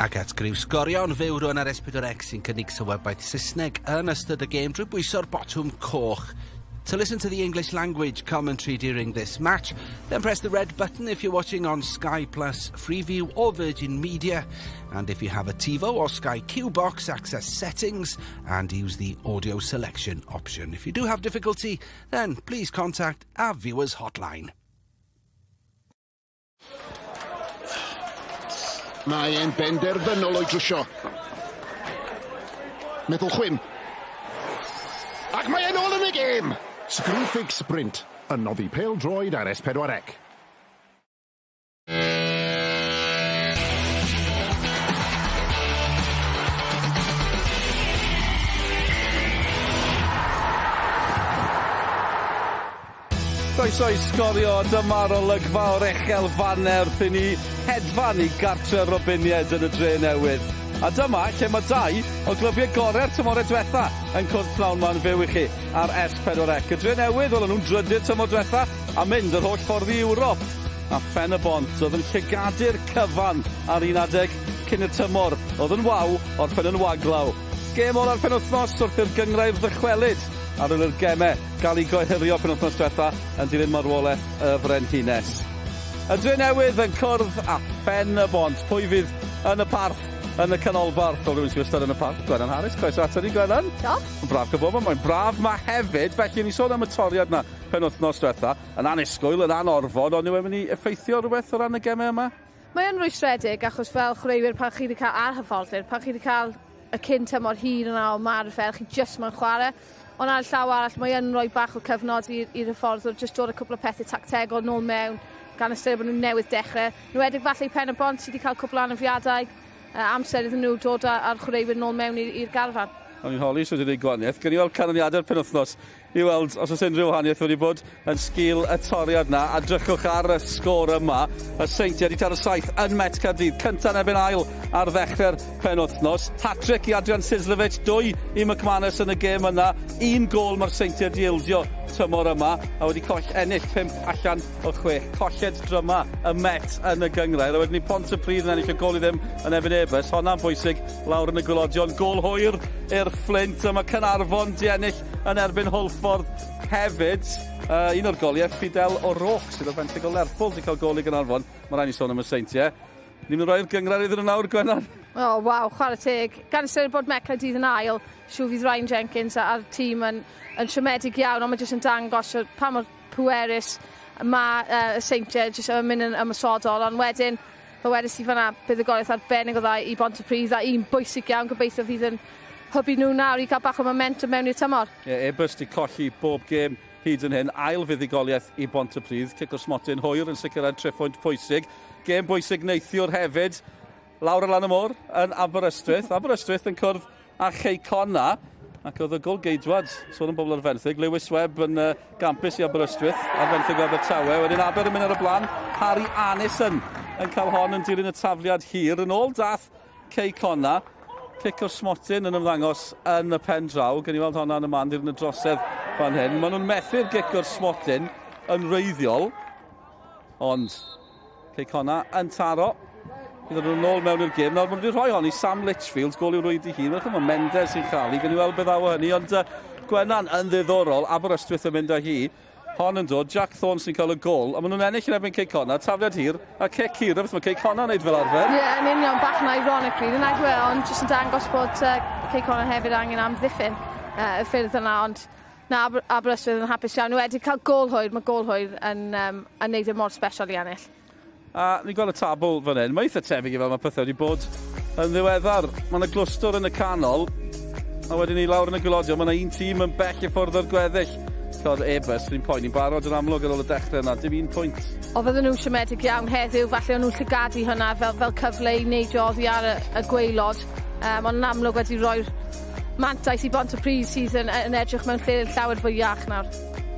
Ac at griw Sgorio'n fyw rwan ar S4C sy'n cynnig sylwebaeth Saesneg yn ystod y gêm drwy bwyso'r botwm coch. To listen to the English language commentary during this match, then press the red button if you're watching on Sky Plus, Freeview or Virgin Media. And if you have a TiVo or Sky Q box, access settings and use the audio selection option. If you do have difficulty, then please contact our viewers hotline. Mae e'n benderfynol o'i drwsio. Meddwl chwim. Ac mae e'n ôl yn y gêm! Screwfix Sprint, yn noddi pêl-droed ar S4C. Croeso i Sgorio, dyma'r olygfa o'r echel faner wrth i ni hedfan i gartre Robiniaid yn y Dre Newydd. A dyma lle mae dau o glybiau gorau'r tymorau diwetha yn cwrdd pnawn ma'n fyw i chi ar S4C. Y Dre Newydd, wel, o'n nhw'n drydydd tymor diwetha a mynd yr holl ffordd i Ewrop. A Phen y Bont oedd yn llygadu'r cyfan ar un adeg cyn y tymor, oedd yn waw, orffen yn waglaw. Gêm ola'r penwythnos wrth i'r gynghrair ddychwelyd ar ôl i'r gemau gael eu gohirio penwythnos diwetha yn dilyn marwolaeth y Frenhines. Y Dre Newydd yn cwrdd â Phen y Bont. Pwy fydd yn y parth yn y canolbarth? Fel rhywun sydd wastad yn y parth, Gwennan Harris. Croeso ato ni, Gwennan. Diolch. Mae'n braf cael bod yma. Mae'n braf ma hefyd. Felly, ni'n sôn am y toriad na penwythnos diwetha. Yn annisgwyl, yn anorfod, ond yw e'n mynd i effeithio rhywbeth o ran y gemau yma? Mae yn rwystredig achos fel chwaraewyr pan chi wedi cael, a'r hyfforddwyr, pan chi wedi cael y cyn tymor hir yna o ymarfer, chi jyst moyn chwarae. Ond ar y llaw arall, mae yn rhoi bach o cyfnod i'r hyfforddwr jyst dod â cwpl o pethau tactegol nôl mewn, gan ystyried bod nhw newydd dechrau. Yn enwedig falle i Pen y Bont sydd wedi cael cwpl o anafiadau, amser iddyn nhw dod â'r chwaraewyr nôl mewn i'r garfan. O'n i'n holi sut wedi gwahaniaeth. Gawn ni weld canlyniadau'r penwythnos i weld os oes unrhyw wahaniaeth wedi bod yn sgil y toriad 'na. A drychwch ar y sgôr yma. Y Seintiau wedi taro saith yn Met Caerdydd. Cynta'n erbyn ail ar ddechrau'r penwythnos. Hat-trick i Adrian Sislovic, dwy i McManus yn y gêm yna. Un gôl mae'r Seintiau wedi ildio tymor yma a wedi coll ennill 5 allan o 6. Colled dryma y Met yn y gynghrair. A wedyn ni Pontypridd yn ennill o gôl i ddim yn erbyn Airbus. Honna'n bwysig lawr yn y gwaelodion. Gôl hwyr i'r Fflint a mae Caernarfon 'di ennill yn erbyn Hwlffordd hefyd. Un o'r goliau, Fidel O'Rourke, sydd o fenthyg o Lerpwl, wedi cael gol i Gaernarfon. Mae rhaid ni sôn am y Seintiau. Ni'n mynd roi'r gynghrair iddyn nhw nawr, Gwennan. O, oh, waw, chwarae teg. Gan ystyried bod Met Caerdydd yn ail, siŵr fydd Ryan Jenkins a'r tîm yn, yn siomedig iawn, ond mae jyst yn dangos pa mor pwerus mae y Seintiau jyst yn mynd yn ymosodol, ond wedyn, fel wedes i fan'na, buddugoliaeth arbennig o dda i Bontypridd a un bwysig iawn gobeithio fydd yn hybu nhw nawr i gael bach o momentum mewn i'r tymor. Ie, yeah, Airbus 'di colli bob gêm hyd yn hyn. Ail fuddugoliaeth i Bontypridd. Cic o'r smotyn hwyr yn sicrhau'r triphwynt pwysig. Gêm bwysig neithiwr hefyd. Lawr ar lan y môr yn Aberystwyth. Aberystwyth yn cwrdd â Chei Connah. Ac oedd y golgeidwad, sôn am bobl ar fenthyg, Lewis Webb yn gampus i Aberystwyth, ar fenthyg o Abertawe. Wedyn Aber yn mynd ar y blaen, Harry Arnison yn cael hon yn dilyn y tafliad hir. Yn ôl dath Cei Connah, cic o'r smotyn yn ymddangos yn y pen draw. Gen i weld honna yn y man dilyn y drosedd fan hyn. Maen nhw'n methu'r gic o'r smotyn yn wreiddiol, ond Cei Connah yn taro. Bydd nhw'n ôl mewn i'r gêm. Nawr, maen nhw wedi rhoi hon i Sam Litchfield, gol i'w rwyd i hun. Mae'n mae Mendes sy'n chael i. Gan i weld beth ddaw o hynny. Ond Gwennan yn ddiddorol. Aberystwyth yn mynd â hi. Hon yn dod, Jack Thorne sy'n cael y gol, a maen nhw'n ennill yn erbyn Cei Connah, tafliad hir, a cic hir, beth mae Cei Connah yn neud fel arfer. Ie, yeah, yn union, bach yn ironic really, nag yw e, ond jyst yn dangos bod Cei Connah hefyd angen amddiffyn y ffyrdd yna, ond na, Aber Aberystwyth yn hapus iawn. Nhw wedi cael gol hwyr, mae gol hwyr yn, um, yn neud e mor special i ennill. A ni'n gweld y tabl fan hyn, mae eitha tebyg i fel mae pethau wedi bod yn ddiweddar. Mae yna glwstwr yn y canol, a wedyn ni lawr yn y gwaelodion, mae yna un tîm yn bell i ffwrdd o'r gweddill. Cod Airbus, ni'n poeni'n barod yn amlwg ar ôl y dechrau yna, dim un pwynt. O fydden nhw'n siomedig iawn heddiw, falle o'n nhw'n llygadu hwnna fel, fel cyfle i neidio oddi ar y, y gwaelod. Um, ond yn amlwg wedi rhoi'r mantais i Bontypridd sydd yn, yn edrych mewn lle llawer fwy iach nawr.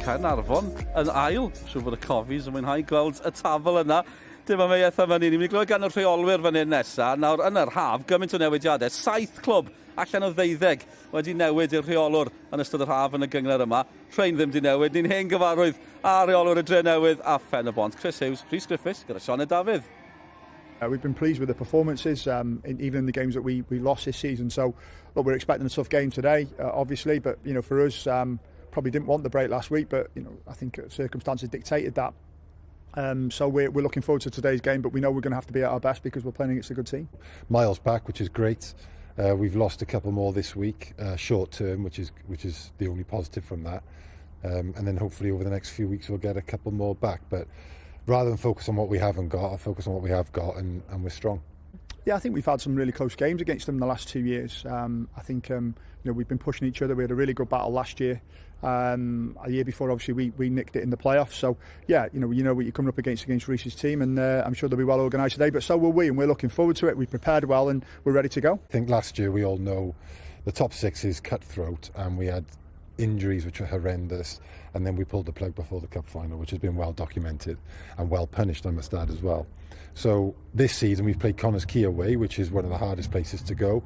Caernarfon yn ail. Siŵr bod y Cofis yn mwynhau gweld y tabl yna. Dim am ei fan hyn. Ni'n mynd i glywed gan y rheolwyr fan hyn nesa. Nawr, yn yr haf, gymaint o newidiadau. Saith clwb allan o ddeuddeg wedi newid i'r rheolwr yn ystod yr haf yn y gynghrair yma. Rhain ddim di newid. Ni'n hen gyfarwydd â rheolwyr y Drenewydd a Phen y Bont. Chris Hughes, Rhys Griffiths gyda Sioned Dafydd. We've been pleased with the performances, even in the games that we lost this season. So, look, we're expecting a tough game today, obviously, but for us, probably didn't want the break last week, but I think circumstances dictated that. So we're looking forward to today's game, but we know we're going to have to be at our best because we're playing against a good team. Miles back, which is great. We've lost a couple more this week, short term, which is the only positive from that. And then hopefully over the next few weeks we'll get a couple more back. But rather than focus on what we haven't got, I'll focus on what we have got, and we're strong. Yeah, I think we've had some really close games against them in the last 2 years. I think we've been pushing each other. We had a really good battle last year. A year before, obviously, we nicked it in the playoffs. So, yeah, you know what you're coming up against Rhys's team, and I'm sure they'll be well organised today, but so will we, and we're looking forward to it. We prepared well, and we're ready to go. I think last year we all know the top six is cutthroat, and we had injuries which were horrendous, and then we pulled the plug before the cup final, which has been well documented and well punished, I must add, as well. So this season we've played Connah's Quay away, which is one of the hardest places to go,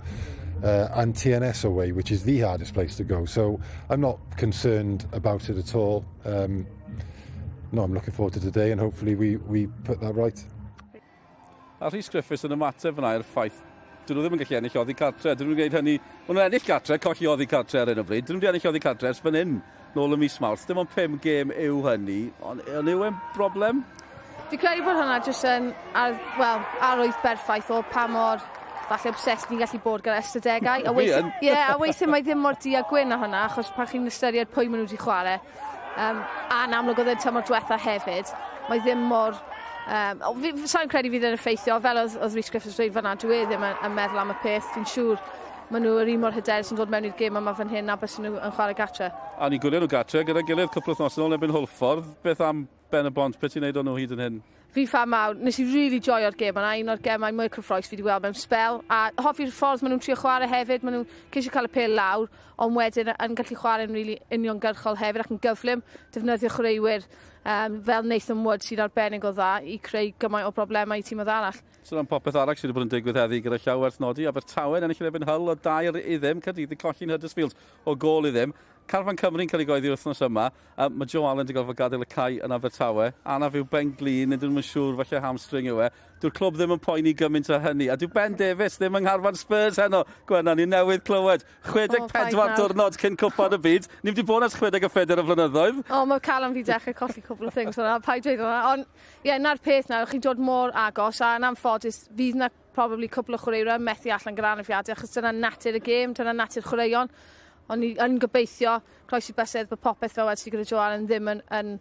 and TNS away, which is the hardest place to go. So I'm not concerned about it at all. No, I'm looking forward to today, and hopefully we put that right. A Rhys Griffiths yn ymateb fyna i'r ffaith dyn nhw ddim yn gallu ennill oddi cartre. Dyn nhw'n gwneud hynny... Maen nhw'n ennill cartre, colli oddi cartre ar hyn o bryd. Dyn nhw wedi ennill oddi cartre ers fan hyn, nôl y mis Mawrth. Dim ond 5 gêm yw hynny, ond yw e'n broblem? Fi'n credu bod hwnna jyst yn arwydd berffaith o pa mor falle obsessed ni'n gallu bod gyda ystadegau. A weithiau mae ddim mor du a gwyn â hwnna, achos pan chi'n ystyried pwy maen nhw wedi chwarae, a'n amlwg oedd e'n tymor diwetha hefyd, mae ddim mor... Sa'n credu fydd yn effeithio, fel oedd Rhys Griffiths dweud fan'na, dwi ddim yn meddwl am y peth. Fi'n siŵr maen nhw yr un mor hyderus yn dod mewn i'r gêm yma fan hyn a bys nhw yn chwarae gatre. A ni'n gwylio nhw gatre gyda'i gilydd cwpl o wythnosau nôl erbyn Hwlffordd. Beth am Ben y Bont, beth ti'n neud o'n nhw hyd yn hyn? Fi fan mawr, nes i really joio'r gêm yna, un o'r gemau mwy cyffrous fi wedi weld mewn spel. A hoffi'r ffordd maen nhw'n trio chwarae hefyd, maen nhw'n ceisio cael y pêl lawr, ond wedyn yn gallu chwarae'n really uniongyrchol hefyd ac yn gyflym, defnyddio chwaraewyr fel Nathan Wood sy'n arbennig o dda i creu gymaint o broblemau i tîmoedd arall. So am popeth arall sydd wedi bod yn digwydd heddi gyda llaw werth nodi, Abertawe yn ennill yn erbyn Hull o 2-0, Caerdydd yn colli'n Huddersfield o gôl i ddim. Carfan Cymru'n cael ei goeddi wythnos yma. Mae Joe Allen wedi gorfod gadael y cae yn Abertawe. Anaf yw Ben Glin, nid yw'n siŵr falle hamstring yw e. Dyw'r clwb ddim yn poeni gymaint o hynny. A dyw Ben Davies ddim yng ngharfan Spurs heno. Gwenna, ni newydd clywed. 64 diwrnod cyn cwpan y byd. Ni wedi bod ers 64 o flynyddoedd. O, mae Callum fi dechrau colli cwbl o things hwnna. Paid dweud hwnna. Ond, ie, na'r peth nawr, chi'n dod mor agos, a yn anffodus, fydd na probably cwpl o chwaraewyr methu allan gyda anafiadau, achos dyna natur y gêm, dyna natur chwaraeon. Ond ni yn gobeithio, croesi bysedd, bod popeth fel wedi gyda Joe Allen ddim yn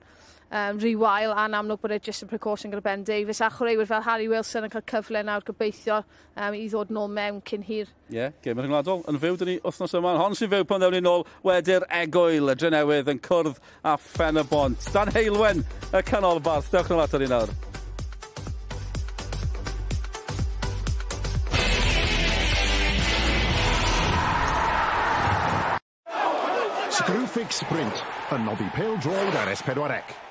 rhy wael, a'n amlwg bod e just yn precaution gyda Ben Davies. A chwaraewyr fel Harry Wilson yn cael cyfle nawr gobeithio i ddod nôl mewn cyn hir. Ie, yeah, gêm rhyngwladol yn fyw dyn ni wythnos yma. Hon sy'n fyw pan ddewn ni nôl wedi'r egwyl, y Drenewydd yn cwrdd â Phen y Bont. Dan Heulwen y canolbarth. Dewch nôl ato ni nawr. Screwfix Sprint yn noddi pêl-droed ar S4C.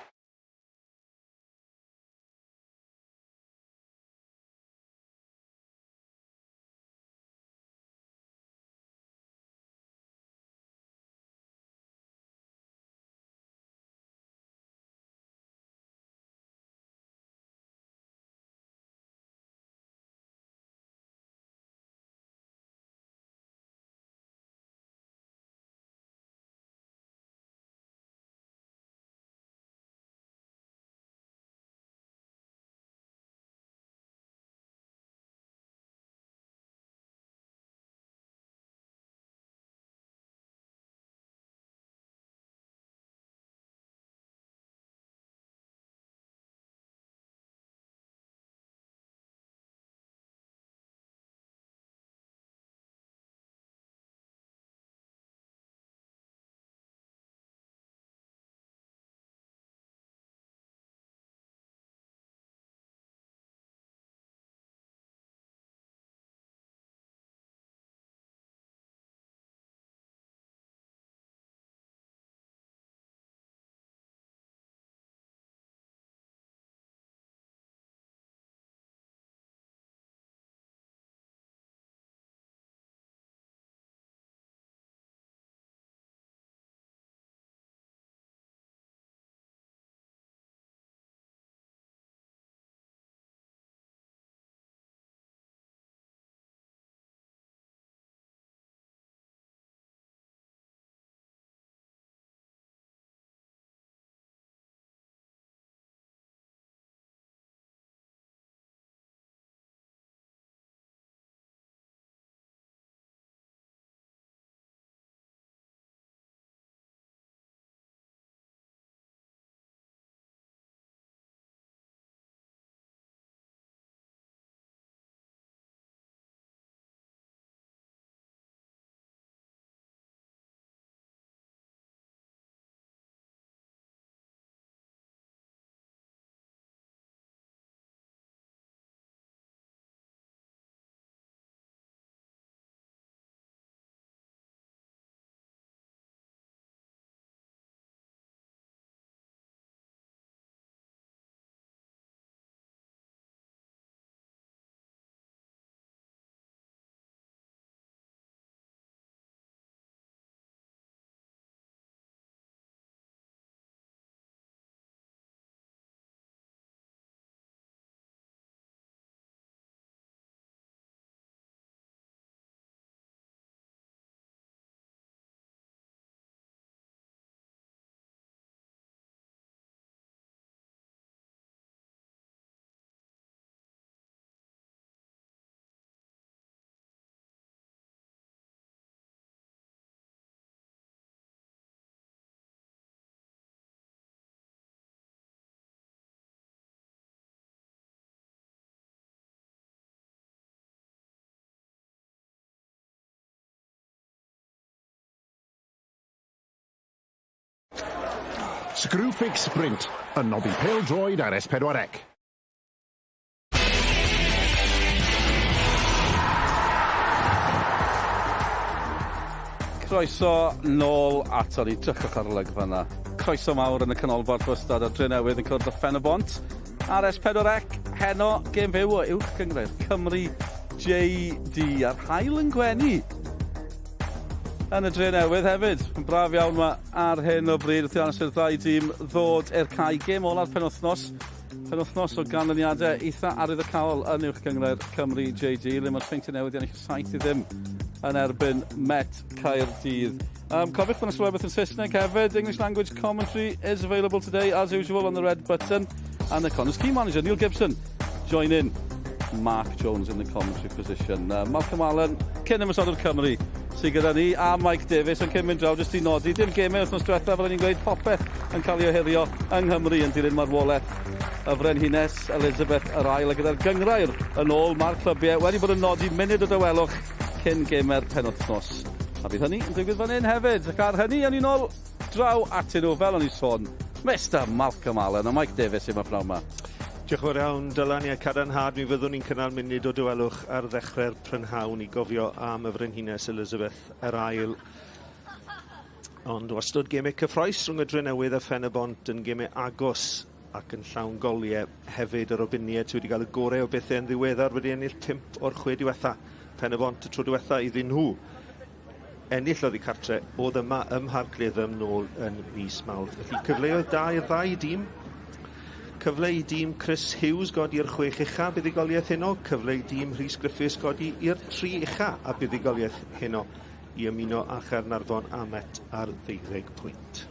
Screwfix Sprint, yn noddi pêl-droed ar S4C. Croeso nôl ato ni. Drychwch ar y olygfa yna. Croeso mawr yn y canolbarth wastad a'r Drenewydd yn cwrdd â Phen y Bont. Ar S4C, heno, gêm fyw o Uwch Gynghrair Cymru JD a'r haul yn gwenu yn y Drenewydd hefyd. Yn braf iawn ma ar hyn o bryd wrth i hanes i'r ddau dîm ddod i'r cae. Gêm ola'r penwythnos. Penwythnos o ganlyniadau eitha arwyddocaol yn Uwch Gynghrair Cymru JD, le mae'r Seintiau Newydd i ennill 7-0 yn erbyn Met Caerdydd. Cofiwch bod yna sylwebaeth yn Saesneg hefyd. English language commentary is available today, as usual, on the red button. And the Connah's Quay manager, Neil Gibson, join in Mark Jones in the commentary position. Malcolm Allen, cyn ymosodwr Cymru, sydd gyda ni, a Mike Davies yn cyn mynd draw jyst i nodi, dim gemau wythnos diwetha, fel o'n i'n gweud, popeth yn cael ei ohirio yng Nghymru yn dilyn marwolaeth y Frenhines Elizabeth yr Ail, a gyda'r gynghrair yn ôl, mae'r clybiau wedi bod yn nodi munud o dawelwch cyn gemau'r penwythnos. A bydd hynny yn digwydd fan hyn hefyd, ac ar hynny, awn ni nôl draw atyn nhw, fel o'n i'n sôn, Mister Malcolm Allen a Mike Davies yma pnawn 'ma. Diolch yn fawr iawn, Dylan. Ie, cadarnhad, mi fyddwn ni'n cynnal munud o dawelwch ar ddechrau'r prynhawn i gofio am y Frenhines Elizabeth yr Ail. Ond wastod gemau cyffroes rhwng y Drenewydd a Phen-y-bont yn gemau agos ac yn llawn goliau hefyd. Yr Robiniaid wedi cael y gorau o bethau yn ddiweddar, wedi ennill 5 o'r 6 diwetha. Pen-y-bont y tro diwetha iddyn nhw ennill oddi cartre oedd yma ym Mharc Latham nôl yn mis Mawrth. Felly cyfleoedd da i'r ddau dîm. Cyfle i dîm Chris Hughes godi i'r chwech ucha buddugoliaeth heno. Cyfle i dîm Rhys Griffiths godi i'r tri ucha a buddugoliaeth heno i ymuno â Chaernarfon a Met ar ddeuddeg pwynt.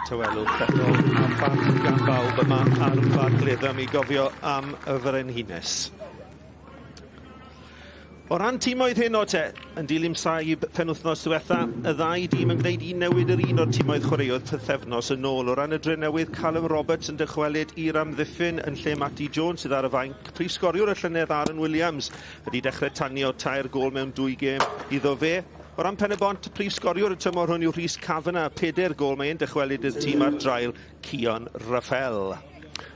Tawelwch eto a pharch gan bawb yma ar Barc Latham i gofio am y Frenhines. O ran timoedd heno te, yn dilyn saib penwythnos diwetha, y ddau dîm yn gwneud un newid yr un o'r timoedd chwaraeodd pythefnos yn ôl. O ran y Drenewydd, Callum Roberts yn dychwelyd i'r amddiffyn yn lle Matty Jones sydd ar y fainc. Prif sgoriwr y llynedd Aaron Williams wedi dechrau tanio 3 gôl mewn 2 gêm iddo fe. O ran Pen-y-bont, prif sgoriwr y tymor hwn yw Rhys Kavanagh, 4 gôl. Mae e'n dychwelyd i'r tîm ar draul Cion Raffel.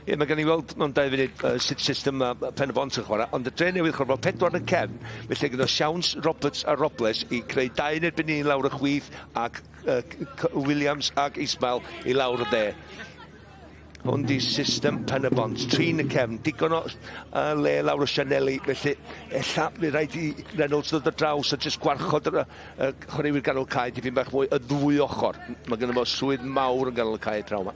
Ie, mae gen i weld mewn 2 funud sut system mae Pen-y-bont yn chwarae, ond y Drenewydd chwarae fel 4 yn y cefn, felly gyda siawns Roberts a Robles i creu 2 yn erbyn 1 lawr y chwith ac Williams ac Ismail i lawr y dde. Hwn di system Pen-y-bont, trin y cefn, digon o le lawr y sianeli, felly ella fydd rhaid i Reynolds ddod ar draws a jyst gwarchod yr chwaraewyr ganol cae dipyn bach mwy y ddwy ochr. Mae gynno fo swydd mawr yn ganol y cae draw yma.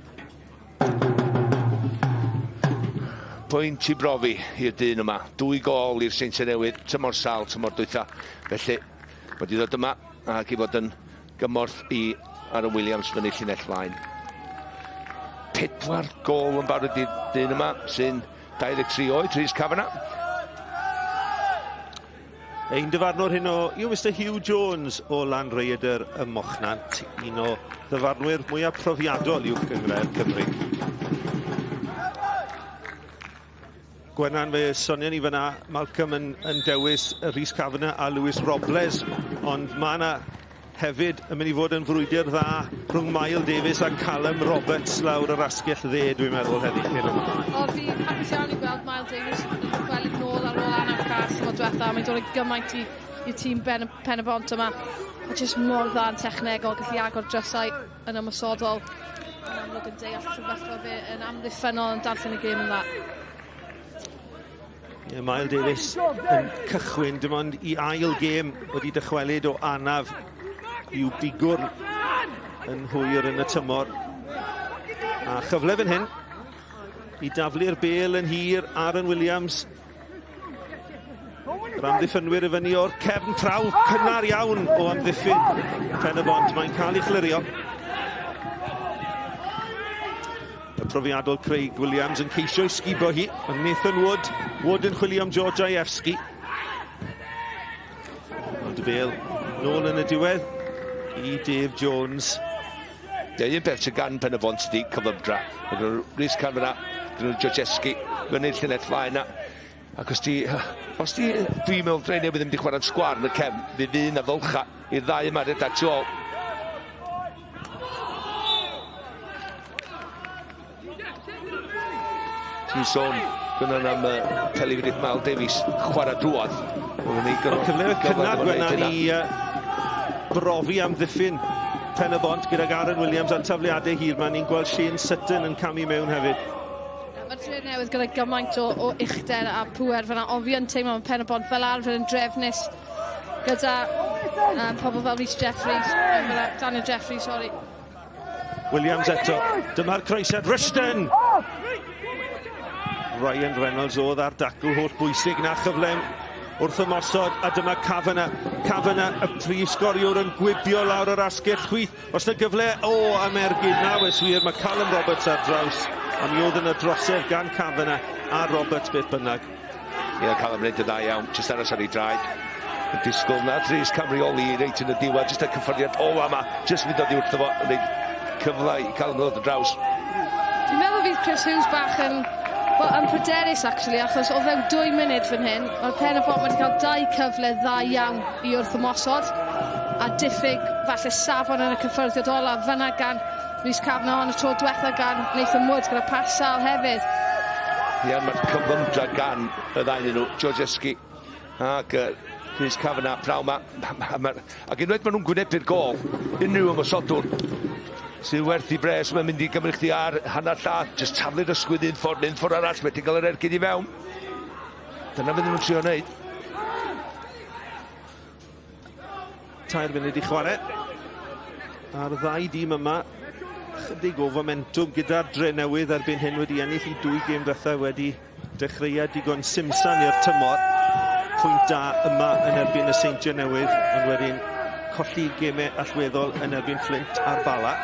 Pwynt i brofi i'r dyn yma. 2 gôl i'r Seintiau Newydd, tymor sal, tymor dwytha. Felly, wedi ddod yma ac i fod yn gymorth i Aaron Williams fyny llinell flaen. 4 gôl yn barod i'r dyn yma, sy'n 23 oed, Rhys Kavanagh. Ein dyfarnwr hyn o yw Mr Hugh Jones o Lanrhaeadr ym Mochnant, un o ddyfarnwyr mwyaf profiadol uwch gynghrair Cymru. Gwenan, fe sonion ni fyna, Malcolm yn dewis Rhys Kavanagh a Lewis Robles, ond mae yna hefyd yn mynd i fod yn frwydr dda rhwng Mael Davies a Callum Roberts lawr yr asgell dde, dwi'n meddwl, heddi. O, fi'n hapus iawn i gweld Mael Davies yn dychwelyd nôl ar ôl anaf cas tymor diwetha. Mae'n dod â gymaint i i'r tîm Ben, Pen y Bont yma. A jyst mor dda yn technegol, gallu agor drysau yn ymosodol. Yn amlwg yn deall sefyllfa fe yn amddiffynnol yn darllen y gêm yn dda. Yeah, Mael Davies yn cychwyn dim ond i ail gêm wedi dychwelyd o anaf i'w bigwrn yn hwyr yn y tymor. A chyfle fan hyn i daflu'r bel yn hir Aaron Williams. Yr amddiffynwyr i fyny o'r cefn prawf cynnar iawn o amddiffyn Pen y Bont. Mae'n cael ei chlirio. Y profiadol Craig Williams yn ceisio i sgubo hi. Ond Nathan Wood, Wood yn chwilio am George Ajewski. Ond y bel nôl yn y diwedd i Dave Jones. Ie, un peth sydd gan Pen y Bont ydi cyflymdra. Mae gen nhw Rhys Cavanagh, gen nhw Georgeski, fyny'r llinell flaen na. Ac os ti, os ti, dwi'n meddwl Dre Newydd ddim wedi chwarae'n sgwar yn y cefn, fydd un a ddolcha i'r ddau yma redag tu ôl. Ti'n sôn gynnon am uh, peli fydd Mal Davies chwarae drwodd. Cyfle cynnar Gwennan i uh, brofi am ddiffyn Pen y Bont gydag Aaron Williams a'r tafliadau hir ma. Ni'n gweld Shane Sutton yn camu mewn hefyd. Mae'r Dre Newydd gyda gymaint o, o uchder a pŵer fyna, ond fi yn teimlo mae Pen y Bont fel arfer yn drefnus gyda um, pobl fel Rhys Jeffries, Daniel Jeffries, sorry. Williams eto. Dyma'r croesiad. Rushton! Ryan Reynolds oedd ar dacl holl bwysig na chyfle wrth ymosod a dyma Kavanagh. Kavanagh, y prif sgoriwr yn gwibio lawr yr asgell chwith. Os na gyfle, o, am ergyd na, wes wir, mae Callum Roberts ar draws. A mi oedd yna drosedd gan Kavanagh a Roberts beth bynnag. Ie, Callum wneud y dda iawn, jyst aros ar ei draed. Yn disgwyl na Rhys Camrioli reit yn y diwedd, jyst y cyffyrddiad ola yma, jyst mynd oddi wrtho fo, yn gwneud cyfle i Callum ddod yn draws. Dwi'n meddwl fydd Chris Hughes bach yn, well, yn pryderus actually, achos o fewn dwy munud fan hyn, mae'r pen y bont wedi cael dau cyfle dda iawn i wrth ymosod, a diffyg falle safon yn y cyffyrddiad ola fyna gan Rhys Kavanagh ond y tro diwetha gan Nathan Wood gyda pas sal hefyd. Ie, mae'r cyflymdra gan y ddau nhw, Georgeski ac uh, Rhys Kavanagh praw ma. ma, ma ac unwaith maen nhw'n gwynebu'r gol, unrhyw ymosodwr sydd werth i bres, mae'n mynd i gymryd chdi ar hanner llath, jyst taflu'r ysgwydd un ffordd, un ffordd arall, wedi cael yr ergyd i fewn. Dyna fydd nhw'n trio wneud. Tair munud i chwarae. A'r ddau dîm yma, chydig o fomentwm gyda'r Drenewydd erbyn hyn wedi ennill i dwy gêm ddiwetha wedi dechreuad digon simsan i'r tymor. Pwynt da yma yn erbyn y Seintiau Newydd, ond wedyn colli gemau allweddol yn erbyn Flint a'r Bala.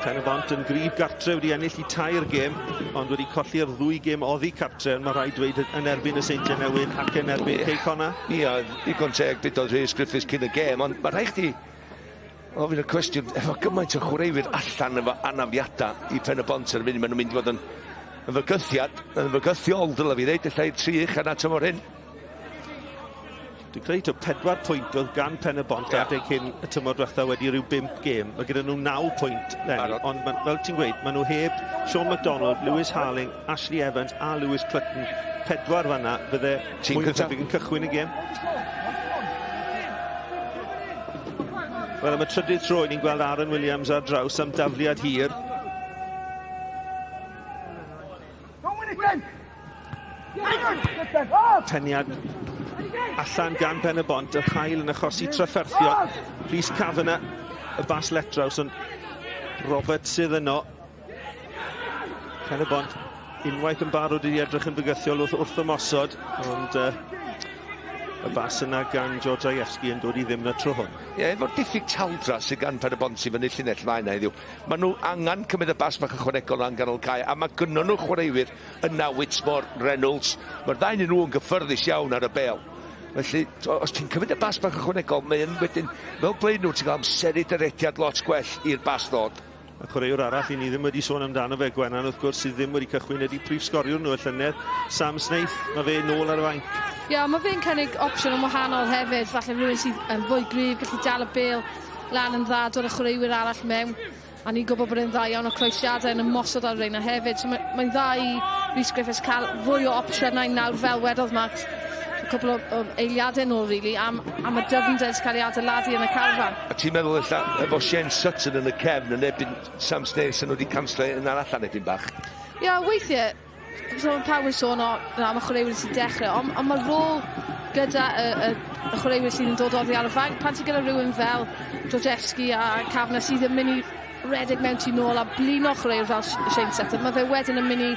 Pen y Bont yn gryf gartre wedi ennill i tair gêm, ond wedi colli'r ddwy gêm oddi cartre, ond mae rhaid dweud yn erbyn y Seintiau Newydd ac yn erbyn Cei Connah. Ia, digon teg dudodd Rhys Griffiths cyn y gêm, ond mae rhaid chdi ofyn y cwestiwn, efo gymaint o chwaraewyr allan efo anafiadau i Pen y Bont ar y funud, maen nhw'n mynd i fod yn, yn fygythiad, yn fygythiol, dylai fi ddeud, ella i'r tri ucha na tymor hyn. Dwi'n credu taw 4 pwynt oedd gan Pen y Bont yeah. adeg hyn y tymor diwetha wedi rhyw 5 gêm. Mae gyda nhw 9 pwynt lenni, ond ma, fel ti'n gweud, maen nhw heb Sean McDonald, Lewis Harling, Ashley Evans a Lewis Clutton. Pedwar fanna fydde mwy na tebyg yn cychwyn y gêm. Wel, am y trydydd tro, ni'n gweld Aaron Williams ar draws am dafliad hir. Peniad allan gan Ben y Bont, yr hael yn achosi trafferthion. Rhys Kavanagh, y bas letraws, ond Robert sydd yno. Pen y Bont unwaith yn barod i edrych yn fygythiol wrth, wrth ymosod, ond uh, y bas yna gan George Ajewski yn dod i ddim na tro hwn. Ie, efo'r diffyg taldra sydd gan Pen y Bont sydd fyny llinell faen heddiw, Maen nhw angen cymryd y bas bach ychwanegol lan ganol cae, a mae gynnon nhw chwaraewyr yna, Whitmore, Reynolds. Mae'r ddau nhw yn gyffyrddus iawn ar y bel. Felly, os ti'n cymryd y bas bach ychwanegol, mae'n wedyn, fel blaenwr, ti'n cael amseru dy rediad lot gwell i'r bas ddod. Y chwaraewr arall i ni ddim wedi sôn amdano fe, Gwenan, wrth gwrs, sydd ddim wedi cychwyn ydy prif sgoriwr nhw y llynedd, Sam Snaith. Mae fe nôl ar y fainc. Ie, yeah, mae fe'n cynnig opsiwn yn wahanol hefyd. Falle rhywun sydd yn fwy gryf, gallu dal y bêl lan yn dda, dod â chwaraewyr arall mewn. A ni'n gwybod bod e'n dda iawn o croesiadau yn ymosod ar reina hefyd. So mae'n mae dda i Rhys Griffiths cael fwy o opsiynau nawr fel wedodd Max. cwpl o, o eiliadau nôl, really, am, am y dyfnder sy'n cael ei adeiladu yn y carfan. A ti'n meddwl ella, efo Shane Sutton yn y cefn yn erbyn Sam Snaith, sy'n nhw wedi canslo yn allan ebyn bach. Ie, yeah, weithiau, so pawb yn sôn o, na, am y chwaraewyr sy'n dechrau, ond on mae rôl gyda y, y, y chwaraewyr sydd yn dod oddi ar y fainc, pan ti'n gyda rhywun fel Georgievski a Kavanagh sydd yn mynd i redeg mewn tu nôl a blino chwaraewr fel Shane Sutton, mae fe wedyn yn mynd i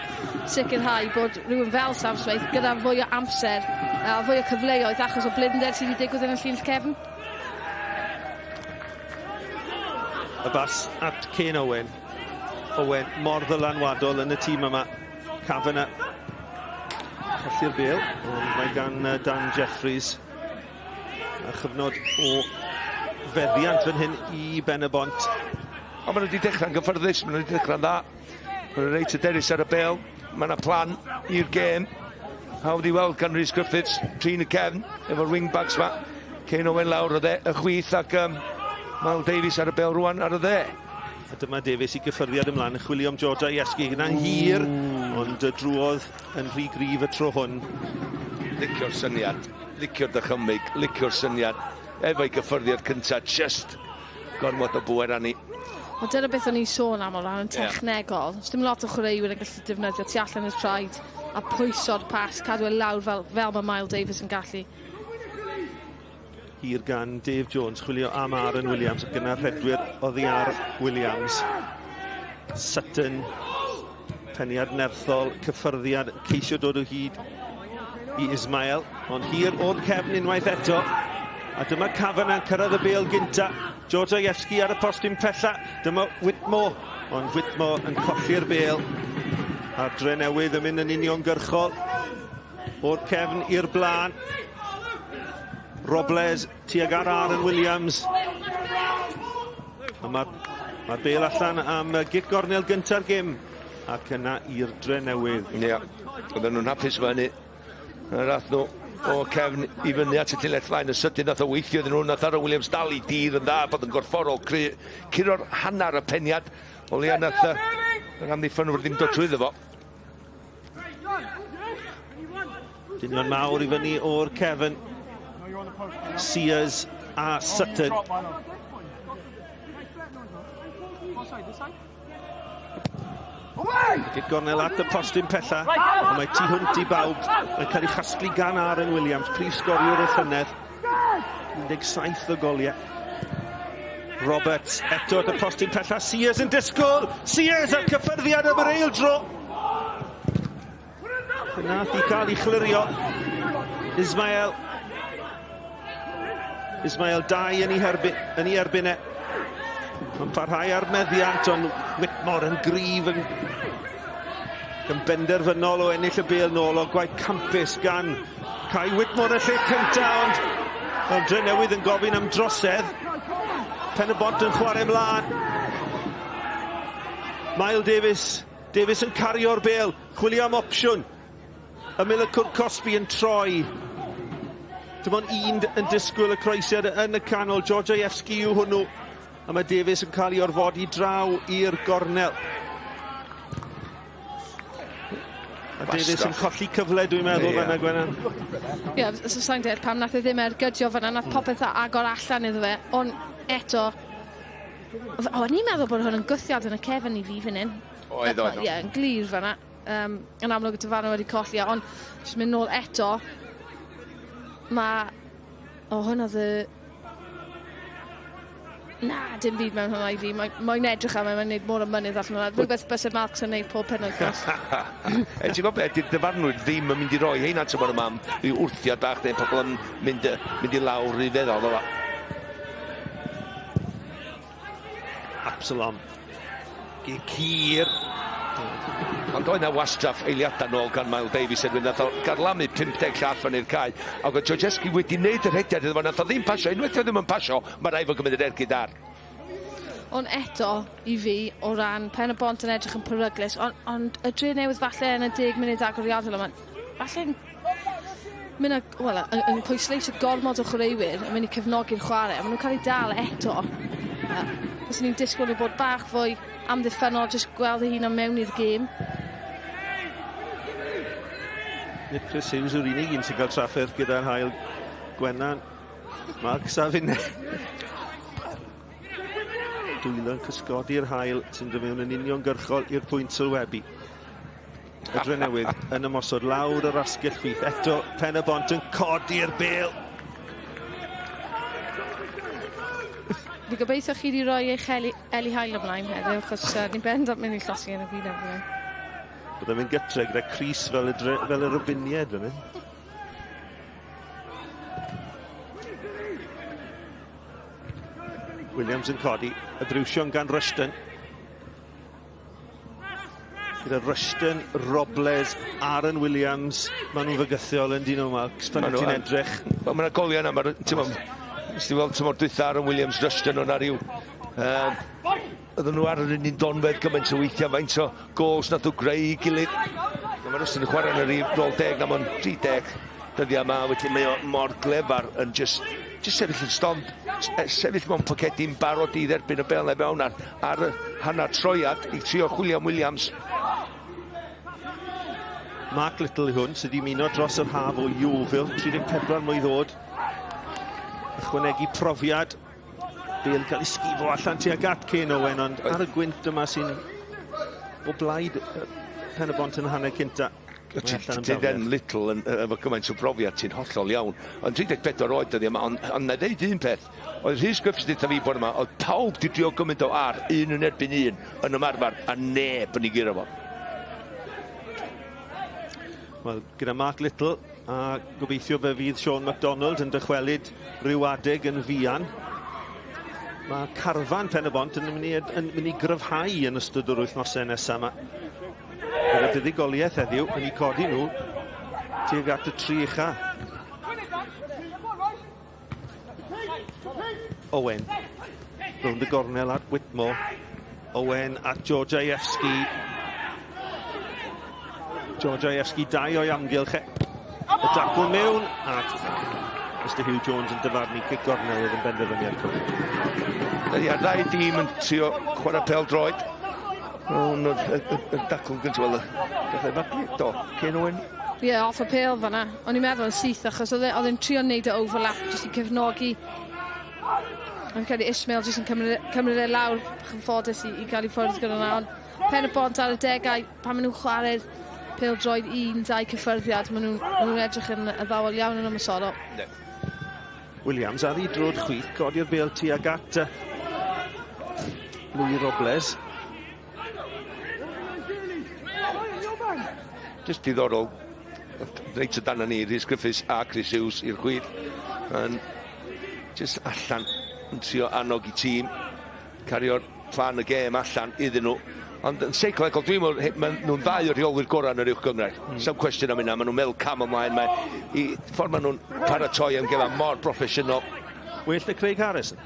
sicrhau bod rhywun fel Sam Swaith gyda fwy o amser a fwy o cyfleoedd achos o blinder sydd wedi digwydd yn y llinell cefn. Y bas at Kane Owen. Owen mor ddylanwadol yn y tîm yma. Kavanagh. Colli'r bel, ond mae gan Dan Jeffries a chyfnod o feddiant fan hyn i Ben y Bont. Ond maen nhw wedi dechrau'n gyffyrddus, maen nhw wedi dechrau'n dda. Maen nhw'n reit hyderus ar y bel. Mae yna plan i'r gêm. Hawdd i weld gan Rhys Griffiths, trin y cefn, efo'r wingbacks ma. Kane Owen lawr o dde, y chwith ac um, Mal Davies ar y bel rwan ar y dde. A dyma Davies i gyffyrddiad ymlaen yn chwilio am Georgia Iescu gyda'n hir, ond drwodd yn rhy gryf y tro hwn. Licio'r syniad, licio'r dychymyg, licio'r syniad. Efo'i gyffyrddiad cyntaf, just gormod o bwer arni. Wel dyna beth o'n i'n sôn am o ran yn technegol. Yeah. Dim lot o chwaraewyr yn gallu defnyddio tu allan i'r traed a pwyso'r pas, cadw e lawr fel, fel mae Miles Davis yn gallu. Hir gan Dave Jones, chwilio am Aaron Williams, ac yna rhedwyr oddi ar Williams. Sutton, peniad nerthol, cyffyrddiad, ceisio dod o hyd i Ismael, ond hir o'r cefn unwaith eto. A dyma Kavanagh cyrraedd y bêl gynta. Georgievski ar y postyn pella. Dyma Whitmore, ond Whitmore yn colli'r bêl. A'r Drenewydd yn mynd yn uniongyrchol o'r cefn i'r blaen. Robles tuag ar Aaron Williams. A mae'r ma bêl allan am gic gornel gynta'r gêm ac yna i'r Drenewydd. Ie, yeah. oedden nhw'n hapus efo hynny. Yr ath nhw o cefn i fyny at y llinell flaen yn sydyn nath o weithio iddyn nhw nath Aaron Williams dal i dydd yn dda bod yn gorfforol curo'r hanner y peniad o leia nath yr amddiffynwr ddim dod trwyddo fo. Dynion mawr i fyny o'r cefn. Sears a Sutton. Gic gornel at y postyn pella, ond mae tu hwnt i bawb. Mae'n cael ei chasglu gan Aaron Williams, prif sgoriwr y llynedd. 17 o goliau. Roberts eto at y postyn pella. Sears yn disgwyl. Sears a'r cyffyrddiad am yr eildro. Fe nath i cael ei chlirio. Ismael. Ismael 2 yn ei, herbyn, yn ei erbyn e. Mae'n parhau ar meddiant, ond Whitmore yn gryf yn, yn benderfynol o ennill y bêl nôl o gwaith campus gan Kai Whitmore y lle cyntaf, ond ond Drenewydd yn gofyn am drosedd. Pen y Bont yn chwarae mlaen. Mael Davies, Davies yn cario'r bêl, chwilio am opsiwn. Ymyl y cwrt cosbi yn troi. Dim ond un yn disgwyl y croesiad yn y canol, Georgievski yw hwnnw. A mae Davies yn cael ei orfodi draw i'r gornel. A Davies yn colli cyfle, dwi'n meddwl, yeah. fanna, Gwenan. Ie, yeah, so sa'n deall pam nath e ddim ergydio fanna, nath popeth agor allan iddo fe, ond eto, o, o'n i'n meddwl bod hwn yn gwthiad yn y cefn i fi fan hyn. Oedd, oedd. Ie, yn glir fanna. Um, yn amlwg y dyfarnwr wedi colli, ond jyst mynd nôl eto, mae... O, hwn oedd y... Na, dim byd mewn hwnna i fi. Mae'n mae edrych am e, mae'n gwneud mor o mynydd allan hwnna. Rhywbeth byse Marks yn gwneud pob penwythnos. e, ti'n gwybod beth, di'r dyfarnwyr ddim yn mynd i roi heina tymor yma am ryw wrthiad bach neu pobl yn mynd, mynd i lawr i feddwl. Fel Absalom. Gic hir. Ond oedd 'na wastraff eiliadau nôl gan Miles Davies erwyn nath o garlamu 50 llath fyny'r cae. Ac oedd Georgievski wedi wneud yr rhediad iddo fo, nath o ddim pasio. Unwaith o ddim yn pasio, mae rhaid fo gymryd yr ergyd ar. Ond eto, i fi, o ran Pen y Bont yn edrych yn peryglus, ond on y dre newydd falle yn y 10 munud agoriadol yma, falle'n mynd â, wel, yn, yn pwysleisio gormod o chwaraewyr yn mynd i cefnogi'r chwarae, a maen nhw'n cael eu dal eto. Fyswn ni'n disgwyl nhw bod bach fwy amddiffynnol, jyst gweld eu hunan mewn i'r gêm. Nid Chris Hughes yw'r unig un sy'n cael trafferth gyda'r haul. Gwenan, Mark Savine. Dwylo'n cysgodi'r haul sy'n dod mewn yn uniongyrchol i'r pwynt sylwebu. Y Drenewydd yn ymosod lawr yr asgell chwith. Eto Pen y Bont yn codi'r bel. Fi gobeithio chi wedi rhoi eich Eli, Eli Haul ymlaen heddiw, achos ni'n bendant mynd i llosgi yn y byd am Byddai'n mynd gytre gyda Cris fel y, dre, fel y Robiniaid fan hyn. Williams yn codi, y briwsion gan Rushton. Gyda Rushton, Robles, Aaron Williams, maen nhw'n fygythiol yn dyn nhw, Mark. Pan ti'n edrych. Wel, mae'n goliau yna, mae'n, ti'n Nes ti weld tymor dwytha Aaron Williams, Rushton, o'na rhyw... Um, oedden nhw ar yr un un donfedd gymaint o weithiau, faint o gols nath nhw greu i gilydd. Mae Rushton yn chwarae yn yr un rôl deg, na mae'n 30 dyddiau yma, wedyn mae o mor glefar yn just, just sefyll yn stond, sefyll mewn pocedi'n barod i dderbyn y bel na fewn ar, ar y hanner troiad i trio chwilio am Williams. Mark Little yw hwn sydd wedi ymuno dros yr haf o Yeovil, 34 mlwydd oed. Ychwanegu profiad. Bale cael ei sgifo allan tuag at Kane Owen, ond ar y gwynt yma sy'n o blaid Pen y Bont yn hanner cynta. Ti ddim Little yn, efo gymaint o brofiad, ti'n hollol iawn. Ond 34 oed dyddi yma, ond on, na ddeud un peth, oedd Rhys Griffiths dweud fi bod yma, oedd pawb di drio gymaint o ar un yn erbyn un yn ymarfer, a neb yn ei guro fo. Wel, gyda Mark Little, a gobeithio fe fydd Sean MacDonald yn dychwelyd rhyw adeg yn fuan. Mae carfan Pen y Bont yn mynd i, yn mynd i gryfhau yn ystod yr wythnosau nesaf yma. Bydd y buddugoliaeth heddiw yn eu codi nhw tuag at y tri ucha. Owen. Rownd y gornel at Whitmore. Owen at Georgievski. Georgievski dau o'i amgylch e. Y dacl mewn ac Mr Hugh Jones yn dyfarnu cic gornel oedd yn benderfyniad cywir. Ydy, ddau dîm yn trio chwarae pel droed. O'n y, y, y dacl gyntaf, wel, gath ei faglu, do, Ken Owen. Ie, yeah, off y pêl fanna. O'n i'n meddwl yn syth achos oedd e, e'n trio neud y overlap jyst i cefnogi. O'n credu Ismail jyst yn cymryd, e, cymryd e lawr bach yn ffodus i, i gael ei ffwrdd gyda hwnna. Ond pen y bont ar y degau, pan maen nhw'n chwarae'r pêl droed un, dau cyffyrddiad, maen nhw'n ma nhw edrych yn addawol iawn yn ymosodol. Williams ar ei drod chwith, codi'r bêl tuag at Louis Robles. Just diddorol, reit o dan ni, Rhys Griffiths a Chris Hughes i'r chwith. Yn just allan yn trio annog i tîm, cario'r plan y gêm allan iddyn nhw. Ond yn seicolegol, dwi'n meddwl, maen nhw'n ddau o'r rheolwyr gorau yn yr uwch gynghrair. Mm. Sa'm cwestiwn am hynna, maen nhw'n meddwl cam ymlaen, mae i ffordd maen nhw'n paratoi am gemau mor broffesiynol. Well na Craig Harrison.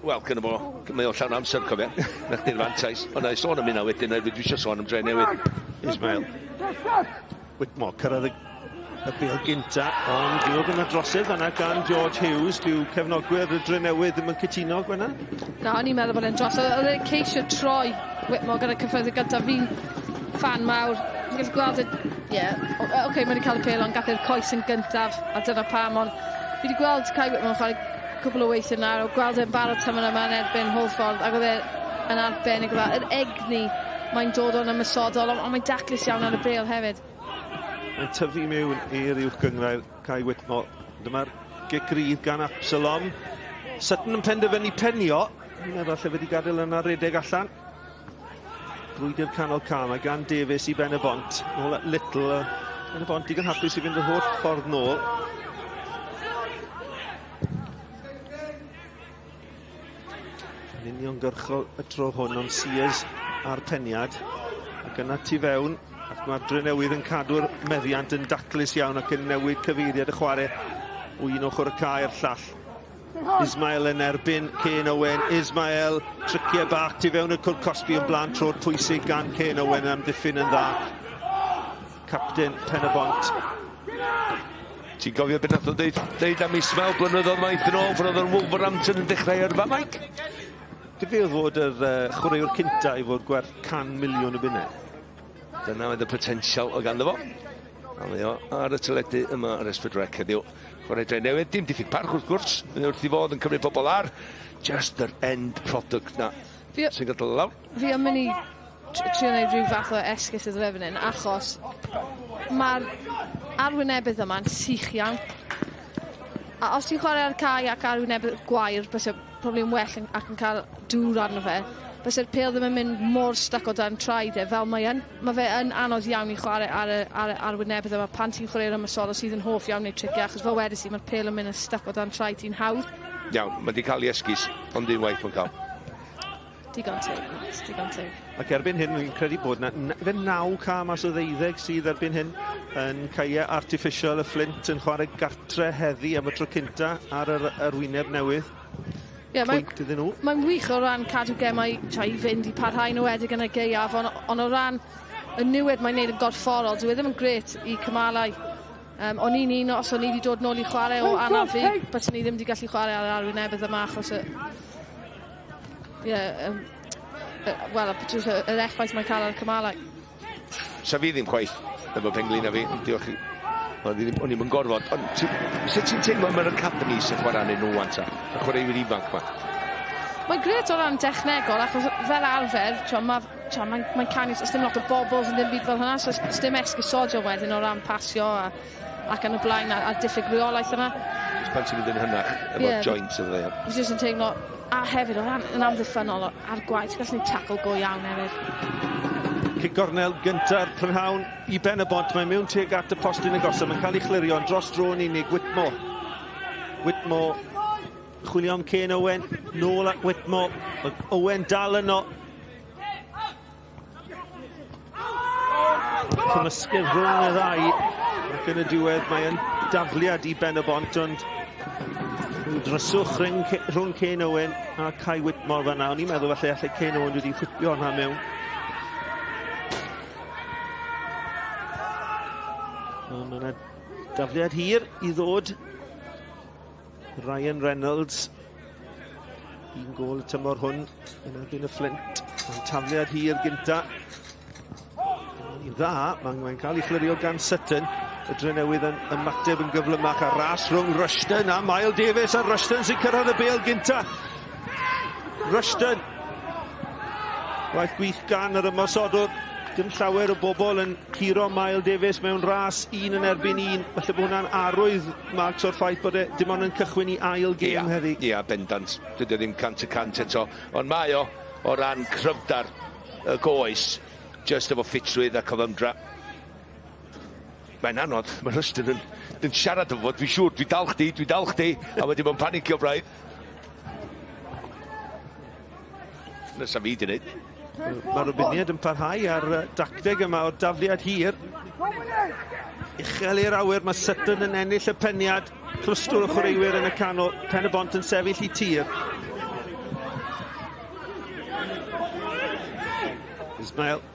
Wel, gyda fo, mae o llawn amser, cofio. Na chdi'r fantais. Ond na i sôn am hynna wedyn, dwi eisiau sôn am dre newydd. Ismail. Whitmore cyrraedd y, y bêl gynta, ond dwi'n meddwl yna drosedd fanna gan George Hughes. Dyw cefnogwyr y Drenewydd ddim yn cytuno, Gwenna? Na, o'n i'n meddwl bod e'n drosedd. Oedd e'n ceisio troi Whitmore gyda cyffyrddiad gyntaf. Fi'n fan mawr. Fi'n gallu gweld y... Ie, yeah, oce, okay, mae wedi cael y pêl, ond gath e'r coes yn gyntaf, a dyna pam, ond fi wedi gweld Kai Whitmore yn chwarae cwpl o weithiau nawr, o gweld e'n barod tymor yma yn erbyn Hwlffordd, ac oedd e yn arbennig o dda. Yr egni mae'n dod o'n ymosodol, ond, ond mae'n daclus iawn ar y bêl hefyd. Mae'n tyfu mewn i'r uwch gynghrair Kai Whitmore. Dyma'r gic rydd gan Absalom. Sutton yn penderfynu penio. Fi'n meddwl lle wedi gadael yna redeg allan. Brwydr canol ca, mae gan Davies i Ben y Bont. Nôl at Little. Ben y Bont digon hapus i fynd yr holl ffordd nôl. Yn uniongyrchol y tro hwn, ond Sears a'r peniad. Ac yna tu fewn, ac mae'r Drenewydd yn cadw'r meddiant yn daclus iawn ac yn newid cyfeiriad y chwarae o un ochr y cae i'r llall. Ismael yn erbyn Kane Owen. Ismael, triciau bach tu fewn y cwrt cosbi yn blaen tro'r pwysig gan Kane Owen am ddiffyn yn dda. Capten Pen y Bont. Ti'n cofio beth nath o ddeud, deud am Ismael blynyddoedd maith yn ôl pan oedd yn Wolverhampton yn dechrau yrfa, Mike? Dy fod yr uh, chwaraewr cynta i fod gwerth 100 miliwn o bunnau. Dyna oedd y potensial o ganddo fo. A mae o ar y teledu yma ar S4C heddiw. Chwarae Dre Newydd, dim diffyg parch wrth gwrs, mae wrth i fod yn cymryd pobl ar. Just yr end product na sy'n gadael lawr. Fi yn mynd i trio gwneud rhyw fath o esgus iddo fe fan hyn, achos mae'r arwynebydd yma'n sych iawn. A os ti'n chwarae ar cae ac arwynebydd gwair, byse probably yn well yn, ac yn cael dŵr arno fe, byse'r pêl ddim yn mynd mor stuck o dan traed e fel mae yn. Mae fe yn anodd iawn i chwarae ar y, ar y arwynebydd yma pan ti'n chwarae'r ymosodol sydd yn hoff iawn neu triciau, achos fel wedes i, mae'r pêl yn mynd yn stuck o dan traed ti'n hawdd. Iawn, mae wedi cael ei esgus, ond unwaith mae'n cael. Digon teg, Matt, digon teg. Ac erbyn hyn, fi'n credu bod na, fe naw ca mas o ddeuddeg sydd erbyn hyn yn caeau artiffisial y Fflint yn chwarae gartre heddi am y tro cynta ar yr arwyneb newydd. Ie, mae'n Pwynt iddyn nhw. Mae'n wych o ran cadw gemau tra i fynd i parhau yn enwedig yn y gaeaf, ond on o ran y niwed mae'n neud yn gorfforol, dyw e ddim yn grêt i cymalau. O'n i'n un, os o'n i wedi dod nôl i chwarae o anaf fi, byswn i ddim wedi gallu chwarae ar yr arwynebydd yma achos y... Ie, yeah, wel, yr effaith mae'n cael ar y cymalau. Sa fi ddim chwaith efo penglin a fi, diolch i... O'n i'm yn gorfod, ond sut ti'n teimlo am yr academy sy'n chwarae arnyn nhw wan ta? Y chwaraewyr ifanc ma? Mae'n grêt o ran technegol, achos fel arfer, mae'n mae, mae canu, os dim lot o bobl yn ddim byd fel hynna, so os dim esgusodion wedyn o ran pasio a, ac yn y blaen a, a diffyg reolaeth yna. Jyst pan ti'n mynd yn hynach efo yeah, joints efo fe. Fi jyst yn teimlo, a hefyd o ran yn amddiffynnol a'r gwaith, ti'n gallu gwneud tackle go iawn hefyd. Cic gornel gynta'r prynhawn i Ben y Bont. Mae'n mewn tuag at y postyn agosaf. Mae'n cael ei chlirio ond dros dro yn unig. Whitmore. Whitmore chwilio am Kane Owen. Nôl at Whitmore. Mae Owen dal yno. Cymysgedd rhwng y ddau. Ac yn y diwedd mae'n dafliad i Ben y Bont, ond rhyw dryswch rhwng, rhwng Kane Owen a Kai Whitmore fanna. O'n i'n meddwl falle allai Kane Owen wedi whipio hwnna mewn. Ond mae yna dafliad hir i ddod. Ryan Reynolds. Un gol y tymor hwn yn erbyn y Fflint. Ond tafliad hir gynta. Yn dda, mae'n mae cael ei chlirio gan Sutton. Y Drenewydd yn ymateb yn gyflymach a ras rhwng Rushton a Mael Davies a Rushton sy'n cyrraedd y bêl gynta. Rushton. Gwaith gwych gan yr ymosodwr. Dim llawer o bobl yn curo Mael Davies mewn ras un yn erbyn un. Falle bod hwnna'n arwydd, Mark, o'r ffaith bod e dim ond yn cychwyn i ail gêm yeah, heddi. Ia, yeah, bendant. Dydy o ddim 100% eto. Ond mae o, o ran cryfdar y goes, just efo ffitrwydd ac cyfymdra. Mae'n anodd, mae Rushton yn, yn siarad efo fo, dwi'n siŵr, dwi'n dal chdi, dwi'n dal chdi, a wedyn mae'n panicio braidd. Nesa fi di wneud. Mae'r Rubiniad yn parhau ar dacteg yma o'r dafliad hir. Uchel i'r awyr, mae Sutton yn ennill y peniad. Clwstwr o chwaraewyr yn y canol, Pen y Bont yn sefyll i tir. Ismail.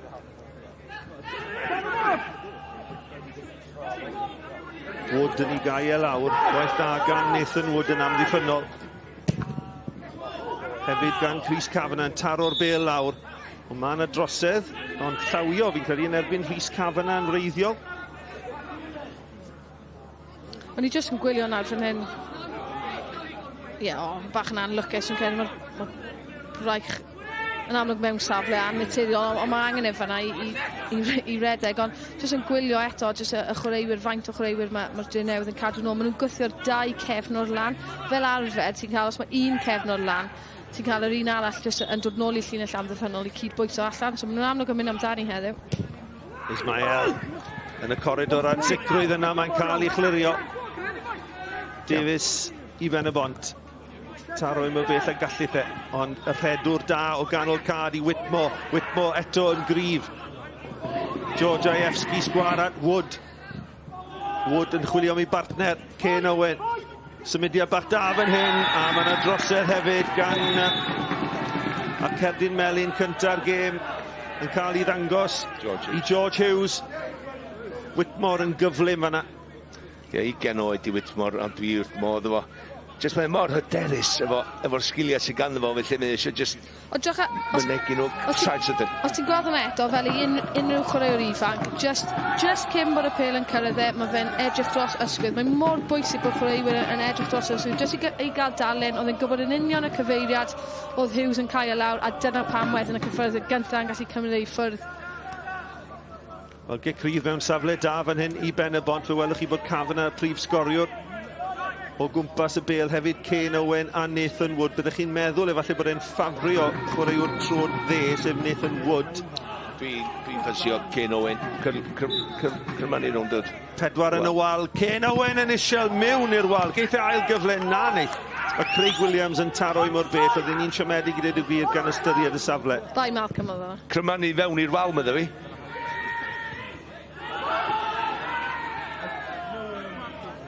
Wood yn ei gau e lawr. Gwaith da gan Nathan Wood yn amddiffynnol. Hefyd gan Chris Kavanagh yn taro'r bêl lawr. Ond mae yna drosedd, ond llawio fi'n credu yn erbyn Rhys Kavanagh yn wreiddiol. O'n i jyst yn gwylio nawr fan hyn. Ie, yeah, o, bach yn anlwcus yn credu. Mae'r ma braich yn amlwg mewn safle annaturiol, ond mae angen e fanna i, i, i, i redeg. Ond jyst yn gwylio eto, jyst y, y chwaraewyr, faint o chwaraewyr mae'r ma Drenewydd yn cadw nôl. Maen nhw'n gwthio'r dau cefn o'r lan. Fel arfer, ti'n cael, os mae un cefn o'r lan, ti'n cael yr un arall jyst yn dod nôl i llinell amddiffynnol i cydbwyso allan. So maen nhw'n amlwg yn mynd amdani heddiw. Ismael yn y coridor ansicrwydd yna, mae'n cael ei chlirio. Davies i Ben y Bont. Taro im o bell a gallith e, ond y rhedwr da o ganol cad i Whitmore. Whitmore eto yn gryf. George Ievski sgwar at Wood. Wood yn chwilio am ei bartner, Kane Owen. Symudiad bach da fan hyn, a mae yna drosedd hefyd gan a cerdyn melyn cynta'r gêm yn cael ei ddangos George i George Hughes. Whitmore yn gyflym fanna. Ie, 20 oed i Whitmore, ond dwi wrth modd efo. Just mae mor hyderus efo, efo'r sgiliau sydd ganddo fo, felly mae eisiau just O, drych a- os- mynegi nhw os ti- traed sydyn. Os ti'n gweld hwnna eto, fel i un, unrhyw chwaraewr ifanc, just, just cyn bod y pêl yn cyrraedd e, mae fe'n edrych dros ysgwydd. Mae mor bwysig bod chwaraewyr yn edrych dros ysgwydd, just i, i gael darlun, oedd e'n gwybod yn union y cyfeiriad oedd Hughes yn cael e lawr, a dyna pam wedyn y cyffyrdd y gyntaf yn gallu cymryd ei ffwrdd. Wel, gic rydd mewn safle da fan hyn i Ben y Bont. Fe welwch chi bod Kavanagh, prif sgoriwr, o gwmpas y bêl hefyd, Kane Owen a Nathan Wood. Byddech chi'n meddwl efallai bod e'n ffafrio chwaraewr trod dde, sef Nathan Wood. Dwi'n dwi ffansio Kane Owen, cyrmanu rownd y... Pedwar yn y wal, Kane Owen yn isiel mewn i'r wal. Geith e ail gyfle na neith. Mae Craig Williams yn taro i mor bell, oedden ni'n siomedig i dweud y gwir gan ystyried y safle. Dau Malcolm oedd yna. Crymanu fewn i'r wal, medda fi.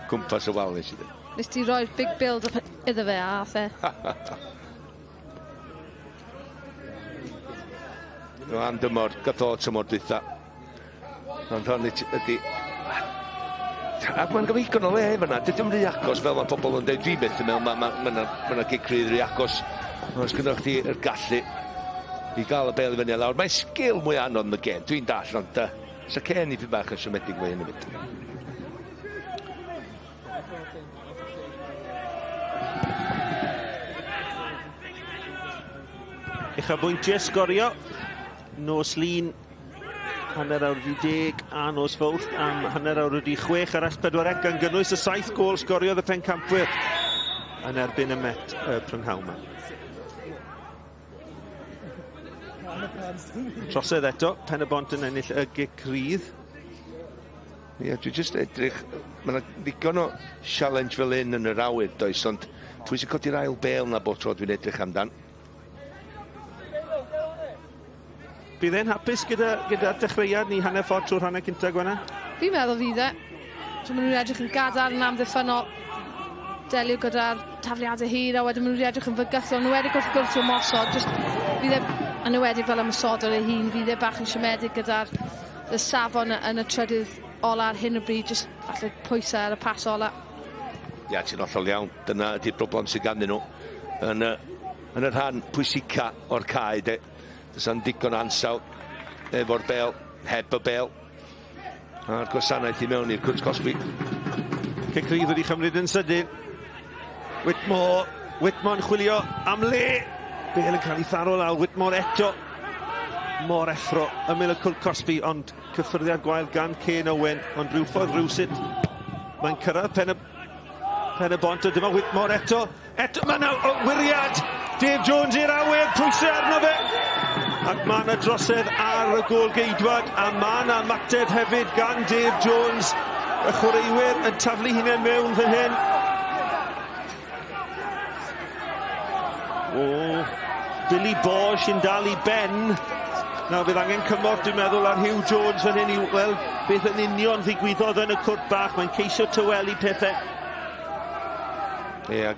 Cwmpas y wal nes i ddweud. Nes ti roi'r big build up iddo fe a ath e. No, am dymor, gath o tymor dwytha. Ond hon ydy... Ac mae'n gyfeillgar o le efo yna. Dydy o'm rhy agos fel mae pobl yn dweud. Dwi byth yn meddwl mae ma, ma, ma, ma, ma gic rhydd rhy agos. Ond os gynnwch chi yr gallu i gael y bêl i fyny a lawr. Mae'n sgil mwy anodd yn y gêm. Dwi'n dall, ond sa Cen i bach yn siomedig fwy hyn hefyd. Uchafbwyntiau sgorio nos Lun 10:30 a nos Fawrth am 6:30 ar S4C gan gynnwys y 7 gôl sgoriodd y pencampwyr yn erbyn y Met y prynhawn yma. Trosedd eto, Pen y Bont yn ennill y gic rydd. Ie, dwi jyst edrych, mae yna ddigon o challenge fel hyn yn yr awyr, does, ond pwy sy'n codi'r ail bêl na bob tro dwi'n edrych amdan. Bydd e'n hapus gyda'r gyda dechreuad ni hanner ffordd trwy'r hanner cyntaf, Gwenna? Fi'n meddwl fydd e. So maen nhw'n edrych yn gadarn yn amddiffynnol. Delio gyda'r tafliadau hir a wedyn maen nhw'n edrych yn fygythiol. Nhw wedi gwrth gwrth ymosod. Just, fydd e, yn enwedig fel ymosodwr ei hun, fydd e bach yn siomedig gyda'r y safon yn y trydydd ola ar hyn o bryd. Just falle pwysau ar y pas ola. Ia, ti'n hollol iawn. Dyna ydy'r broblem sydd ganddyn nhw. Yn y, yn y rhan pwysica o'r cae, de. Does na'm digon o ansawdd efo'r bêl, heb y bêl. A'r gwasanaeth i mewn i'r cwrt cosbi. Cic rydd wedi chymryd yn sydyn. Whitmore, Whitmore yn chwilio am le. Bêl yn cael ei tharo lawr, Whitmore eto. Mor effro, ymyl y cwrt cosbi, ond cyffyrddiad gwael gan Kane Owen, ond rhyw ffordd rhywsut. Mae'n cyrraedd pen y, pen y bont, a dyma Whitmore eto. Eto, mae yna wyriad! Dave Jones i'r awyr, pwysau arno fe! Ac mae yna drosedd ar y gôl geidwad, a mae yna ymateb hefyd gan Dave Jones. Y chwaraewyr yn taflu hunain mewn fan hyn. O, Billy Bosch yn dal i ben. Nawr fydd angen cymorth, dwi'n meddwl, ar Hugh Jones fan hyn i weld beth yn union ddigwyddodd yn y cwrt bach. Mae'n ceisio tawelu pethau. Ie,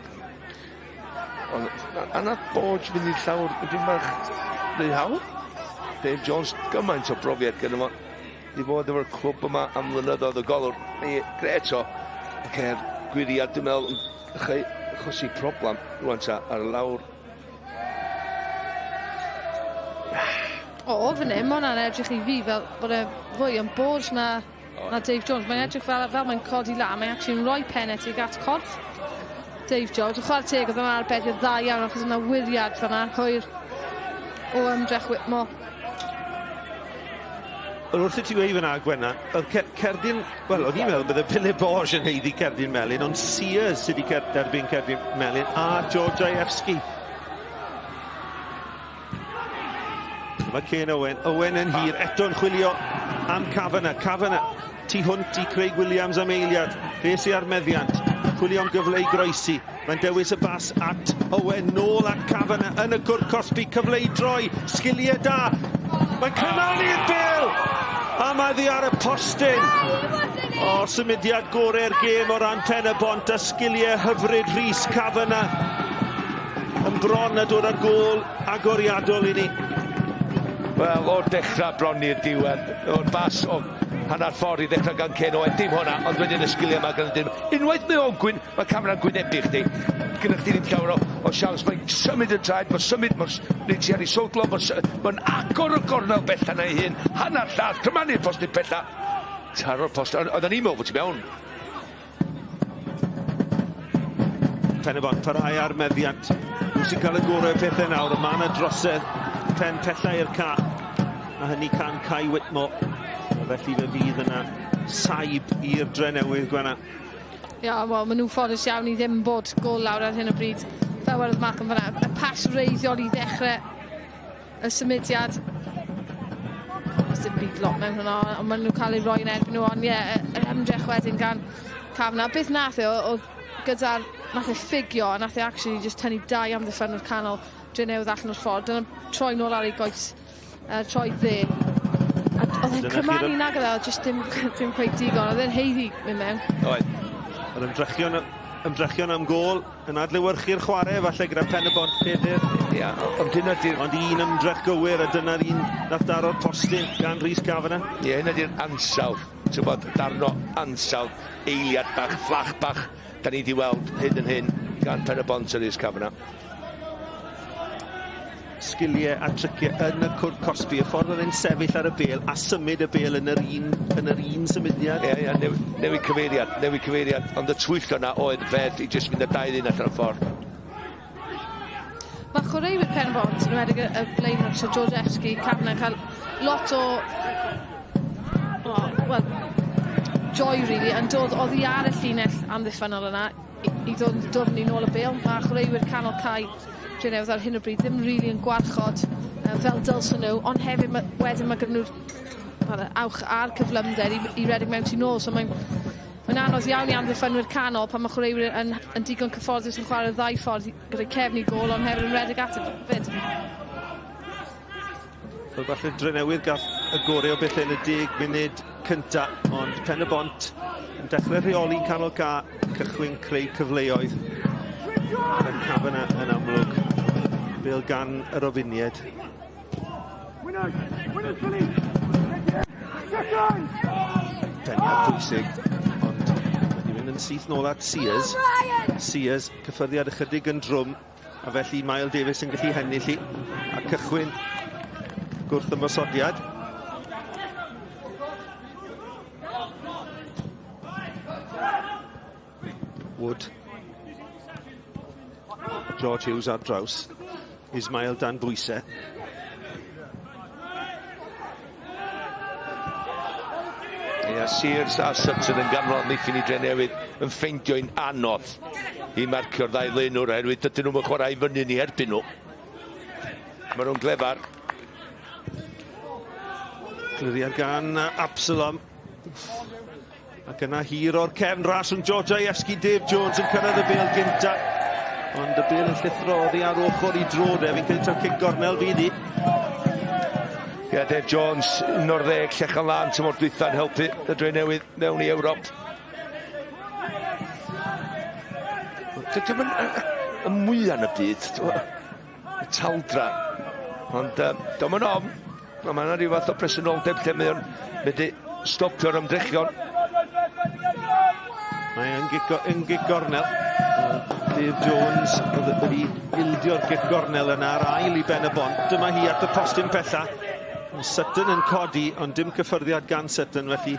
ond a nath Borge fynd i'r llawr dipyn bach rhy hawdd. Dave Jones, gymaint o brofiad gyda fo. Di bod efo'r clwb yma am flynyddoedd y golwr. Ie, gret o. Ac er gwiriad, dwi'n meddwl, yn achosi problem rwan ta ar y lawr. O, o fan hyn, mae hwnna'n edrych i fi fel bod e fwy yn Borge na, na Dave Jones. Mae'n edrych fel, fel mae'n codi lan, mae'n actually'n rhoi pennau tuag at corff Dave Jones. Y chwarae teg oedd yna arbediad dda iawn achos yna wyriad fan'na, hwyr o ymdrech Whitmore. Wel, wrth i ti weud fyna, Gwenna, oedd cerdyn, wel, o'n i'n meddwl bydde Billy Borge yn haeddu cerdyn melyn, ond Sears sydd wedi derbyn cerdyn melyn, a George Ajewski. Mae Kane Owen, Owen yn hir, eto'n chwilio am Kavanagh, Kavanagh tu hwnt i Craig Williams am eiliad, fe sydd ar meddiant, chwilio am gyfle i groesi, mae'n dewis y bas at Owen, nôl at Kavanagh yn y cwrt cosbi, cyfle i droi, sgiliau da, mae'n cymanu'r bêl! A mae ddi ar y postyn. O, symudiad gorau'r gêm o ran Pen y Bont a sgiliau hyfryd Rhys Kavanagh yn bron a dod â gôl agoriadol i ni. Wel, o'r dechrau bron i'r diwedd, o'r bas o hanner ffordd i ddechrau gan Ken Owen, dim hwnna, ond wedyn y sgiliau yma gan y dim. Unwaith mae o'n gwyn, mae camera'n gwynebu chdi. gyda chdi ddim llawer o, o siawns. Mae'n symud y traed, mae'n symud, mae'n neud ti ar ei sowdlo, mae'n mae agor y gornel bella na ei hun, hanner llath, crymanu'r postyn pella, taro'r post, oedden ni'n meddwl bod ti mewn. Pen-y-bont parhau ar meddiant. Nhw sy'n cael y gorau o pethau nawr, ond mae yna drosedd pen pella i'r ca. A hynny can Kai Whitmore. A felly fe fydd yna saib i'r Drenewydd, Gwenna. Ia, wel, maen nhw'n ffodus iawn i ddim bod gol lawr ar hyn o bryd. Fel wedodd Malcolm fan'na, y pas wreiddiol i ddechrau y symudiad. Does dim byd lot mewn hwnna, ond maen nhw'n cael ei roi yn erbyn nhw, ond ie, yr ymdrech wedyn gan Kavanagh. Beth nath e, oedd gyda'r, nath e ffugio, a nath e actually just tynnu dau amddiffynwr canol Drenewydd allan o'r ffordd. Dyna troi nôl ar ei goes, troi dde. A oedd e'n cymanu nag oedd e, oedd just dim, dim cweit digon. Oedd e'n haeddu mynd mewn. Oedd. Yr ymdrechion, ymdrechion am gôl yn adlewyrchu'r chwarae falle gyda Pen-y-bont Pedyr. Ia, ond dyna di'r... Ond un ymdrech gywir a dyna'r un nath daro'r postyn gan Rhys Kavanagh. Ie, hynna di'r ansawdd. Ti'n bod, darn o ansawdd, eiliad bach, fflach bach, da ni di weld hyn yn hyn gan Pen-y-bont a Rhys Kavanagh. Sgiliau a triciau yn y cwrt cosbi, y ffordd oedd e'n sefyll ar y bêl a symud y bêl yn yr un, yn yr un symudiad. Ie, ie, newid, newid cyfeiriad, newid cyfeiriad, ond y twyllo na oedd fedd i jyst mynd â dau ddyn allan o'r ffordd. Mae chwaraewyr Pen-y-bont, yn enwedig y, y blaenwr, so Georgievski, Kavanagh, cael lot o, oh, well, joy really, yn dod oddi ar y llinell amddiffynnol yna i, i ddod dwrn i nôl y bêl. Mae chwaraewyr canol cae Drenewydd ar hyn o bryd ddim really yn gwarchod fel dylsyn nhw, ond hefyd ma, wedyn mae gyda nhw'r awch a'r cyflymder i, i redeg mewn tu nôl, so mae'n mae'n anodd iawn i amddiffynwyr canol pan mae chwaraewyr yn, yn digon cyfforddus yn chwarae'r ddau ffordd gyda cefn i gôl, ond hefyd yn redeg at y fyd. Wel, falle Drenewydd gath y gorau o bethau yn y 10 munud cynta, ond Pen-y-bont yn dechrau rheoli'n canol ca, cychwyn creu cyfleoedd. Gyda Kavanagh yn amlwg, bêl gan yr Ofinied. Peniad pwysig, ond wedi mynd yn syth nôl at Sears. Sears, cyffyrddiad ychydig yn drwm, a felly Mael Davies yn gallu hennill hi, a cychwyn gwrth ymosodiad. Wood. George Hughes ar draws. Ismail dan bwysau. Ia, Sears a Sutton yn ganol amddiffyn i Drenewydd yn ffeindio'n anodd i marcio'r ddau flaenwr oherwydd dydyn nhw'n chwarae i fyny ni erbyn nhw. Maen nhw'n glefar. Cliriad gan Absalom. Ac yna hir o'r cefn ras yn Georgievski, Dave Jones yn cyrraedd y bêl gynta. Ond y bêl yn llithro oddi ar ochr i drod e, fi'n credu taw cic gornel fydd hi. Ie, Dave Jones, 11, Llechan Lân, tymor dwytha'n helpu y Drenewydd mewn i Ewrop. Dydy o'm y mwyaf yn y byd, y taldra. Ond dio'm yn ofn. Mae yna rhyw fath o presenoldeb lle mae o'n medru stopio'r ymdrechion. Mae yn gic, yn gic gornel. Dave Jones oedd wedi ildio'r gic gornel yna ar ail i Ben y Bont. Dyma hi at y postyn pella. Sutton yn codi, ond dim cyffyrddiad gan Sutton, felly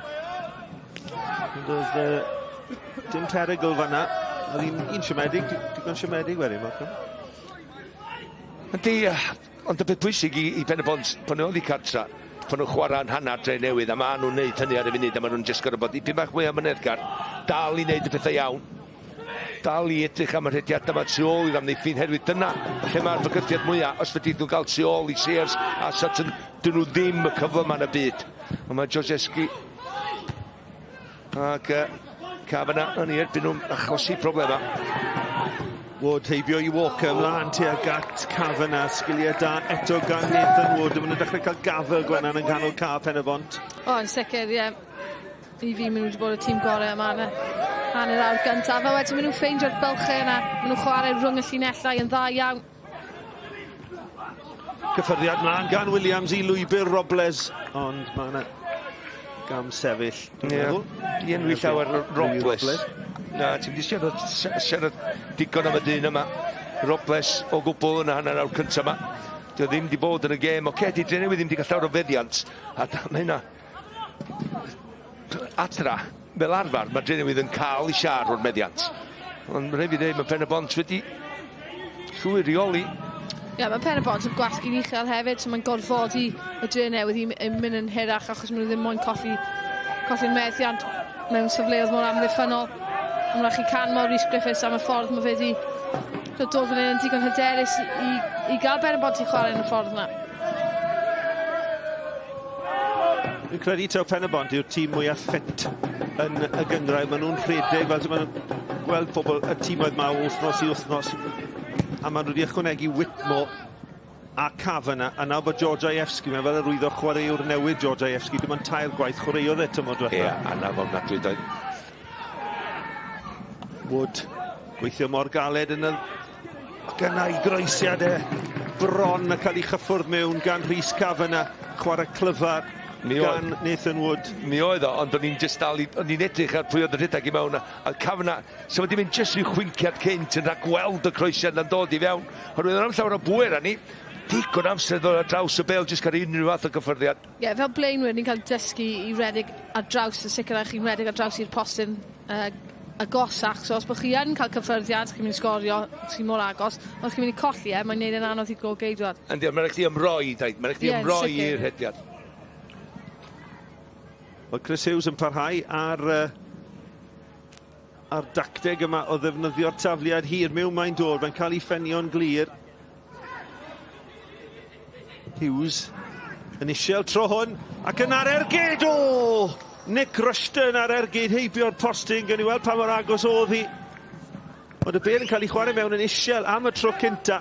ond oedd dim perygl fanna. Oedd hi'n un siomedig, digon siomedig wedyn, Malcolm. Yndi, ond y peth pwysig i, i Pen-y-bont, pan nhw oddi cartra, pan nhw'n chwarae'n hanner Drenewydd, a maen nhw'n neud hynny ar y funud, a maen nhw'n jyst gorfod bod dipyn bach mwy amyneddgar, dal i wneud y pethau iawn, dal i edrych am y rhediadau yma tu ôl i'r amddiffyn, herwydd dyna lle mae'r bygythiad mwyaf, os fedrith nhw gael tu ôl i Sears a Sutton, dyn nhw ddim y cyfle yma yn y byd. Ond mae Georgievski ac Kavanagh yn ei erbyn nhw'n achosi problemau. Wood heibio i Walker, ymlaen tuag at Kavanagh, sgiliau da eto gan Nathan Wood. Maen nhw'n dechrau cael gafel Gwenan yn canol ca Pen-y-bont. O, yn sicr, ie. I fi, maen nhw wedi bod y tîm gorau yma yn y hanner awr gyntaf. A wedyn maen nhw'n ffeindio'r bylchau yna. Maen nhw'n chwarae rhwng y llinellau yn dda iawn. Cyffyrddiad mlaen gan Williams i lwybr Robles, ond mae yna gam sefyll, dwi'n Ie, meddwl. di enwi llawer Robles. Na, ti'n mynd i siarad, siarad digon am y dyn yma. Robles o gwbl yn y hanner awr cyntaf yma. Dio ddim di bod yn y gêm. Oce, okay, di Drenewydd ddim di cael llawer o feddiant. A mae hynna adra, fel arfer, mae Drenewydd yn cael ei siar o'r meddiant. Ond rhaid fi dweud, mae Pen y Bont wedi llwyr reoli. Ie, yeah, mae Pen y Bont yn gwasgu'n uchel hefyd, so mae'n gorfodi y Drenewydd i, i mynd yn hirach achos maen nhw ddim moyn colli colli'r meddiant mewn safleoedd mor amddiffynnol. Ond rhaid chi canmol Rhys Griffiths am y ffordd mae fe wedi dod fan hyn yn digon hyderus i, i, i gael Ben y Bont i chwarae yn y ffordd yna. Fi'n credu taw Pen-y-bont yw'r tîm mwyaf ffit yn y gynghrair. Maen nhw'n rhedeg fel maen nhw'n gweld pobl y tîmoedd ma o wythnos i wythnos. A maen nhw wedi ychwanegu Whitmore a Kavanagh. A nawr bod George Ievski, mae'n fel arwyddo chwaraewr newydd George Ievski, dim ond tair gwaith chwaraeodd e tymor diwetha. Ie, yeah, anaf ofnadwy doedd. Wood, gweithio mor galed yn y Ac yna i groesiad e, bron yn cael ei chyffwrdd mewn gan Rhys Kavanagh, chwarae clyfar Mi gan oedd, Nathan Wood. Mi oedd o, ond o'n i'n just dal i, o'n i'n edrych ar pwy oedd yn rhedeg i mewn, a Kavanagh, so wedi mynd just rhyw chwinciad cynt yn rhag gweld y croesiad na'n dod i fewn. Oherwydd o'n am llawer o bwer ni, digon amser ddod ar draws y bel, jyst cael unrhyw fath o gyffyrddiad. Ie, yeah, fel blaenwyr, ni'n cael dysgu i redeg ar draws, yn sicrhau chi'n redeg ar draws i'r postyn uh, agosach. So os bod chi yn cael cyffyrddiad, chi'n mynd i sgorio, chi'n mor agos. Ond os chi'n mynd i colli e, mae'n neud e'n anodd i'r gôl-geidwad. Yndi, ond mae'n rhaid chdi ymroi, dweud. Mae'n rhaid chdi Ie, ymroi sicr. i'r rhediad. Wel, Chris Hughes yn parhau ar, uh, ar dacteg yma o ddefnyddio'r tafliad hir. Mewn mae'n dod, mae'n cael ei ffenio'n glir. Hughes yn isiel tro hwn, ac yna'r ergyd! O! Nick Rushton ar ergyd heibio'r postyn, gan i weld pa mor agos oedd hi. Ond y bel yn cael ei chwarae mewn yn isiel am y tro cynta.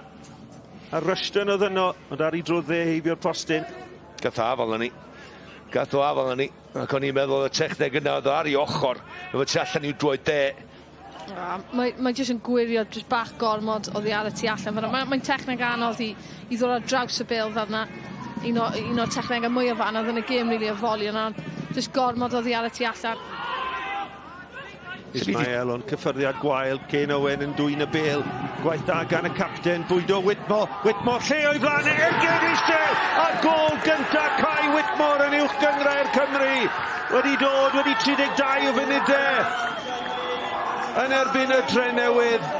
A Rushton oedd yno, ond ar ei dro dde heibio'r postyn. Gath o afal ni. Gath o afal ni. Ac o'n i'n meddwl y techneg yna oedd o ar ei ochr. Efo tu allan i'w droed de. Mae, mae jyst yn gwirio jyst bach gormod oddi ar y tu allan. Mae'n mae, mae techneg anodd i, i ddod ar draws y bêl fel yna. Un, o, un o'r technegau mwyaf anodd yn y gêm, really, o foli yna. Jyst gormod oddi ar y tu allan. Ismael ond cyffyrddiad gwael, Kane Owen yn dwyn y bêl. Gwaith da gan y capten, bwydo Whitmore. Whitmore lle o'i flaen e, ergyd eisiau! A gôl gynta Kai Whitmore yn uwch gynghrair Cymru. Wedi dod, wedi 32 o funudau yn erbyn y Drenewydd.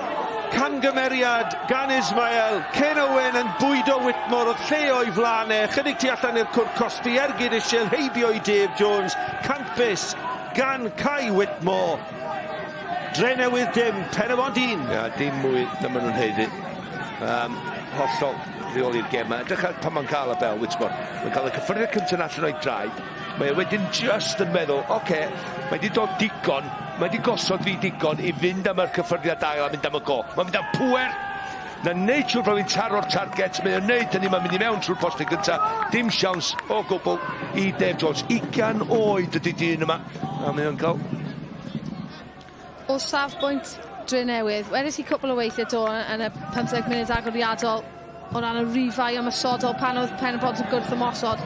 Camgymeriad gan Ismael. Ken Owen yn bwydo Whitmore oedd lle o'i flaen e. Chydig tu allan i'r cwrt cosbi, ergyd eisiau heibio i Dave Jones. Campus gan Kai Whitmore. Drenewydd dim, Pen-y-bont un. Ia, dim mwy na maen nhw'n haeddu. Um, hollol reoli'r gem yma. Edrych ar pan mae'n cael y bel, Whitmore. Mae'n cael y cyffyrddiad cyntaf allan o'i draed. Mae e wedyn just yn meddwl, oce, okay, mae wedi dod digon, mae wedi gosod fi digon i fynd am yr cyffyrddiad ail a mynd am y go. Mae'n mynd am pwer, na neud siŵr bod fi'n taro'r target, mae o'n neud hynny, mae'n mynd i mewn trwy'r postyn gyntaf, dim siawns o gwbl i Dave Jones. 20 oed ydy dyn yma, a mae o'n cael O safbwynt Drenewydd, wedes i cwpl o weithiau do yn y 15 munud agoriadol o ran y rifau ymosodol pan oedd Pen-y-bont yn gwrth ymosod.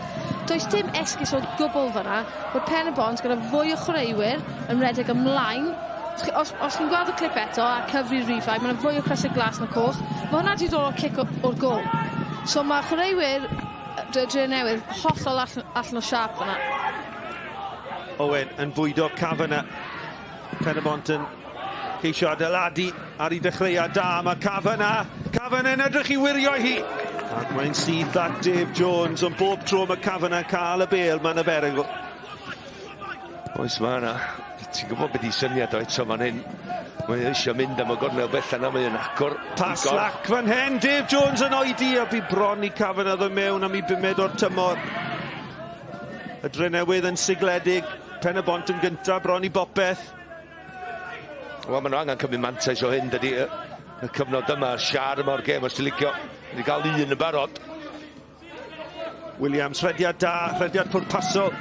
Does dim esgus o gwbl fyna bod Pen-y-bont gyda fwy o chwaraewyr yn redeg ymlaen. Os, os chi'n gweld y clip eto a cyfri'r rifau, mae'n fwy o crysau glas na coch. Mae hwnna wedi dod o'r cic o'r gol. So mae chwaraewyr Drenewydd hollol allan, allan o siâp fyna. Owen yn bwydo Kavanagh. Pen-y-bont yn ceisio adeiladu ar ei dechreuad da. Mae Kavanagh, Kavanagh yn edrych i wirio hi. Ac mae'n syth at Dave Jones, ond bob tro mae Kavanagh cael y bel, mae'n y berygl. Oes mae yna. Ti'n gwybod beth i syniad o eto fan hyn. Mae eisiau mynd am y gornel bella na, mae'n agor. Pas lac fan hyn, Dave Jones yn oedi a bu bron i Kavanagh ddod mewn am ei bumed o'r tymor. Y Drenewydd yn sigledig, Pen-y-bont yn gyntaf bron i bopeth. Wel, maen nhw angen cymryd mantais o hyn, dydy, y, y cyfnod yma, siar yma o'r gêm, os ti'n licio, wedi cael un yn barod. Williams, rhediad da, rhediad pwrpasol.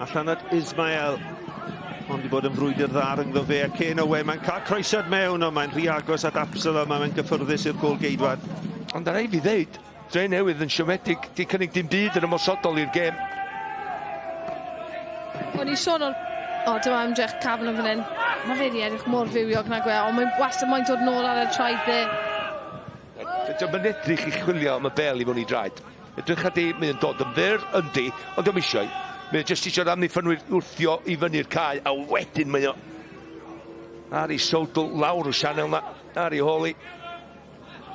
Allan at Ismael. Ond wedi bod yn frwydr dda rhyngddo fe a Kane Owen. Mae'n cael croesiad mewn, ond mae'n rhy agos at Absalom a mae'n gyffyrddus i'r gôl geidwad. Ond ar ei fi ddeud, Drenewydd yn siomedig, di cynnig dim byd yn ymosodol i'r gêm. O'n i sôn o'r O, dyma ymdrech cafn yn fan hyn. Mae fe wedi edrych mor fywiog nag e, ond mae'n wastad moyn dod nôl ar y traed dde. Dyma'n edrych i chwilio am y bel i mewn i draed. Edrych di, mae'n dod yn fyr, yndi, ond ddim eisiau. Mae'n jyst eisiau'r amddiffynwyr wrthio i fyny'r cae, a wedyn mae o ar ei sowdl lawr y sianel na, ar ei holi.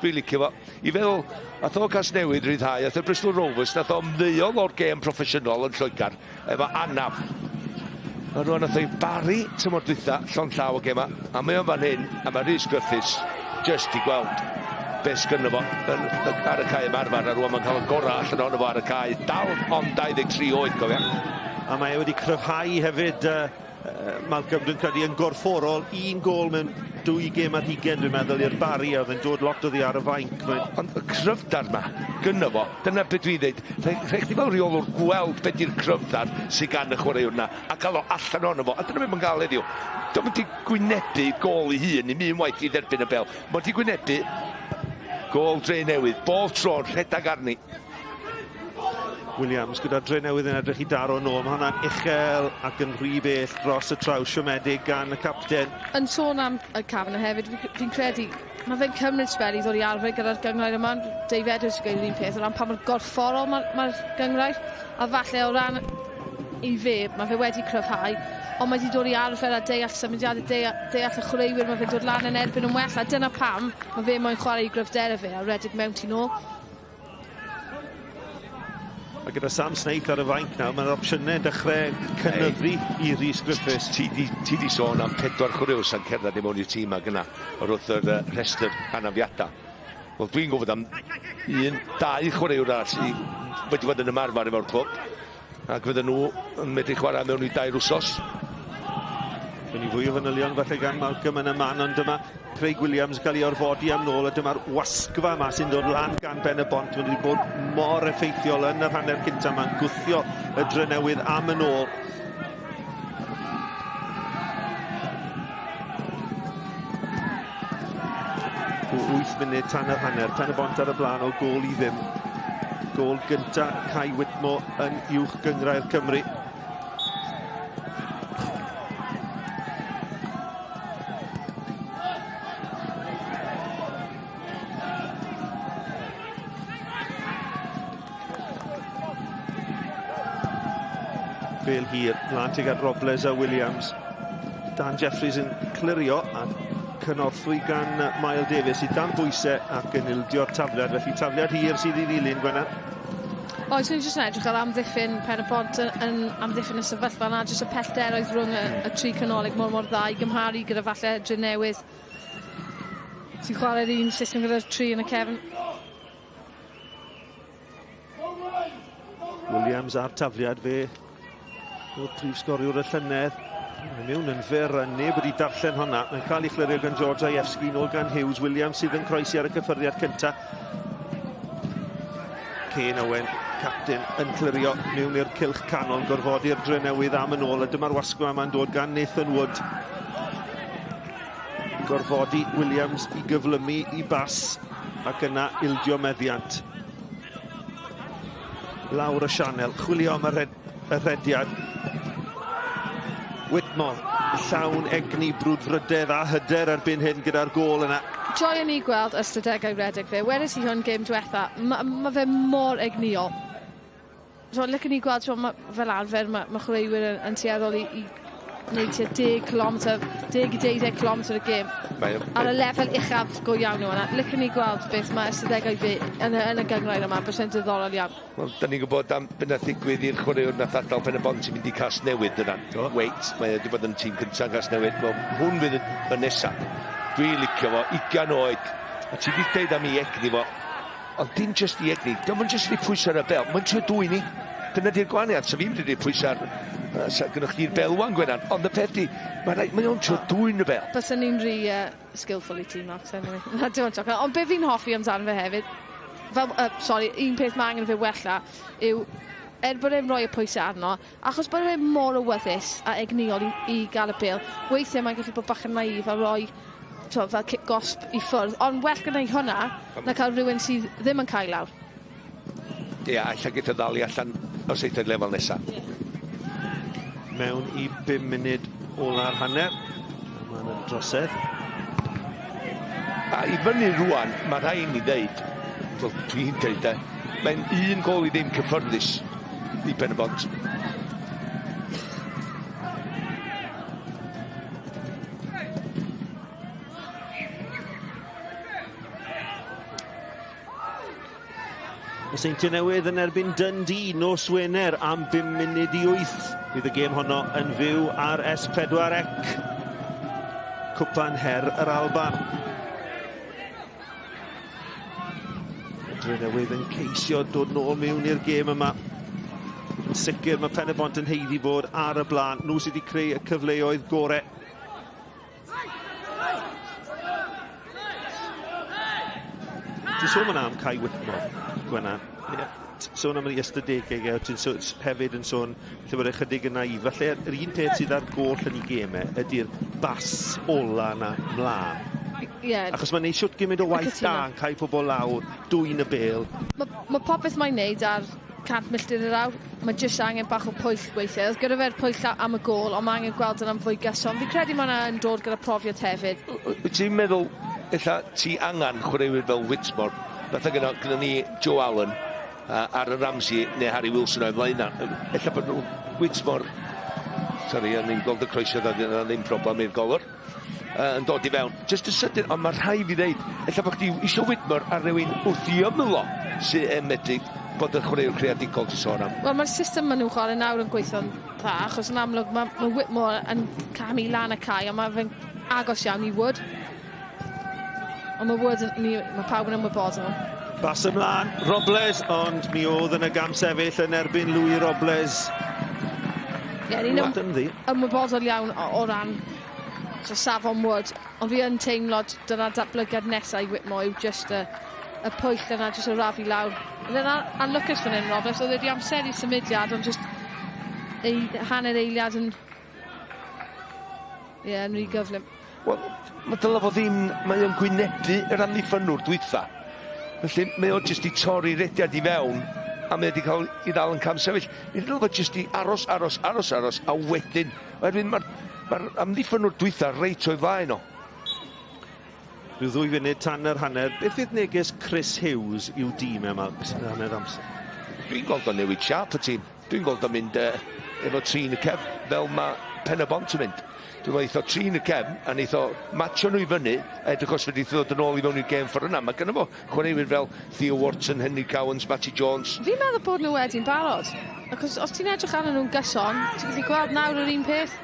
Dwi'n licio fo. I feddwl, ath o Casnewydd ryddhau, ath o Bristol Rovers, nath o ymddeol o'r gêm proffesiynol yn Lloegr, efo anaf. A rwan nath o'i baru tymor dwytha, llond llaw o gema, a mae o'n fan hyn, a mae Rhys Griffiths jyst i gweld beth sgynno fo yn, ar y cae ymarfer, a rwan mae'n cael y gorau allan ohono fo ar y cae, dal ond 23 oed, cofia. A mae e wedi cryfhau hefyd, Malcolm, dwi'n credu, yn gorfforol, un gôl mewn dwy gêm ar hugen, dwi'n meddwl, i'r Barri, a oedd yn dod lot oddi ar y fainc. Ond y cryfder ma, gynno fo, dyna beth dwi'n dweud, rhaid chdi fel rheolwr gweld beth di'r cryfder sydd gan y chwaraewr na, a gael o allan ohono fo, a dyna beth mae'n gael heddiw. Dio'm wedi gwynebu gôl ei hun, ddim un waith i dderbyn y bel. Mae wedi gwynebu gôl Drenewydd, bob tro'n rhedeg arni. Williams gyda'r Drenewydd yn edrych i daro nôl. Mae hwnna'n uchel ac yn rhy bell dros y traws, siomedig gan y capten. Yn sôn am y Kavanagh hefyd, fi'n credu mae fe'n cymryd sbel i ddod i arfer gyda'r gynghrair yma. Dave Edwards yn gweud yr un peth o ran pa mor gorfforol mae'r ma gynghrair. A falle o ran i fe, mae fe wedi cryfhau, ond mae wedi dod i arfer a deall symudiadau, deall, deall y chwaraewyr, mae fe'n dod lan yn erbyn yn well, a dyna pam mae fe moyn chwarae i gryfderau fe a redeg mewn tu nôl. A gyda Sam Snaith ar y fainc nawr, mae'r opsiynau yn dechrau cynyddu i Rhys Griffiths. Ti di, ti di sôn am pedwar chwaraewr sy'n cerdded i mewn i'r tîm ag yna, o'r wrth yr uh, rhestr anafiadau. Wel, dwi'n gwybod am un, dau chwaraewr arall sydd wedi bod yn ymarfer efo'r clwb, ac fydden nhw yn medru chwarae mewn i dair wsos. Gwni fwy o fanylion falle gan Malcolm yn y man, ond dyma Craig Williams gael ei orfodi am nôl, a dyma'r wasgfa yma sy'n dod lan gan Ben y Bont. Mae wedi bod mor effeithiol yn yr hanner cyntaf yma'n gwthio y Drenewydd am yn ôl. O 8 munud tan yr hanner, Pen y Bont ar y blaen o gôl i ddim. Gôl gynta Kai Whitmore yn uwch gynghrair Cymru. Bel hir, mlaen tuag at Robles a Williams. Dan Jeffries yn clirio a cynorthwy gan Mael Davies sydd dan bwysau ac yn ildio'r tafliad. Felly tafliad hir sydd i ddilyn, Gwenna. Oes, o'n i jyst yn edrych ar amddiffyn Pen y Bont yn, yn amddiffyn y sefyllfa yna, jyst y pellteroedd rhwng y, y tri canolig mor mor dda i gymharu gyda falle Drenewydd sy'n chwarae'r un system gyda'r tri yn y cefn. Williams a'r tafliad fe o'r prif sgoriwr y llynedd. Mae mewn yn fyr a neb wedi darllen hwnna. Mae'n cael ei chlirio gan George Ajewski, nôl gan Hughes. Williams sydd yn croesi ar y cyffyrddiad cynta. Kane Owen, captain, yn clirio mewn i'r cylch canol, gorfodi'r Drenewydd am yn ôl, a dyma'r wasgfa yma'n dod gan Nathan Wood. Gorfodi Williams i gyflymu i bas ac yna ildio meddiant. Lawr y sianel, chwilio am y, rhed, y rhediad. Whitmore, llawn egni, brwdfrydedd a hyder erbyn hyn gyda'r gôl yna. Joio ni gweld ystadegau redeg fe. Wedes i hwn gêm diwetha, mae ma fe mor egnïol. So, licen ni gweld, so, ma, fel arfer, mae ma chwaraewyr yn, yn tueddol i, i wneud tua 10 km, 10 i 12 km y gêm. Mae, ar y lefel uchaf go iawn yw hwnna. Licen ni gweld beth mae ystadegau fi yn y, yn y gynghrair yma, byse'n diddorol iawn. Wel, da ni'n gwybod am beth nath ddigwydd i'r chwaraewr nath adael Pen y Bont i fynd i Casnewydd dyna. Do. Wait, mae e wedi bod yn tîm cyntaf yn Casnewydd. Wel, hwn fydd y nesaf. Dwi'n licio fo, 20 oed. A ti wedi deud am ei egni fo, Ond dim jyst i egni, dio'm yn jyst rhoi pwysau ar y bel, mae'n trio dwyn i. Dyna di'r gwahaniaeth, so fi'n mynd i rhoi pwysau ar, sa gynnwch chi'r bel wan Gwenan, ond y peth di, mae rhaid, mae o'n trio dwyn y bel. Bysen ni'n rhy uh, skillful i ti, Mark, anyway. Na, dim ond jocan. Ond be fi'n hoffi amdano fe hefyd, fel, uh, sorry, un peth mae angen i fe wella yw, er bod e'n rhoi y pwysau arno, achos bod e mor awyddus a egnïol i, i gael y bel, weithiau mae'n gallu bod bach yn naïf a rhoi t'o' fel cic gosb i ffwrdd ond well gynna i hwnna na ca'l rywun sydd ddim yn cael lawr. Ie, a ella geith o ddal i allan os eith o'r lefel nesa. Ie. mewn i 5 munud ola'r hanner. Mae yna drosedd. A i fyny rwan, mae rhaid ni ddeud, wel dwi'n deud e, mae'n un gol i ddim cyffyrddus i Pen-y-bont. Y Seintiau Newydd yn erbyn Dundee nos Wener am 5 munud i 8. Bydd y gêm honno yn fyw ar S4C. Cwpan Her yr Alban. Y Drenewydd yn ceisio dod nôl mewn i'r gêm yma. Yn sicr mae Pen-y-bont yn haeddu bod ar y blaen. Nhw sydd wedi creu y cyfleoedd gorau. Ti'n sôn yna am Kai Whitmore, Gwenna. Yeah. Sôn am yr ystadegau, e, ti'n so, hefyd yn sôn lle bod ychydig yn naif. Falle yr un peth sydd ar goll yn ei gemau ydy'r bas ola yna mlaen. Yeah. Achos mae'n neud siwt gymaint o waith da yn cael pobl lawr, dwy'n y bel. Mae ma popeth mae'n neud ar 100 milltir yr awr. Mae jyst angen bach o pwyll weithiau. Oedd gyda fe'r pwyll am y gôl, ond mae angen gweld yna'n fwy gyson. Fi'n credu mae yna yn dod gyda profiad hefyd. Wyt ti'n meddwl, ella ti angen chwaraewyr fel Whitmore, fatha gyda, gyda ni Joe Allen, uh, Aaron Ramsey neu Harry Wilson o'i flaen. Ella bod nhw, Whitmore, sorry, o'n i'n gweld y croesiad a ddim problem i'r golwr, uh, yn dod i fewn. Just y sydyn, ond mae rhaid fi ddeud, ella bod chdi eisiau Whitmore ar rywun wrth i ymyl o sy'n yn medru bod yn chwaraewr creadigol ti'n sôn am. Wel, mae'r system maen nhw'n chwarae nawr yn gweithio'n dda, achos yn amlwg mae, mae Whitmore yn camu lan y cae, ond mae fe'n agos iawn i Wood. Ond mae Wood, yn, mae pawb yn ymwybodol. Bas ymlaen, Robles, ond mi oedd yn y gam sefyll yn erbyn Louis Robles. Ie, yeah, ni'n ymwybodol iawn o, o ran so safon Wood, ond fi yn teimlo dyna'r datblygiad nesaf i Whitmore yw just y, y pwyll yna, just o rafu lawr. Oedd e'n anlwcus fan hyn, Roberts, oedd wedi amseru symudiad, ond just ei, hanner eiliad yn... Ie, yeah, yn rhy gyflym. Wel, mae dylai fo ddim, mae o'n gwynebu yr amddiffynnwr dwytha. Felly mae o jyst i torri rediad i fewn a mae wedi cael ei ddal yn cam sefyll. Mi ddylai fo jyst i aros, aros, aros, aros, a wedyn, oherwydd mae'r ma amddiffynnwr dwytha reit o'i flaen o. Rhyw ddwy funud tan yr hanner. Beth fydd neges Chris Hughes i'w dîm e, Mark, yn hanner amser? Dwi'n gweld o'n newid siâp y tîm. Dwi'n gweld o'n mynd uh, efo trin y cefn, fel mae Pen y Bont yn mynd. Dwi'n meddwl eitho trin y cefn, a neith o matcho nhw i fyny, a edrych os fedrith ddod yn ôl i mewn i'r gêm ffordd yna. Mae gynno fo chwaraewyr fel Theo Wharton, Henry Cowans, Matty Jones. Fi'n meddwl bod nhw wedi'n barod. Achos os ti'n edrych arnyn nhw'n gyson, ti'n gallu gweld nawr yr un peth.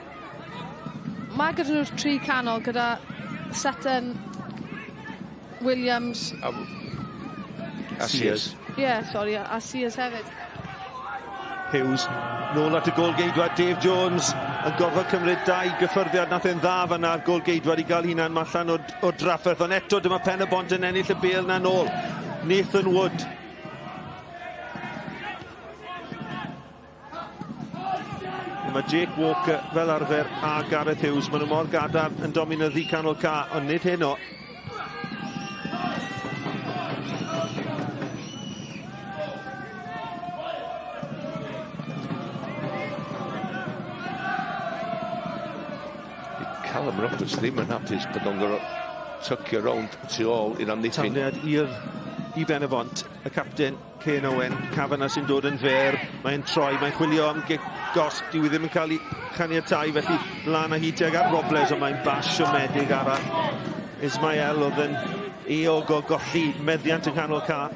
Mae gyda nhw'r tri canol gyda Sutton, Williams... A, a Sears. Ie, yeah, sori, a Sears hefyd. Hughes, nôl at y gôl geidwad, Dave Jones yn gorfod cymryd dau gyffyrddiad, nath e'n dda fanna'r gôl geidwad i gael hunan allan o, o drafferth, ond eto dyma Pen y Bont yn ennill y bêl na nôl. Nathan Wood. Mae Jake Walker fel arfer a Gareth Hughes, maen nhw mor gadarn yn dominyddu canol ca, ond nid heno. Callum Roberts ddim yn hapus bod o'n gorfod tycio rownd tu ôl i'r amddiffyn. Tafliad i'r i Ben y Bont, y capten Kane Owen, Kavanagh sy'n dod yn fer, mae'n troi, mae'n chwilio am gic gosb, dyw i ddim yn cael ei chaniatau, felly mlaen â hi tuag at Robles, ond mae'n bas siomedig arall. Ismael oedd yn eog o golli meddiant yng nghanol ca.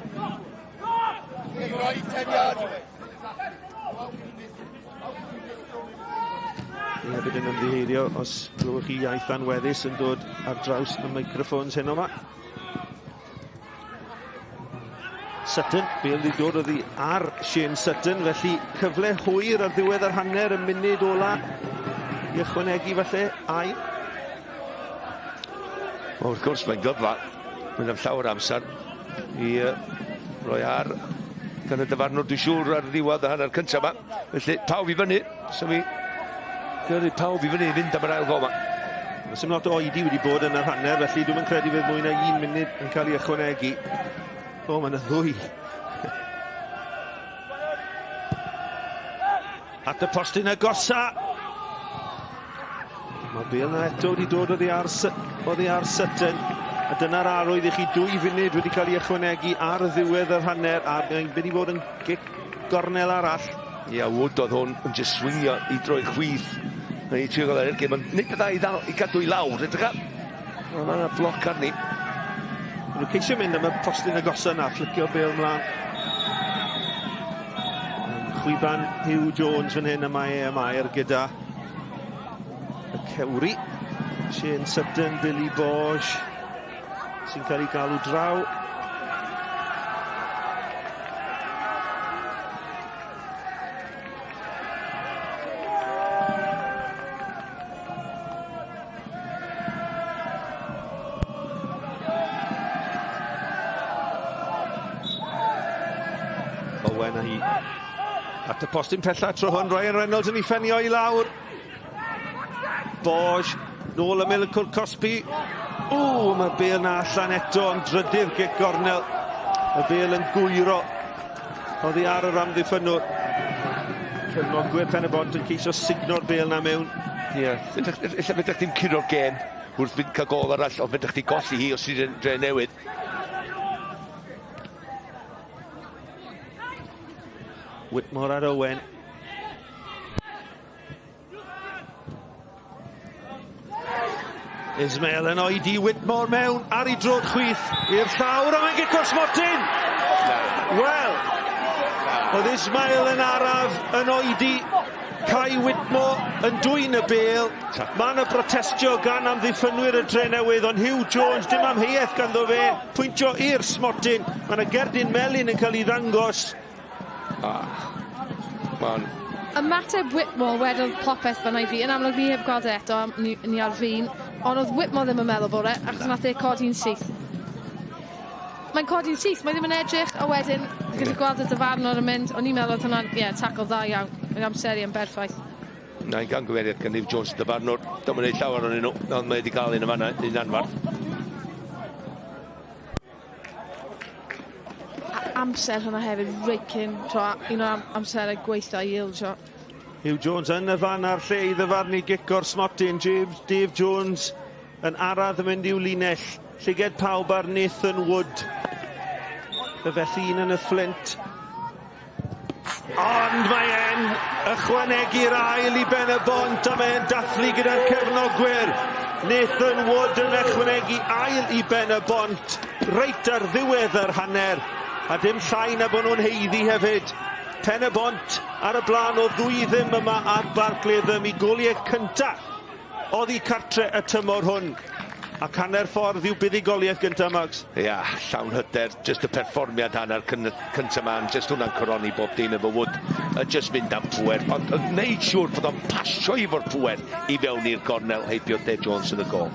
Ni hefyd yn ymddiheurio os glywch chi iaith anweddus yn dod ar draws y microphones heno yma. Sutton, bel wedi dod oddi ar Shane Sutton, felly cyfle hwyr ar ddiwedd yr hanner, y munud ola i ychwanegu falle, ail. Wel, wrth gwrs, mae'n gyfle. Mae'n am llawer amser i uh, roi ar gan y dyfarnwr, dwi'n siŵr, ar ddiwedd y hanner cyntaf yma. Felly, pawb i fyny. So mi gyrru pawb i fyny i fynd am yr ail gol yma. Does dim lot o oedi wedi bod yn yr hanner, felly dwi'n credu fydd mwy na un munud yn cael ei ychwanegu. O, mae yna ddwy. At y postyn agosa. Mae bêl 'na eto wedi dod oddi ar, oddi ar Sutton. A dyna'r arwydd i chi, 2 funud wedi cael ei ychwanegu ar ddiwedd yr hanner, a mae'n mynd i fod yn gic gornel arall. Ia, Wood oedd hwn yn just swingio i droi chwith. Mae'n ei trio gael yr ergyd, mae'n nid dda i ddal, i gadw i lawr. Edrych ar. Mae yna bloc arni. Maen nhw'n ceisio mynd am y postyn agosa yna, fflicio bêl mlaen. Chwiban Hugh Jones fan hyn, a mae e am air gyda y cewri. Shane Sutton, Billy Borge, sy'n cael ei galw draw. Owen a hi at y postyn pella tro hwn. Ryan Reynolds yn ei ffenio i lawr. Borge nôl ymyl y cwrt cosbi. O, mae'r bêl na allan eto am drydydd gic gornel. Y bêl yn gwyro oddi ar yr amddiffynnwr. Cefnogwyr Pen-y-bont yn ceisio sugno'r bêl na mewn. Ie, yeah. Ella fedrwch chdi'm curo'r gêm wrth fynd cael gol arall, ond fedrwch chdi golli hi os ti'n dre newydd. Whitmore ar Owen. Ismail yn oedi Whitmore mewn ar ei drod chwith i'r llawr, a mae'n gic o'r smotyn! Wel, oedd Ismail yn araf yn oedi, Kai Whitmore yn dwyn y bêl. Mae yna brotestio gan amddiffynwyr y Drenewydd, ond Hugh Jones, dim amheuaeth ganddo fe, pwyntio i'r smotyn. Mae yna gerdyn melyn yn cael ei ddangos. Ah, man. Ymateb Whitmore wedodd popeth fan'na i fi. Yn amlwg ni heb gweld e eto, ni, ni ar fin. Ond oedd Whitmore ddim yn meddwl bod e, achos nath e codi'n syth. Mae'n codi'n syth, mae ddim yn edrych, a wedyn gallu gweld y dyfarnwr yn mynd. O'n i'n meddwl oedd hwnna'n, ie, yeah, tackle dda iawn. Mae'n amseru yn berffaith. Na'n gamgymeriad gan Dave Jones dyfarnwr. Dwi'n mynd llawer o'n nhw, ond mae wedi cael un yn fan'na, un anfarth. Amser hwnna hefyd, reit cyn, tro, un o'r amserau gweitha i ildio. Hugh Jones yn y fan a'r lle i ddyfarnu gic o'r smotyn. James, Dave Jones yn araf yn mynd i'w linell. Llyged pawb ar Nathan Wood. Y felly un yn y Fflint. Ond mae e'n ychwanegu'r ail i Ben y Bont a mae'n dathlu gyda'r cefnogwyr. Nathan Wood yn ychwanegu ail i Ben y Bont reit ar ddiwedd yr hanner. A dim llai na bod nhw'n haeddu hefyd. Pen y Bont ar y blaen o 2-0 yma ar Barc Latham i goliau cynta oddi cartre y tymor hwn. Ac hanner ffordd i'w buddugoliaeth gyntaf, Max. Ia, llawn hyder, just y perfformiad hanner cyntaf ma'n, just hwnna'n coroni bob dim efo Wood, just mynd am pŵer, ond yn neud siŵr bod o'n pasio i fo'r pŵer i fewn i'r gornel heibio Dave Jones yn y gol.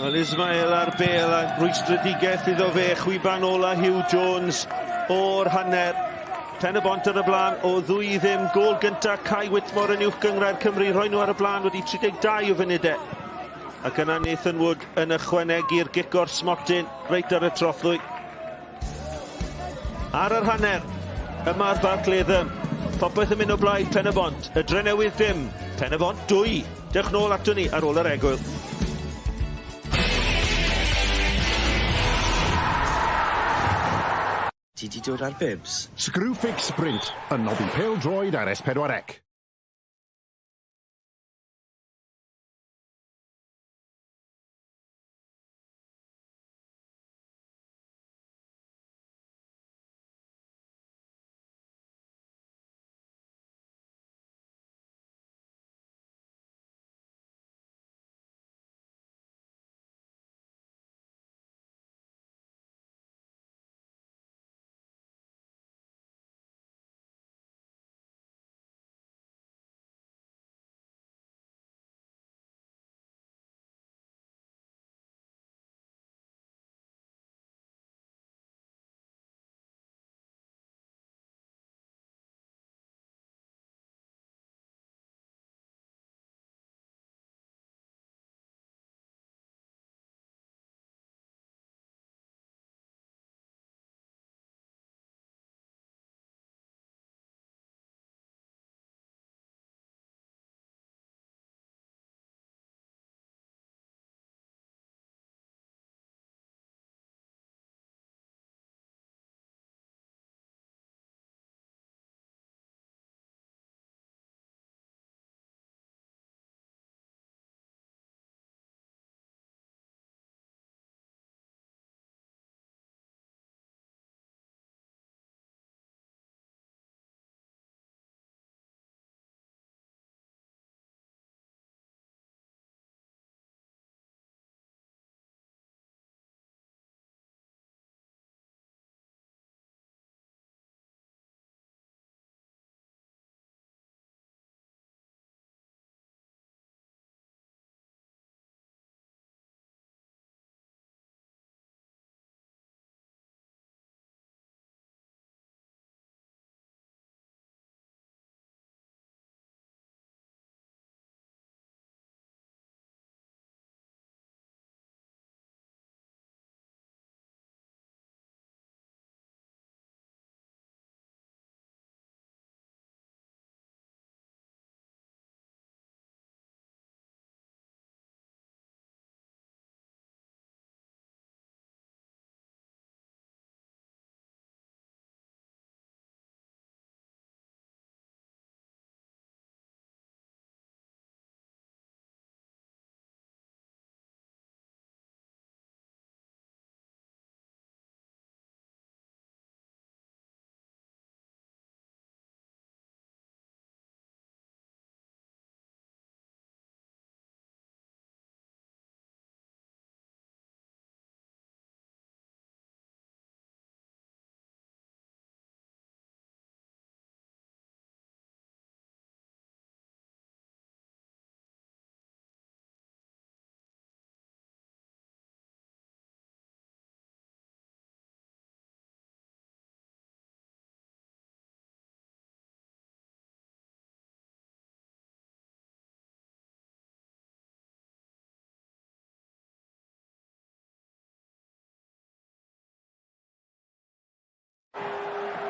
Wel, Ismail ar bêl a rwystredigaeth iddo fe, chwiban ola Hugh Jones o'r hanner. Pen y Bont ar y blaen o 2-0. Gôl gynta Kai Whitmore yn uwch gynghrair Cymru. Rhoi nhw ar y blaen wedi 32 o funudau. Ac yna Nathan Wood yn ychwanegu'r gic o'r smotyn reit ar y trothwy. Ar yr hanner, yma ar Barc Latham. Popeth yn mynd o blaid Pen y Bont. Y Drenewydd dim, Pen y Bont 2. Dewch nôl ato ni ar ôl yr egwyl. Ti 'di dod ar bibs? Screwfix Sprint yn noddi pêl-droed ar S4C.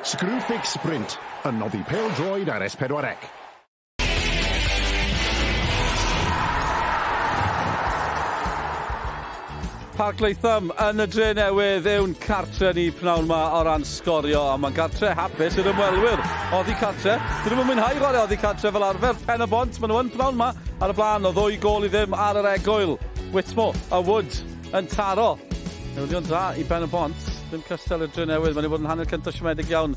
Screwfix Sprint yn noddi pêl-droed ar S4C. Parc Latham yn y Dre Newydd yw'n cartre ni pnawn ma o ran sgorio, a mae'n gartre hapus i'r ymwelwyr oddi cartre. Dyn nhw'n mwynhau chwarae oddi cartre fel arfer, Pen y Bont, maen nhw yn pnawn ma ar y blaen o 2-0 ar yr egwyl. Whitmore a Wood yn taro. Newyddion dda i Ben y Bont, ddim cystal i'r Dre Newydd, mae'n ei fod yn hanner cyntaf siomedig iawn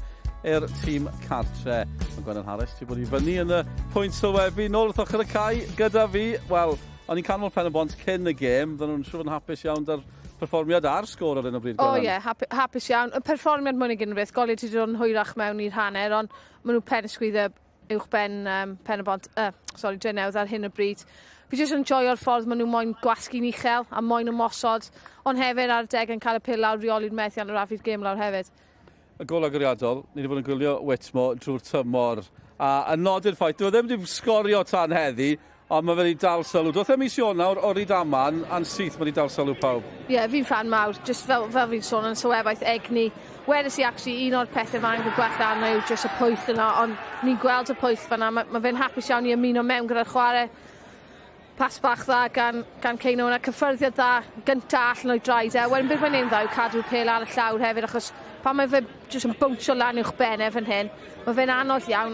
i'r tîm cartre. Mae Gwennan Harris wedi bod i fyny yn y pwynt sylwebu, nôl wrth ochr y cae gyda fi. Wel, o'n i'n canmol Pen y Bont cyn y gêm, fydden nhw'n siŵr yn hapus iawn da'r perfformiad a'r sgôr ar hyn o bryd. O ie, yeah, hapus iawn. Y perfformiad mwy nag unrhyw beth, goliau ti dod yn hwyrach mewn i'r hanner, ond maen nhw pen ysgwyddo uwch ben Pen y Bont, sorry, Drenewydd ar hyn o bryd. Fi jyst yn joio'r ffordd maen nhw moyn gwasgu'n uchel a moyn ymosod, ond hefyd ar deg yn cael y pil lawr, reoli'r methiant yr afi'r gêm lawr hefyd. Y gol agoriadol, ni wedi bod yn gwylio Whitmore drwy'r tymor, a yn nodi'r ffaith, dyw e ddim wedi sgorio tan heddi, ond mae fe wedi dal sylw. Doedd e mis Ionawr o Rydaman, a'n syth mae wedi dal sylw pawb. Ie, yeah, fi'n fan mawr, just fel fi'n sôn yn sylwebaeth egni. Wedes i actually un o'r pethau mae'n angen gwella arno yw just y pwyll yna, ond ni'n gweld y pwyll fan'na, mae fe'n hapus iawn i ymuno mewn gyda'r chwarae. Pas bach dda gan Keino yna, cyffyrddiad dda gynta allan o'i draed e. Wedyn beth mae'n ein dda yw cadw'r pêl ar y llawr hefyd, achos pan mae fe jyst yn bownsio lan uwch ben e fan hyn, mae fe'n anodd iawn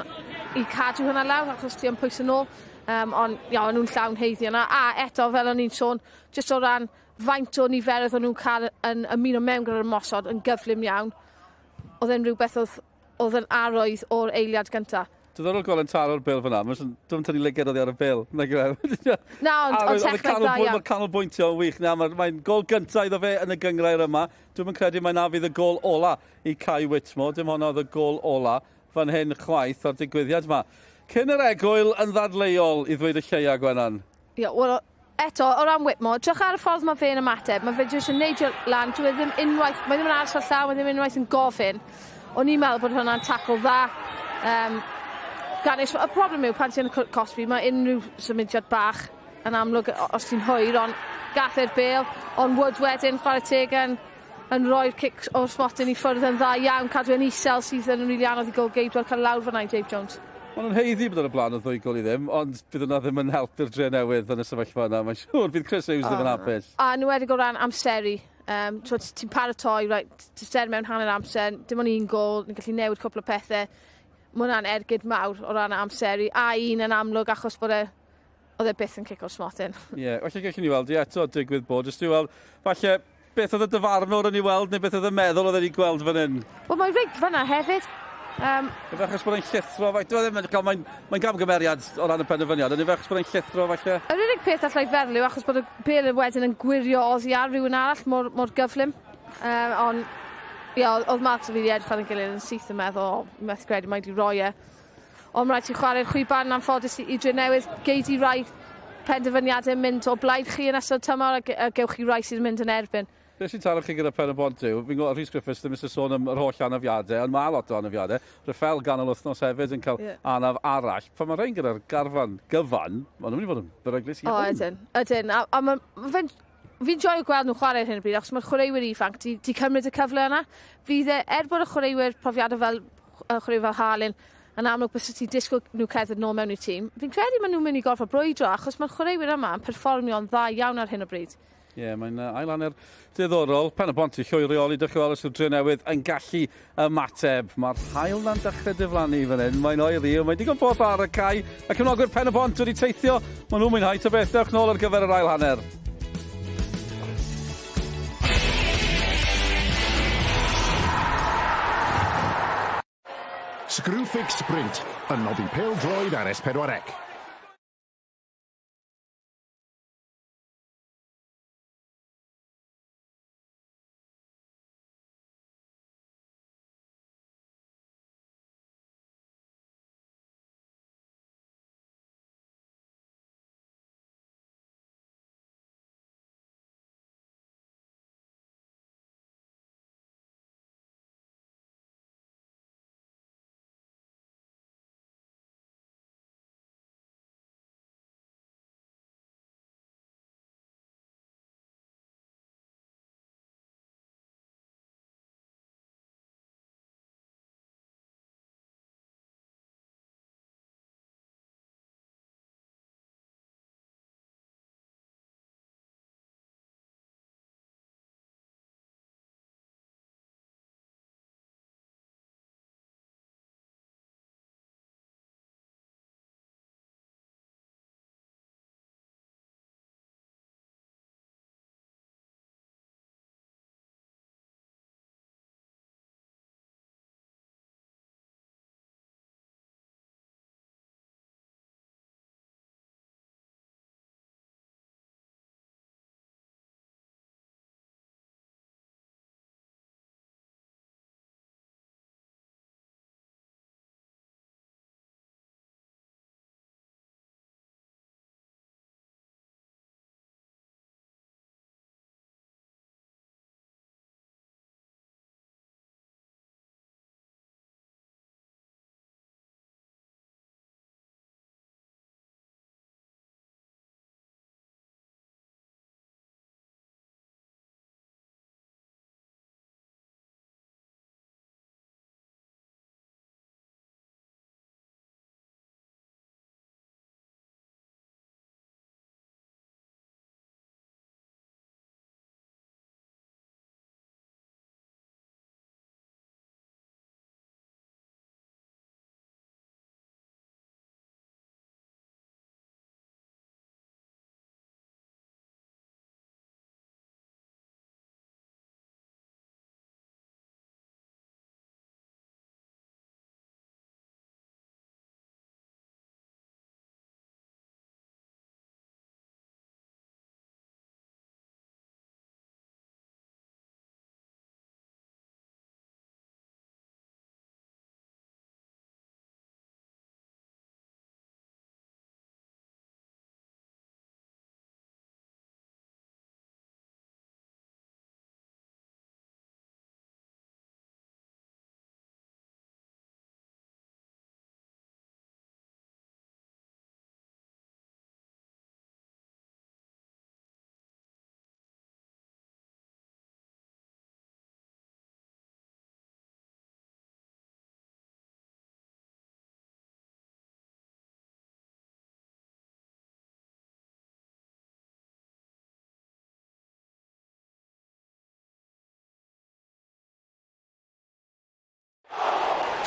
i cadw hwnna lawr, achos ti yn pwyso nôl. Ond ia, o'n nhw'n llawn heiddi yna. A eto, fel o'n i'n sôn, jyst o ran faint o niferoedd o'n nhw'n cael yn ymuno mewn gyda'r ymosod yn gyflym iawn, oedd e'n rhywbeth oedd yn arwydd o'r eiliad gyntaf. Diddorol gweld yn taro'r bêl fyna. Dwi'n tynnu lygad oddi ar y bêl. Na, ond techneg dda iawn. Mae'r canolbwyntio yn wych. Na, mae'n gol gyntaf iddo fe yn y gynghrair yma. Dwi'm yn credu mai na fydd y gol ola i Kai Whitmore. Dim honno oedd y gol ola fan hyn chwaith o'r digwyddiad yma. Cyn yr egwyl yn ddadleuol i ddweud y lleia, Gwenan. Ie, wel, eto, o ran Whitmore, drych ar y ffordd mae fe'n ymateb. Mae fe jyst yn neidio lan, dyw e ddim unwaith, mae ddim yn aros ar llaw, mae ddim unwaith yn gofyn. O'n i'n meddwl bod hwnna'n tacl dda. Gan y problem yw, pan ti'n cosbi, mae unrhyw symudiad bach yn amlwg os ti'n hwyr, ond gath e'r bêl, ond Wood wedyn, chwarae teg yn rhoi'r cic o'r smotyn i ffwrdd yn dda iawn, cadw e'n isel sydd yn rili anodd i gôl-geidwad cael lawr fyna i Dave Jones. Maen nhw'n haeddu bod ar y blaen o 2-0, ond bydd hwnna ddim yn helpu'r Dre Newydd yn y sefyllfa yna. Mae'n siŵr bydd Chris Hughes ddim yn hapus. A enwedig o ran amseru. Ti'n paratoi, right, ti'n ser mewn hanner amser, dim ond un gôl, ni'n gallu newid cwpl o pethau. Mae hwnna'n ergyd mawr o ran amseru, a un yn amlwg achos bod e oedd e byth yn cic o'r smotyn. Ie, yeah, felly gallwn ni weld, ie, eto digwydd bod, jyst i weld, falle beth oedd y dyfarnwr yn ei weld, neu beth oedd y meddwl oedd wedi gweld fan hyn? Wel, mae reit fanna hefyd. Ife achos bod e'n llithro, mae'n mae gamgymeriad o ran y penderfyniad, ond ife achos bod e'n llithro falle? Yr unig peth allai feddwl yw achos bod y bêl wedyn yn gwirio oddi ar rhywun arall mor gyflym. Ond, ie, oedd Mark a fi wedi edrych ar ein gilydd yn syth yn meddwl, o, methu credu mae wedi roi e. Ond rhaid ti chwarae'r chwiban anffodus i Drenewydd, gei di rai penderfyniadau mynd o blaid chi yn ystod tymor a gewch chi rai sydd yn mynd yn erbyn. Beth sy'n taro chi gyda Pen y Bont yw, fi'n gwybod Rhys Griffiths ddim eisiau sôn am yr holl anafiadau, ond mae lot o anafiadau. Rafael ganol wythnos hefyd yn cael anaf arall. Pan mae rhain gyda'r garfan gyfan, maen nhw'n mynd i fod yn beryglus iawn. O, ydyn, ydyn. A fi'n joio gweld nhw'n chwarae ar hyn o bryd, achos mae'r chwaraewyr ifanc di cymryd y cyfle yna. Fydd e, er bod y chwaraewyr profiadol fel, chwaraewyr fel Harlin, yn amlwg bys ti'n disgwyl nhw cerdded nôl mewn i'r tîm. Fi'n credu maen nhw'n mynd i gorfod brwydro, achos mae'r chwaraewyr yma yn perfformio'n dda iawn ar hyn o bryd. Ie, yeah, mae'n ail hanner diddorol. Pen y Bont i llwy reoli, dych chi weld os yw'r Drenewydd yn gallu ymateb. Mae'r haul na'n dechrau diflannu fan hyn. Mae'n oeri, mae'n digon poth ar y cae. A cefnogwyr Pen y Bont wedi teithio. Maen nhw'n mwynhau ta beth. Dewch nôl ar gyfer yr ail hanner. Screwfix Sprint yn noddi pêl-droed ar S4C.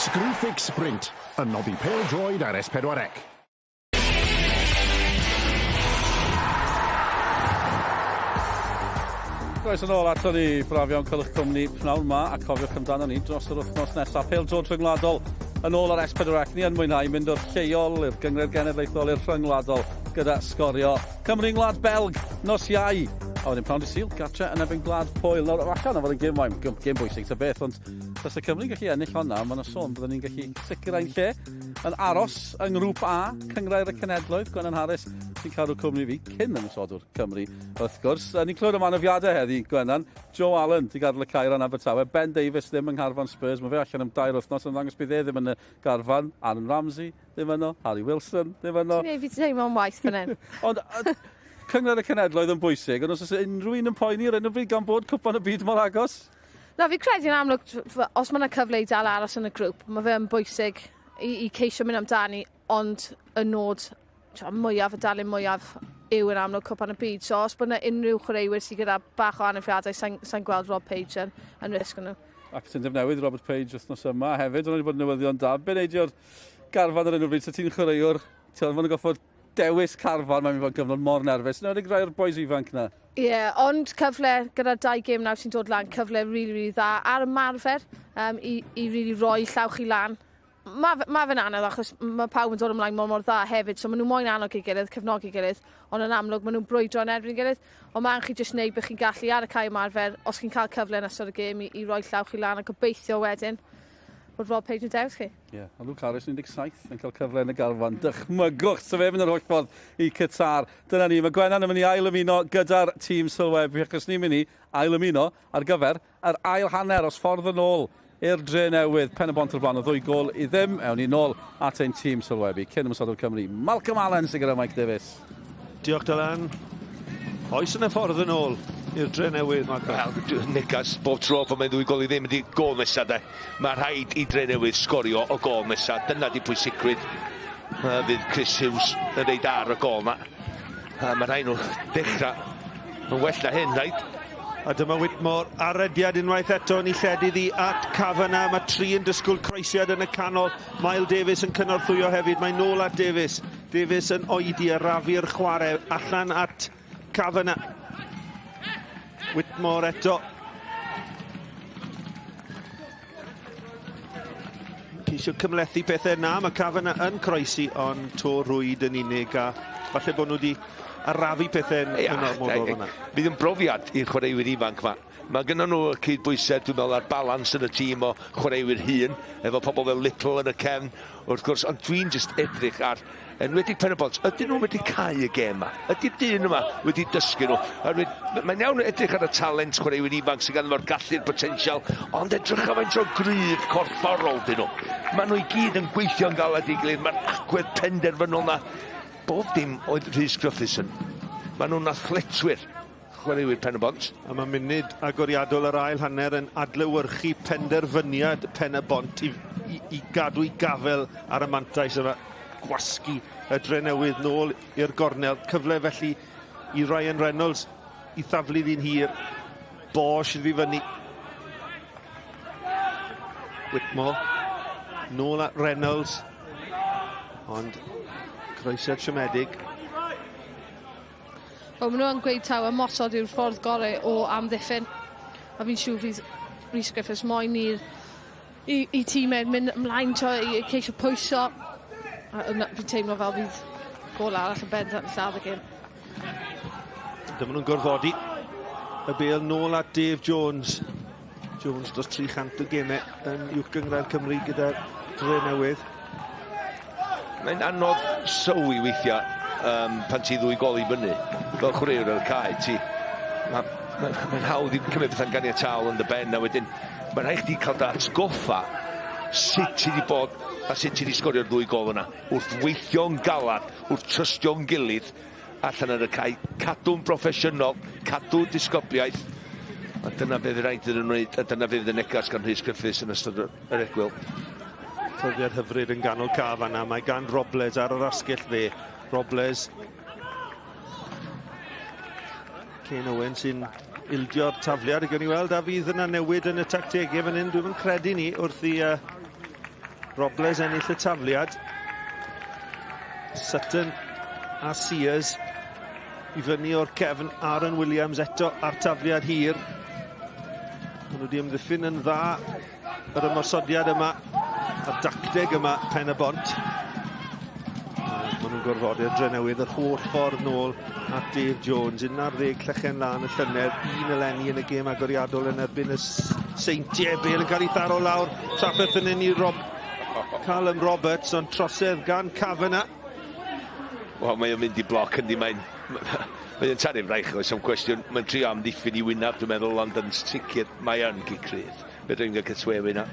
Screwfix Sprint, yn noddi pêl-droed ar S4C. Croeso nôl ato ni, braf iawn cael eich cwmni pnawn ma a cofiwch amdano ni dros yr wythnos nesaf. Pêl-droed rhyngwladol yn ôl ar S4C. Ni yn mwynhau mynd o'r lleol i'r Gynghrair Genedlaethol i'r rhyngwladol gyda Sgorio. Cymru yng Ngwlad Belg nos Iau. A wedyn pnawn dydd Sul, gartre yn erbyn Gwlad Pwyl. Nawr, allan o fod yn gêm, mae'n gêm bwysig ta beth, ond Tase Cymru'n gallu ennill honna, mae yna sôn byddwn ni'n gallu sicrhau'n lle yn aros yng Ngrŵp A, Cynghrair y Cenhedloedd. Gwennan Harries sy'n cadw cwmni fi cyn ymosodwr Cymru, wrth gwrs. Ni'n clywed am anafiadau heddi, Gwennan. Joe Allen di gadael y cae ran Abertawe. Ben Davies ddim yng ngharfan Spurs. Mae fe allan am 3 wythnos yn ddangos bydd e ddim yn y garfan. Aaron Ramsey ddim yno. Harry Wilson ddim yno. Ti'n neud fi teimlo'n waeth fan hyn. Ond Cynghrair y Cenhedloedd yn bwysig, ond os oes unrhyw un yn poeni ar hyn o bryd gan bod Cwpan y Byd mor agos? Na, fi'n credu yn amlwg, os mae yna cyfle i dal aros yn y grŵp, mae fe yn bwysig i, i ceisio mynd amdani, ond y nod mwyaf, y darlun mwyaf yw yn amlwg Cwpan y Byd. So os bod yna unrhyw chwaraewyr sydd gyda bach o anafiadau, sa'n sa gweld Rob Page yn, yn risg nhw. Ac cytundeb newydd Robert Page wythnos yma hefyd, ond wedi bod yn newyddion da. Be neidio'r garfan ar hyn o bryd? So ti'n chwaraewr, ti'n maen nhw'n goffod dewis carfan, mae'n mynd i fod yn gyfnod mor nerfus. Yn enwedig rai o'r bois ifanc na. Ie, yeah, ond cyfle gyda'r dau gêm nawr sy'n dod lan, cyfle really, really dda ar ymarfer um, i, i really roi llaw chi lan. Mae ma fe'n anodd achos mae pawb yn dod ymlaen mor mor dda hefyd, so maen nhw moyn annog ei gilydd, cefnogi gilydd, ond yn amlwg maen nhw'n brwydro yn erbyn ei gilydd. Ond mae'n chi jyst wneud beth chi'n gallu ar y cae ymarfer, os chi'n cael cyfle yn ystod y gêm i, i roi llaw chi lan a gobeithio wedyn bod Rob Page yn dewis chi. Ie, yeah, a Luke Harris 17 yn cael cyfle yn y garfan. Dychmygwch, so fe mynd yr holl ffordd i Qatar. Dyna ni, mae Gwennan yn mynd i ail ymuno gyda'r tîm sylwebu, achos ni'n mynd i ail ymuno ar gyfer yr ail hanner os ffordd yn ôl i'r dre newydd. Pen y bont o'r blaen o 2 gôl i ddim. Ewn ni nôl at ein tîm sylwebu. Cyn ymosodwr Cymru, Malcolm Allen sy'n gyda Mike Davies. Diolch, Dylan. Oes yna ffordd yn ôl i'r dre newydd, Malcolm? Wel, negas bob tro pan mae'n 2 gôl i ddim ydi gôl nesa de. Mae rhaid i dre newydd sgorio o gôl nesa. Dyna di pwysigrwydd. Fydd Chris Hughes yn reid ar y gôl ma. Mae rhaid nhw dechrau yn well na hyn, rhaid. A dyma Whitmore ar rediad unwaith eto yn ei lledu ddi at Kavanagh. Mae tri yn disgwyl croesiad yn y canol. Mael Davies yn cynorthwyo hefyd. Mae nôl at Davies. Davies yn oedi a rafu'r chwarae allan at Kavanagh. Whitmore eto. Ceisio cymhlethu pethau na, mae Kavanagh yn croesi, ond to rwyd yn unig a falle bod nhw wedi arafu pethau'n yn ormodol fyna. Bydd yn brofiad i'r chwaraewyr ifanc ma. Mae gynnon nhw y cydbwysedd, dwi'n meddwl, a'r balans yn y tîm o chwaraewyr hŷn, efo pobl fel Little yn y cefn, wrth gwrs, ond dwi'n just edrych ar, enwedig Pen-y-bont, ydyn nhw wedi cau y gêm yma? Ydy'r dyn yma wedi dysgu nhw? Mae'n iawn edrych ar y talent chwaraewyr ifanc sydd ganddo fo'r gallu'r potensial, ond edrych ar faint o gryf corfforol dyn nhw. Maen nhw i gyd yn gweithio'n galed i gilydd, mae'r agwedd penderfynol na. Bob dim oedd Rhys Griffiths yn. Maen nhw'n athletwyr, chwaraewyr Pen-y-bont. A mae munud agoriadol yr ail hanner yn adlewyrchu penderfyniad Pen-y-bont i, i, i gadw i gafel ar y mantais yma. Gwasgu y Drenewydd nôl i'r gornel. Cyfle felly i Ryan Reynolds i thaflu ddi'n hir. Bosch iddi fyny. Whitmore. Nôl at Reynolds. Ond croesiad siomedig. Wel, maen nhw yn gweud taw ymosod yw'r ffordd gorau o amddiffyn. A fi'n siŵr fydd Rhys Griffiths moyn i'r i, i tîmau mynd ymlaen to, i ceisio pwyso. A yna, fi'n teimlo fel fydd gôl arall yn bendant yn lladd y gêm. Dyma nhw'n gorfodi y bêl nôl at Dave Jones. Jones dros 300 o gemau yn Uwch Gynghrair Cymru gyda'r Dre Newydd. Mae'n anodd sylwi weithiau pan ti 2 gôl i fyny. Fel chwaraewr ar y cae, ti... Mae'n ma, ma hawdd i cymryd pethau'n ganiataol yn dy ben, a wedyn mae'n rhaid chdi cael dy atgoffa sut ti wedi bod a sut ti wedi sgorio'r ddwy gôl yna. Wrth weithio'n galad, wrth trystio'n gilydd allan ar y cae, cadw'n broffesiynol, cadw disgybliaeth. A dyna beth fydd rhaid iddyn nhw wneud, a dyna fydd y negas gan Rhys Griffiths yn ystod yr egwyl. Profiad hyfryd yn ganol ca fanna. Mae gan Robles ar yr asgell dde. Robles. Ken Owen sy'n ildio'r tafliad. Gawn ni weld a fydd yna newid yn y tactegau fan hyn. Dwi'n credu ni wrth i Robles ennill y tafliad. Sutton a Sears i fyny o'r cefn. Aaron Williams eto ar tafliad hir. Maen nhw wedi ymddiffyn yn dda yr ymosodiad yma, a'r dacteg yma, Pen y Bont. Maen nhw'n gorfodi'r Drenewydd yr holl ffordd nôl at Dave Jones. 11 llechen lan y llynedd, un eleni yn y gêm agoriadol yn erbyn y Seintiau. Bale yn cael ei tharo lawr. Trafferth yn un i Rob Callum Roberts, ond trosedd gan Kavanagh. Wel, mae o'n mynd i bloc yndi, mae'n mae o'n tanu'n fraich, oes am cwestiwn. Mae'n trio amddiffyn i wynaf, dwi'n meddwl, ond yn sicr mae yn gic rhydd. Fe dwi'n gael cytwefu yna.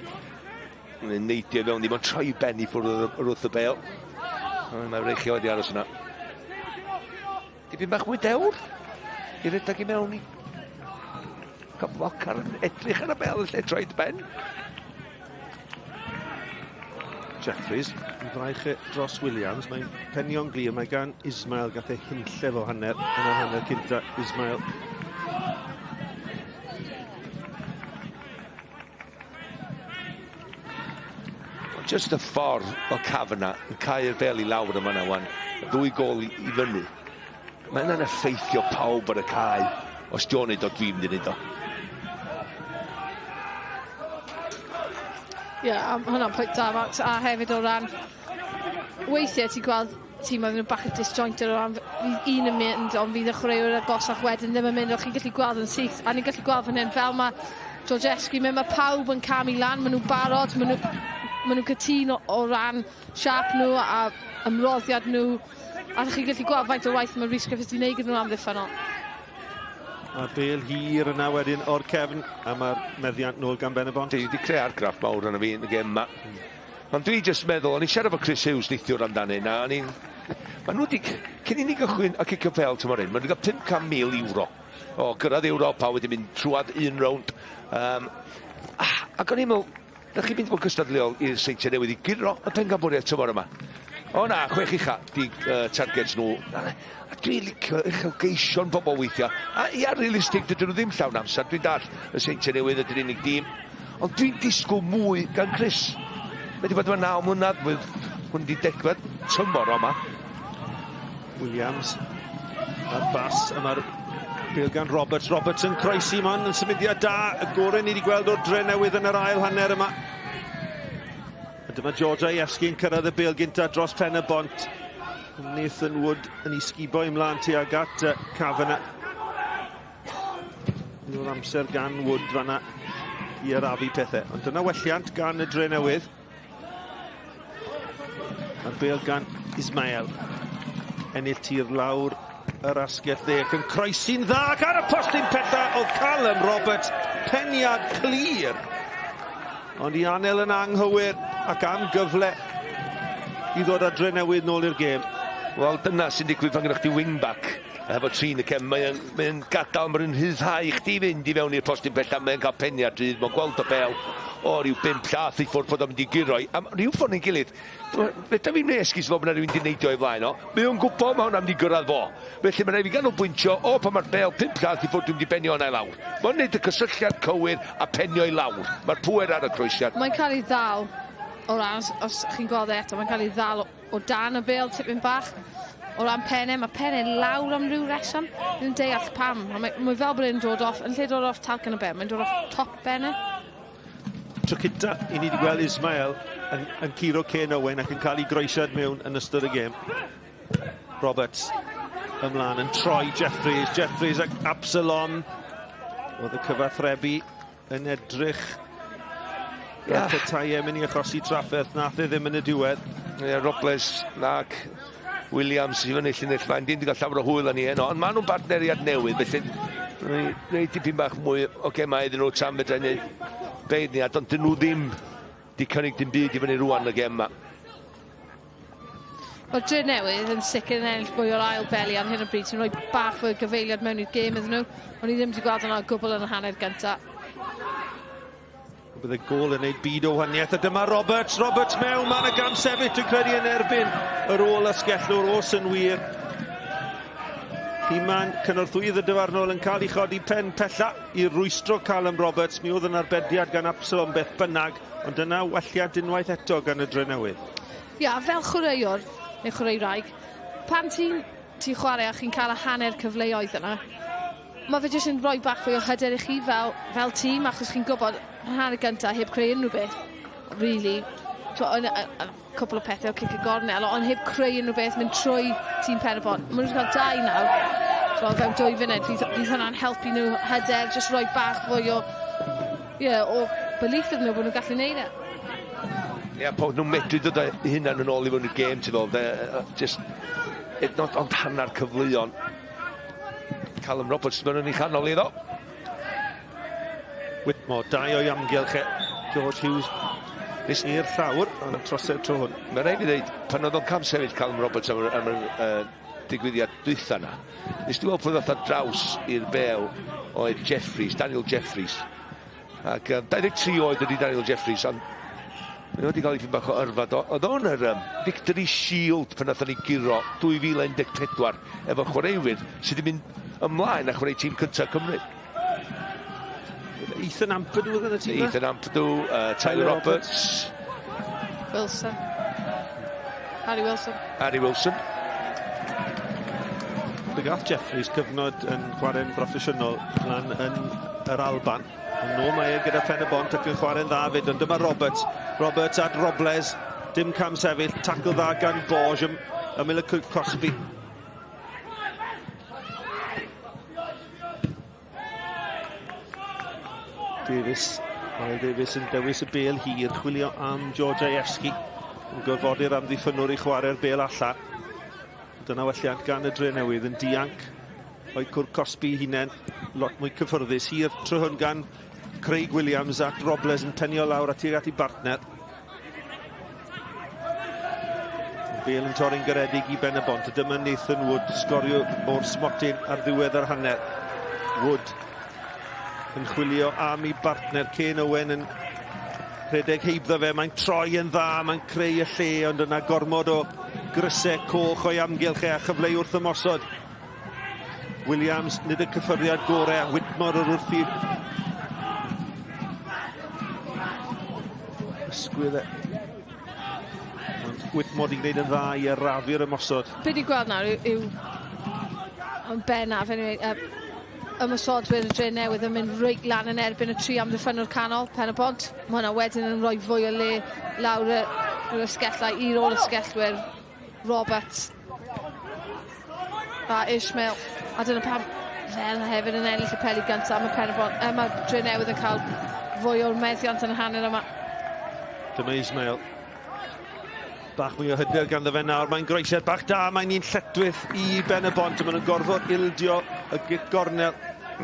Mae'n neidio fewn, ddim ond troi ben i ffwrdd wrth y bel. Mae Freichio wedi aros yna. Dipyn bach mwy dewr i redeg i mewn i cael bloc ar edrych ar y bel yn lle troed ben. Jeffries yn fraich e dros Williams. Mae'n penio'n glir. Mae gan Ismail gath ei hunllef o hanner yn yr hanner cynta. Ismail. Just y ffordd o Kavanagh yn cael bel i lawr yma na wan. Y ddwy gol i, i fyny. Mae hynna'n effeithio pawb ar y cae. Os di o'n neud o, dwi'n mynd i neud o. Ie, yeah, hwnna'n pwynt da, Max. A hefyd o ran... Weithiau ti'n gweld tîm oedd nhw bach yn disjointed o ran fydd un yn mynd ond fydd y chwaraewyr agosach wedyn ddim yn mynd o'ch chi'n gallu gweld yn syth a ni'n gallu gweld fan hyn fel mae Georgescu mynd mae pawb yn camu lan maen nhw'n barod maen nhw maen nhw'n cytuno o ran siâp nhw a ymroddiad nhw a chi'n gallu gweld faint o waith mae Rhys Griffiths wedi wneud gyda nhw amddiffynnol. A'r bel hir yna wedyn o'r cefn a mae'r meddiant nôl gan Ben y Bont. Di wedi creu argraff mawr arno fi yn y gêm yma. Ond dwi jyst meddwl, o'n i'n siarad efo Chris Hughes neithiwr amdano hyn, a o'n i'n... Maen nhw wedi... Cyn i ni gychwyn a cicio pel tymor hyn, maen nhw wedi cael 500,000 euro. O, gyrraedd Ewrop a wedi mynd trwad un rownd. Um, ac o'n i'n meddwl, Ydych chi'n mynd i fod cystadleuol i'r Seintiau Newydd i guro y pencampwriaeth tymor yma? O na, chwech ucha di uh, targets nhw. A dwi'n licio uchelgeision pobl weithiau. A ia, realistig, dydyn nhw ddim llawn amser. Dwi'n dall y Seintiau Newydd ydy'r unig dîm. Ond dwi'n disgwyl mwy gan Chris. Mae wedi bod yma naw mlynedd, hwn di degfed tymor yma. Williams a'r bas, a mae'r bêl gan Roberts. Roberts yn croesi, mae'n yn symudiad da. Y gorau ni wedi gweld o'r Drenewydd yn yr ail hanner yma. A dyma George Ievski yn cyrraedd y bêl gynta dros pen y bont. Nathan Wood yn ei sgubo ymlaen tuag at Kavanagh. O'r amser gan Wood fanna i arafu pethau. Ond dyna welliant gan y Drenewydd. Mae'r bêl gan Ismael. Ennill tir lawr yr asgell dde ac yn croesi'n dda ac ar y postyn pella oedd Callum Roberts. Peniad clir. Ond i anel yn anghywir ac am gyfle i ddod â Drenewydd nôl i'r gêm. Wel, dyna sy'n digwydd pan gyda chdi wingback efo trin y cefn. Mae'n mae gadael, mae'n rhyddhau chdi fynd i fewn i'r postyn pella, mae'n cael peniad rhydd, mae'n gweld y bel o ryw bump llath i ffwrdd bod o'n mynd i guro i. Am ryw ffordd neu'n gilydd, fedra fi'n esgus fod yna rhywun wedi neidio o'i flaen o. Mae o'n gwybod mae hwnna'n mynd i gyrraedd fo. Felly mae'n rhaid fi ganolbwyntio, o pan mae'r bel pump llath i ffwrdd dwi'n mynd i benio hwnna i lawr. Mae'n neud y cysylltiad cywir a penio i lawr. Mae'r pŵer ar y croesiad. Mae'n cael ei ddal o ran, os, os chi'n gweld e eto, mae'n cael ei ddal o dan y bêl tipyn bach. O ran penne, mae penne lawr am ryw reswm. Dwi'n deall pam. Mae, mae fel bod e'n dod off, yn lle dod off talcen y bêl, mae'n dod off top penne. Tro cynta i ni wedi gweld Ismael yn, yn curo Ken Owen ac yn cael ei groesiad mewn yn ystod y gêm. Roberts ymlaen yn troi Jeffries, Jeffries ac Absalom. Oedd y cyfathrebu yn edrych yeah. petai e'n mynd i achosi trafferth, nath e ddim yn y diwedd. Yeah, Robles nac Williams i fyny llinell fain, dim wedi cael llawer o hwyl â ni heno, ond maen nhw'n bartneriad newydd, felly gwneud dipyn bach mwy o gemau iddyn nhw tan fedra i wneud beirniad, ond dyn nhw ddim di cynnig dim byd i fyny rwan y gem yma. Mae'r Drenewydd yn sicr yn ennill fwy o'r ail beli ar hyn o bryd sy'n rhoi bach fwy o gyfeiliad mewn i'r gêm iddyn nhw. O'n i ddim wedi gweld hwnna o gwbl yn y hanner gynta. Bydd y gôl yn gwneud byd o wahaniaeth. A dyma Roberts, Roberts mewn, mae yna gam sefyll dwi'n credu yn erbyn yr ôl asgellwr os yn wir. Human, cynorthwyydd y dyfarnwr yn cael ei chodi pen pella i rwystro Callum Roberts. Mi oedd yn arbediad gan Absalom beth bynnag. Ond dyna welliad unwaith eto gan y Drenewydd. Ia, fel chwaraewr, neu chwaraewraig, pan ti'n ti chwarae a chi'n cael y hanner cyfleoedd yna, mae fe jyst yn rhoi bach fwy o hyder i chi fel, fel tîm, achos chi'n gwybod, yn hanner gyntaf heb creu unrhyw beth, really. Yn, yn, cwpl o pethau o cic y gornel, ond heb creu unrhyw beth, mynd trwy tîm Pen-y-bont. Maen nhw wedi cael dau nawr, so, fewn dwy funud, fydd, fydd hwnna'n helpu nhw hyder, jyst rhoi bach fwy o, yeah, o belief iddyn nhw bod nhw'n gallu neud e. Ie, yeah, bod nhw'n medru dod â hunan yn ôl i fewn i'r gêm, ti'n fel, just, it not ond hanner cyfleon. Callum Roberts mewn yn ei chanol iddo. Whitmore, dau o'i amgylch e. George Hughes Nes i'r llawr, ond trosedd tro hwn. Mae'n rhaid i ddweud, pan oedd o'n cam sefyll Callum Roberts am, am yr uh, digwyddiad dwytha na, nes di weld pwy ddoth ar draws i'r bel oedd Jeffries, Daniel Jeffries. Ac um, 23 oed ydy Daniel Jeffries, ond mae wedi cael ei bach o yrfa. Do. Oedd o'n yr um, Victory Shield pan nathon ni guro 2014 efo chwaraewyr sydd wedi mynd ymlaen a chwarae tîm cyntaf Cymru. Ethan Ampadu oedd yn y tîm Ethan Ampadu, uh, Tyler Roberts. Wilson. Harry Wilson. Harry Wilson. Fe gath Jeffries cyfnod yn chwarae'n broffesiynol lan yn yr Alban. Ond nôl mae e gyda Pen y Bont ac yn chwarae'n dda fyd. Ond dyma Roberts. Roberts at Robles. Dim cam sefyll. Tackle dda gan Borge ymyl y Cosby. Davies. Mae Davies yn dewis y bel hir, chwilio am George Aieski. Yn gorfodi'r amddiffynnwr i chwarae'r bel allan. Dyna welliant gan y Dre Newydd yn dianc o'i cwr cosbi hunain. Lot mwy cyffyrddus. Hir tro hwn gan Craig Williams at Robles yn penio lawr at at ei bartner. Bale yn torri'n garedig i Ben y Bont. Dyma Nathan Wood sgorio o'r smotyn ar ddiwedd yr hanner. Wood yn chwilio am ei bartner. Kane Owen yn rhedeg heibddo fe. Mae'n troi yn dda, mae'n creu y lle, ond yna gormod o grysau coch o'i amgylch e a chyfle i wrth ymosod. Williams, nid y cyffyrddiad gorau, a Whitmore o'r wrth i ysgwydd e. Ond Whitmore di gwneud yn dda i arafu'r ymosod. Be ni'n gweld nawr yw, yw yn bennaf, anyway, uh, ymosodwyr y dre newydd yn mynd reit lan yn erbyn y tri amddiffynnwr canol, Pen y Bont. Mae hwnna wedyn yn rhoi fwy o le lawr y, yr ysgellau i'r ôl ysgellwyr Roberts a Ishmael. A dyna pam fel hefyd yn ennill y peli gyntaf. Mae Pen-y-bont, uh, mae Drenewydd yn cael fwy o'r meddiant yn y hanner yma. Dyma Ismail. Bach mwy o hyder ganddo fe nawr. Mae'n groesiad bach da. Mae'n un lletwyth i Ben y Bont. Maen nhw'n gorfod ildio y gic gornel.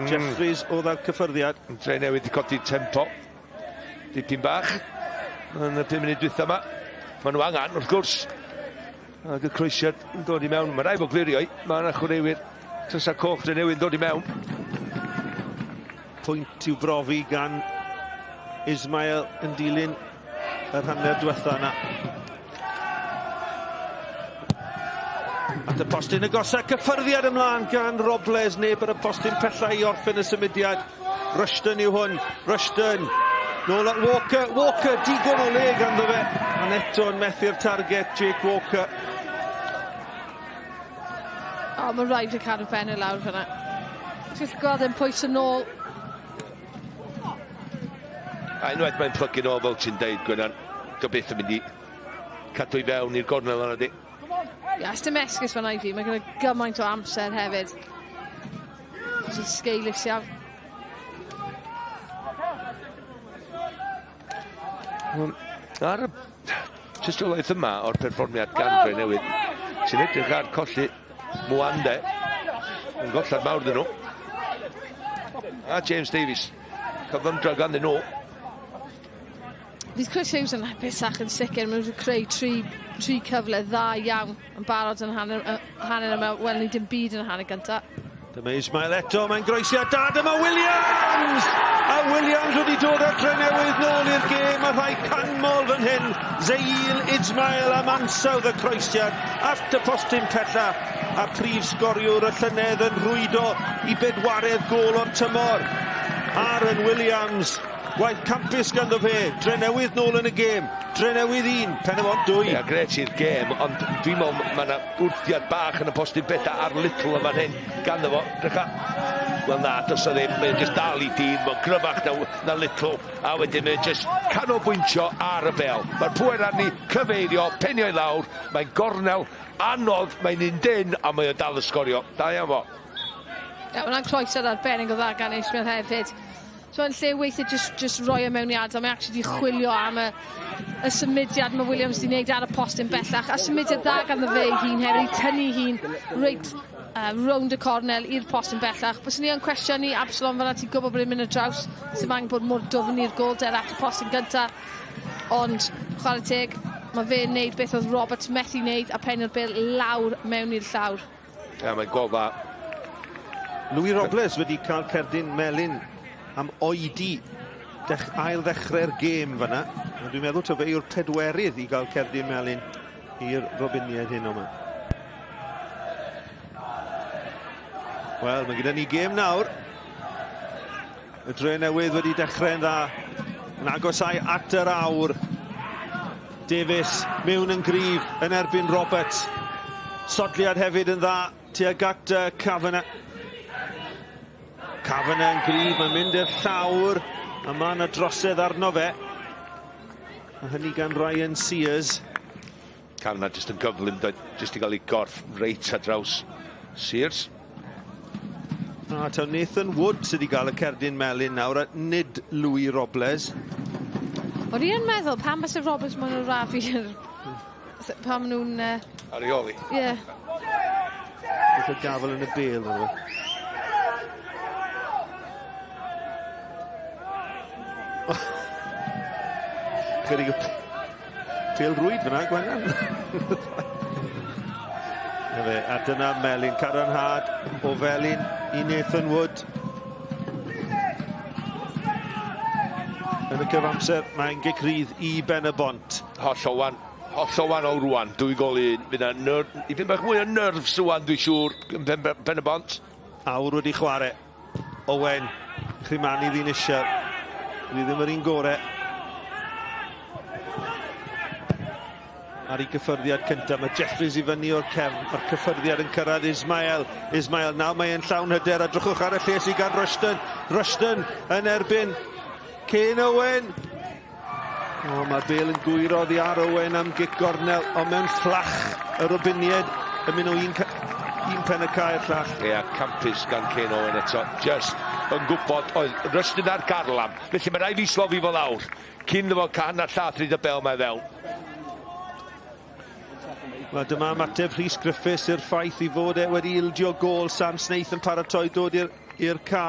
Jeffries oedd ar cyffyrddiad. Drenewydd wedi codi tempo. Dipyn bach yn y 5 munud dwytha yma. Maen nhw angen, wrth gwrs. Ac y croesiad yn dod i mewn. Mae rhaid bod glirio i. Mae yna chwaraewyr Trysa Coch Drenewydd yn dod i mewn. Pwynt i'w brofi gan Ismael yn dilyn yr hanner diwetha yna. At y postyn agosa, cyffyrddiad ymlaen gan Robles, neb ar y postyn pella i orffen y symudiad. Rushton yw hwn, Rushton, nôl at Walker, Walker, digon o le ganddo fe, ond eto'n methu'r target, Jake Walker. O, oh, mae rhaid i cadw ben i lawr fyna. Ti'n gweld e'n pwyso nôl. A unwaith mae'n plygu nôl fel ti'n deud, Gwenan, gobeithio mynd i cadw i fewn i'r gornel yna di. Ia, yeah, dim esgus fan i fi, mae gyda gymaint o amser hefyd. Sy'n sgeulus iawn. Ar y tystiolaeth yma o'r perfformiad gan Dre Newydd, sy'n edrych ar colli Mwande, yn gollad mawr dyn nhw. A James Davies, cyflymdra ganddyn nhw. Fydd Chris Hughes yn hapusach yn sicr, maen nhw wedi creu tri, tri cyfle dda iawn yn barod yn hanner, hanner yma, wel ni dim byd yn y hanner gyntaf. Dyma Ismail eto, mae'n groesiad da, dyma Williams! A Williams wedi dod â'r Drenewydd nôl i'r gêm a rhai canmol fan hyn. Zeil Ismail am ansawdd y croesiad at y postyn pella a prif sgoriwr y llynedd yn rhwydo i bedwaredd gôl o'r tymor. Aaron Williams. Gwaith campus ganddo fe. Drenewydd nôl yn y gêm. Drenewydd 1, Pen-y-bont 2. Ia, grêt i'r gêm, ond dwi'n meddwl mae yna wrthiad bach yn y postyn bella ar Little yn fan hyn ganddo fo. Drycha. Wel na, does o ddim. Mae'n just dal i dyn, mae'n gryfach na, na Little, a wedyn mae'n just canolbwyntio ar y bel. Mae'r pwer arni, cyfeirio, penio i lawr, mae'n gornel anodd, mae'n un dyn, a mae o dal yn sgorio. Da iawn fo. Ie, hwnna'n croesiad arbennig o dda gan Ishmael hefyd. So yn lle weithiau just, just roi e mewn i ardal, mae actually di chwilio am y, y symudiad mae Williams di wneud ar y postyn bellach, a symudiad dda ganddo fe ei hun hefyd, i tynnu hun reit rownd y cornel i'r postyn bellach. Byswn ni yn cwestiynu Absalom fan'na, ti'n gwybod bod e'n mynd ar draws, sy'n angen bod mor dwfn i'r gôl der at y postyn gynta. Ond, chwarae teg, mae fe'n neud beth oedd Roberts methu wneud a penio'r bêl lawr mewn i'r llawr. Ia, mae'n gol dda. Louis Robles wedi cael cerdyn melyn am oedi dech, ail ddechrau'r gêm fyna. Ond dwi'n meddwl taw fe yw'r pedwerydd i gael cerdyn melyn i'r Robiniaid hyn yma. Wel, mae gyda ni gêm nawr. Y Dre Newydd wedi dechrau'n dda. Yn agosau at yr awr. Davies mewn yn gryf yn erbyn Roberts. Sodliad hefyd yn dda tuag at Kavanagh. Kavanagh yn gryf, mae'n mynd i'r llawr. A mae yna drosedd arno fe. A hynny gan Ryan Sears. Kavanagh jyst yn gyflym, jyst i gael ei gorff reit ar draws Sears. A taw Nathan Wood sydd wedi gael y cerdyn melyn nawr, a nid Louis Robles. O'n i yn meddwl, pam byse Robles moyn arafu pam nhw'n... Ar ei ôl hi. Ie. Yeah. Beth o gafel yn y bel, nhw. Chydig o pêl rwyd fyna, Gwennan. Na fe, a dyna Melin, cadarnhad o Felin i Nathan Wood. Yn y cyfamser, mae'n gic rydd i Ben y Bont. Hollol wan, hollol wahanol rwan, dwy gol i un. Fydd 'na ner- dipyn bach mwy o nerves rwan, dwi'n siŵr, yn Pen, Pen y Bont. Awr wedi chwarae. Owen, Crimani ddyn eisiau. Dwi ddim yr un gore. Ar ei gyffyrddiad cyntaf, mae Jeffries i fyny o'r cefn. Mae'r cyffyrddiad yn cyrraedd Ismael. Ismael, nawr mae e'n llawn hyder. A drychwch ar y lles i gan Rushton. Rushton yn erbyn Kane Owen. O, mae'r bel yn gwyro oddi ar Owen am gic gornel, ond mewn fflach y Robiniaid yn mynd o un, un pen y cae i'r llall. Ie, yeah, campus gan Kane Owen eto. Just yn gwybod, oedd Rushton ar garlam, felly mae rhaid fi slofi fo lawr. Cyn iddo fo cael hanner llath rhyd y bel mae fewn. Wel, dyma ymateb Rhys Griffiths i'r ffaith i fod e wedi ildio gôl. Sam Snaith yn paratoi dod i'r ca.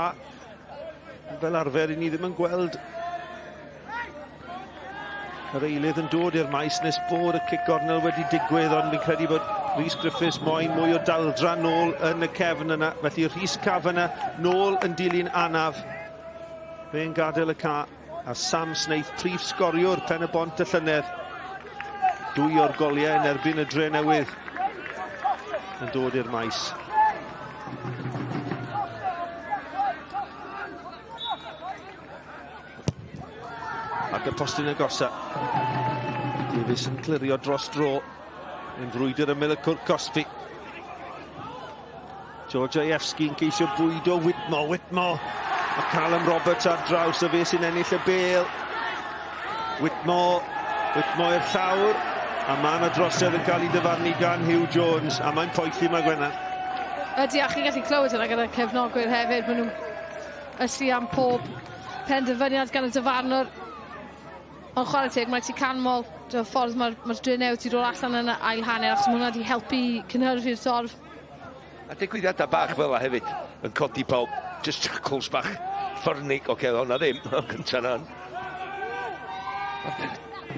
Fel arfer, i ni ddim yn gweld yr eilydd yn dod i'r maes nes bod y cic gornel wedi digwydd, ond fi'n credu bod Rhys Griffiths moyn mwy o daldra nôl yn y cefn yna. Felly Rhys Kavanagh nôl yn dilyn anaf. Fe'n gadael y ca a Sam Snaith, prif sgoriwr Pen y Bont y llynedd. Dwy o'r goliau yn erbyn y Dre Newydd yn dod i'r maes. Ac y postyn agosa. Davies yn clirio dros dro. Yn frwydr ymyl y cwrt cosbi. Georgievski'n ceisio bwydo Whitmore. Whitmore. A Callum Roberts ar draws y fe sy'n ennill y bêl. Whitmore. Whitmore i'r llawr. A mae yna drosedd yn cael ei dyfarnu gan Hugh Jones. A mae'n poethi mae Gwenna. Ydy, a chi'n gallu clywed hynna gyda'r cefnogwyr hefyd. Maen nhw'n ysu am pob penderfyniad gan y dyfarnwr. Ond chwarae teg, mae ti canmol y ffordd mae'r ma Drenewydd wedi dod allan yn y ail hanner, achos mae hwnna wedi helpu cynhyrfu'r dorf. A digwyddiadau bach fel 'a hefyd yn codi pawb, just tackles bach ffyrnig, oce, okay, hwnna ddim, ond gyntaf na.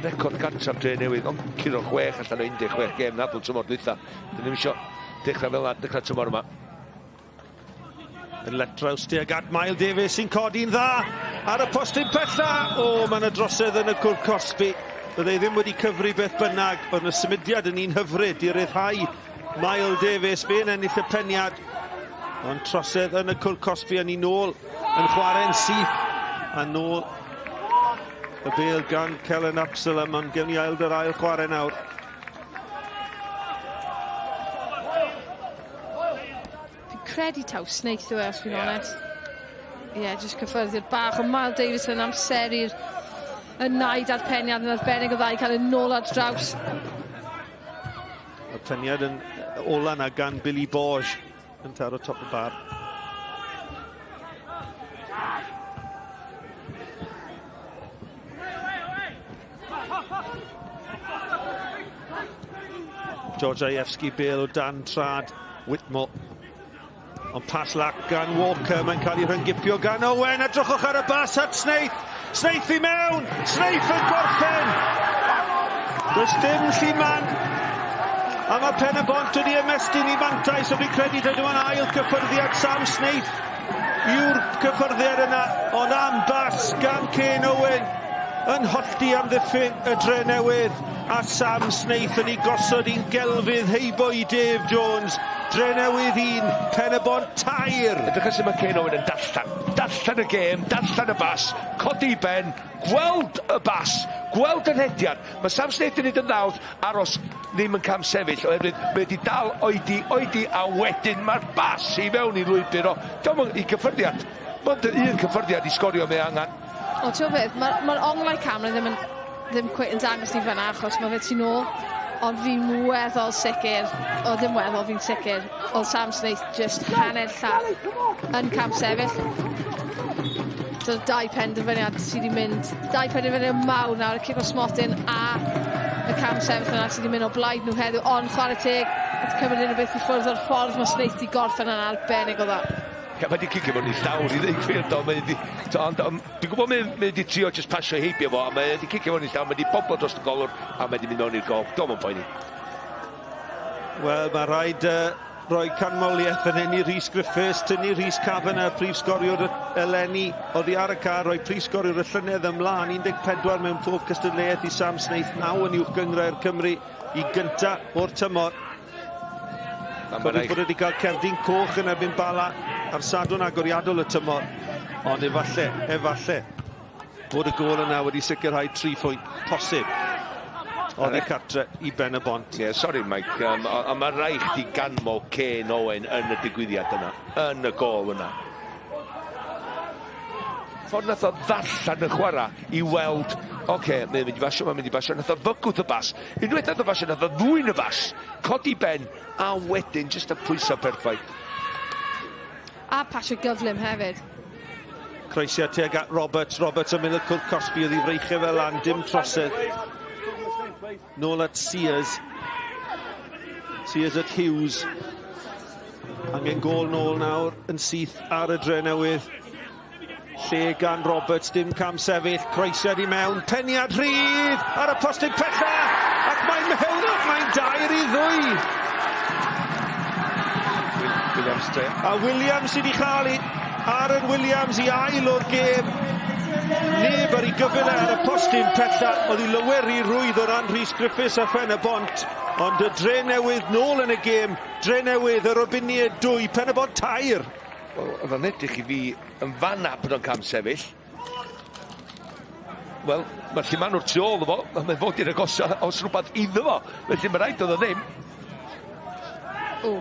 Record gartref Dre Newydd, ond curo 6 allan o 16 gêm na tymor dwytha. Dyn ni'n eisiau dechrau fel 'na, dechrau tymor yma. Yn letraws tuag at Mael Davies sy'n codi'n dda ar y postyn pella. O, mae yna drosedd yn y cwrt cosbi. Bydde ddim wedi cyfri beth bynnag, ond y symudiad yn un hyfryd i ryddhau Mael Davies. Fe'n ennill y peniad. Ond trosedd yn y cwrt cosbi a ni nôl yn chwarae'n syth a nôl Y bel gan Kellen Absalom, ond gewn ni ail yr ail chwarae nawr. Fi'n credu taw Snaith yw e, os fi'n onest. Ie, yeah, jyst cyffyrddiad bach, ond Miles Davies yn amseru'r y naid a'r peniad yn arbennig o dda i cael ei nôl ar draws. Y peniad yn ola na gan Billy Borge yn taro top y bar. George Ievski bel o dan trad Whitmore. Ond pas lac gan Walker, mae'n cael ei rhyngipio gan Owen. Edrychwch ar y bas at Snaith. Snaith i mewn! Snaith yn gorffen! Does dim lliman. A mae Pen y Bont wedi ymestyn i fantais, ond fi'n credu dydw yn ail cyffyrddiad Sam Snaith yw'r cyffyrddiad yna, ond am bas gan Kane Owen yn hollti amddiffyn y Dre Newydd a Sam Snaith yn ei gosod i'n gelfydd heibo i Dave Jones. Dre Newydd 1, Pen y Bont 3. Edrych ar sut mae Kane Owen yn darllen. Darllen y gêm, darllen y bas, codi ben, gweld y bas, gweld y rhediad. Mae Sam Snaith yn neud yn dda wrth aros ddim yn cam sefyll oherwydd mae wedi dal oedi, oedi a wedyn mae'r bas i fewn i lwybr o. Diolch yn i cyffyrddiad. Mond un cyffyrddiad i sgorio mae angen. O, ti'n beth, mae'r ma onglau camera ddim yn ddim cweit yn dangos ni fanna achos mae fe tu nôl. Ond fi'n weddol sicr, o ddim weddol, fi'n sicr, oedd Sam Snaith just hanner llath yn cam sefyll. So dau penderfyniad sydd wedi mynd, dau penderfyniad mawr nawr, y cic o smotyn a y cam sefyll yna sydd wedi mynd o blaid nhw heddiw, ond chwarae teg, wrth cymryd unrhyw beth i ffwrdd o'r ffordd mae Snaith wedi gorffen yn arbennig o dda. Ie, mae 'di cicio mewn i llawr i ddweud gwir, do, mae 'di... Ond um, dwi'n gwybod mae mae 'di trio jyst pasio heibio fo, a mae 'di cicio mewn i llawr, mae 'di boblo dros y golwr, a mae 'di mynd mewn i'r gol. Dwi'n yn poeni. Wel, mae rhaid uh, rhoi canmoliaeth fan hyn i Rhys Griffiths, tynnu Rhys Kavanagh, prif sgoriwr eleni oddi ar y car, rhoi prif sgoriwr y llynedd ymlaen, 14 mewn pob cystadleuaeth i Sam Snaith, 9 yn uwch gynghrair Cymru i gynta o'r tymor. Cofiwch bod wedi cael cerdyn coch yn erbyn Bala ar Sadwrn agoriadol y tymor, ond efalle, efalle, bod y gôl yna wedi sicrhau 3 phwynt posib oddi cartre i Ben y Bont. Ie, yeah, sori Mike, um, ond mae rhaid chdi ganmol Kane Owen yn y digwyddiad yna, yn y gôl yna. Ffordd nath o ddarllen y chwarae i weld, oce, okay, mae'n mynd i basio, mae'n mynd i basio, nath o fygwth y bas. Unwaith nath o basio, nath o ddwyn y bas, codi ben, a wedyn jyst y pwysau perffaith. A pasio gyflym hefyd. Croesiad tuag at Roberts, Roberts yn mynd y cwrt cosbi oedd i freichau fel lan, dim trosedd. Nôl at Sears. Sears at Hughes. Angen gôl nôl nawr yn syth ar y dre newydd. Lle gan Roberts, dim cam sefyll, croesiad i mewn, peniad rhydd ar y postyn pella, ac mae'n mewn ac mae'n 2-2. Williams tre. A Williams sydd wedi chael i Aaron Williams i ail o'r gêm. Neb ar ei gyfyl e ar y postyn pella, oedd i lyweru rwydd o ran Rhys Griffiths a Phen y Bont. Ond y Dre Newydd nôl yn y gêm, Dre Newydd, y Robiniaid 2, Pen y Bont 3. Wel, oedd o'n edrych i fi yn fanna bod o'n cam sefyll. Wel, mae'r llumanwr tu ôl fo, mae'n fod i'r agosa os rhywbeth iddo fo. Felly mae rhaid oedd o ddim. O.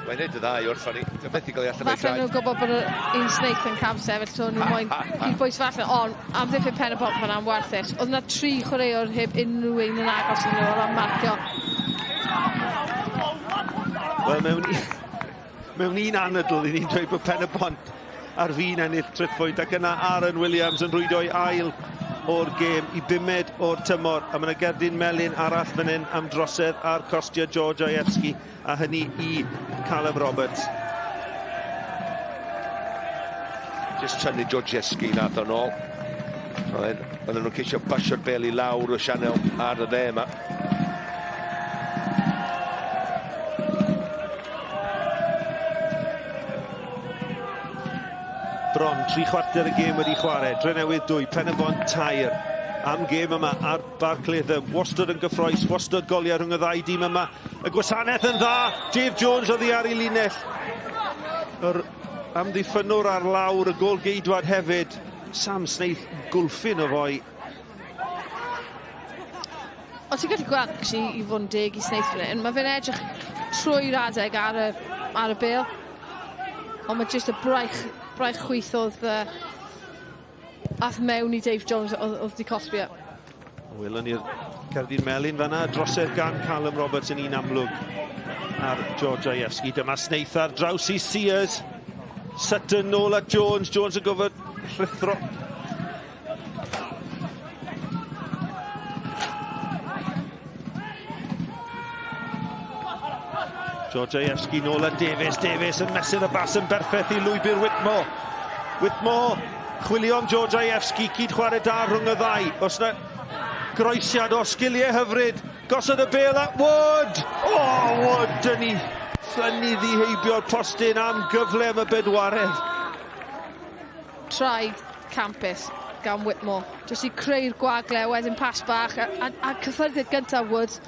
Mae'n neud y dda i orffan i. Dwi'n methu gael ei allan o'i Falle nhw'n gwybod bod yr un Snaith yn cam sefyll, so nhw'n moyn i'r bwys falle, ond amddiffyn pen y bont fan'na yn warthus. Oedd yna tri chwaraewr heb unrhyw un yn agos iddyn nhw o ran marcio. Wel, mewn, mewn un anadl, i ni'n dweud bod Pen y Bont ar fin ennill triphwynt, ac yna Aaron Williams yn rwydo'i ail o'r gêm i bumed o'r tymor, a mae yna gerdyn melyn arall fan hyn am drosedd ar Kostya Georgievski, a hynny i Callum Roberts. Just tynnu Georgievski nath o'n ôl. Oedden nhw'n ceisio basio'r bel i lawr o sianel ar y dde yma. Bron, 3/4 y gêm wedi chwarae. Drenewydd 2, Pen y Bont 3. Am gêm yma ar Barc Latham. Wastad yn gyffroes, wastad goliau rhwng y ddau dîm yma. Y gwasanaeth yn dda. Dave Jones oddi ar ei linell. Yr amddiffynnwr ar lawr, y gôl geidwad hefyd. Sam Snaith gwlffyn o foi. O ti'n gallu gweld, actually, i fod yn deg i Snaith fan hyn, mae fe'n edrych trwy'r adeg ar y, ar y bêl. Ond mae jyst y braich, braich chwith oedd uh, ath mewn i Dave Jones oedd, oedd di cosbi e. Welwn ni'r cerdyn melyn fanna, drosedd gan Callum Roberts yn un amlwg ar George Ajewski. Dyma Snaith ar draws i Sears. Sutton nôl at Jones, Jones yn gofod rhuthro. Georgievski nôl at Davies. Davies yn mesur y bas yn berffaith i lwybr Whitmore. Whitmore chwilio am Georgievski, cyd chwarae da rhwng y ddau. Os na groesiad o sgiliau hyfryd, gosod y bêl at Wood! O, oh, Wood, dyn ni ffynnu ddi heibio'r postyn am gyfle am y bedwaredd. Traed campus gan Whitmore. Jyst i creu'r gwagle, wedyn pas bach, a, a, a cyffyrddiad gyntaf Wood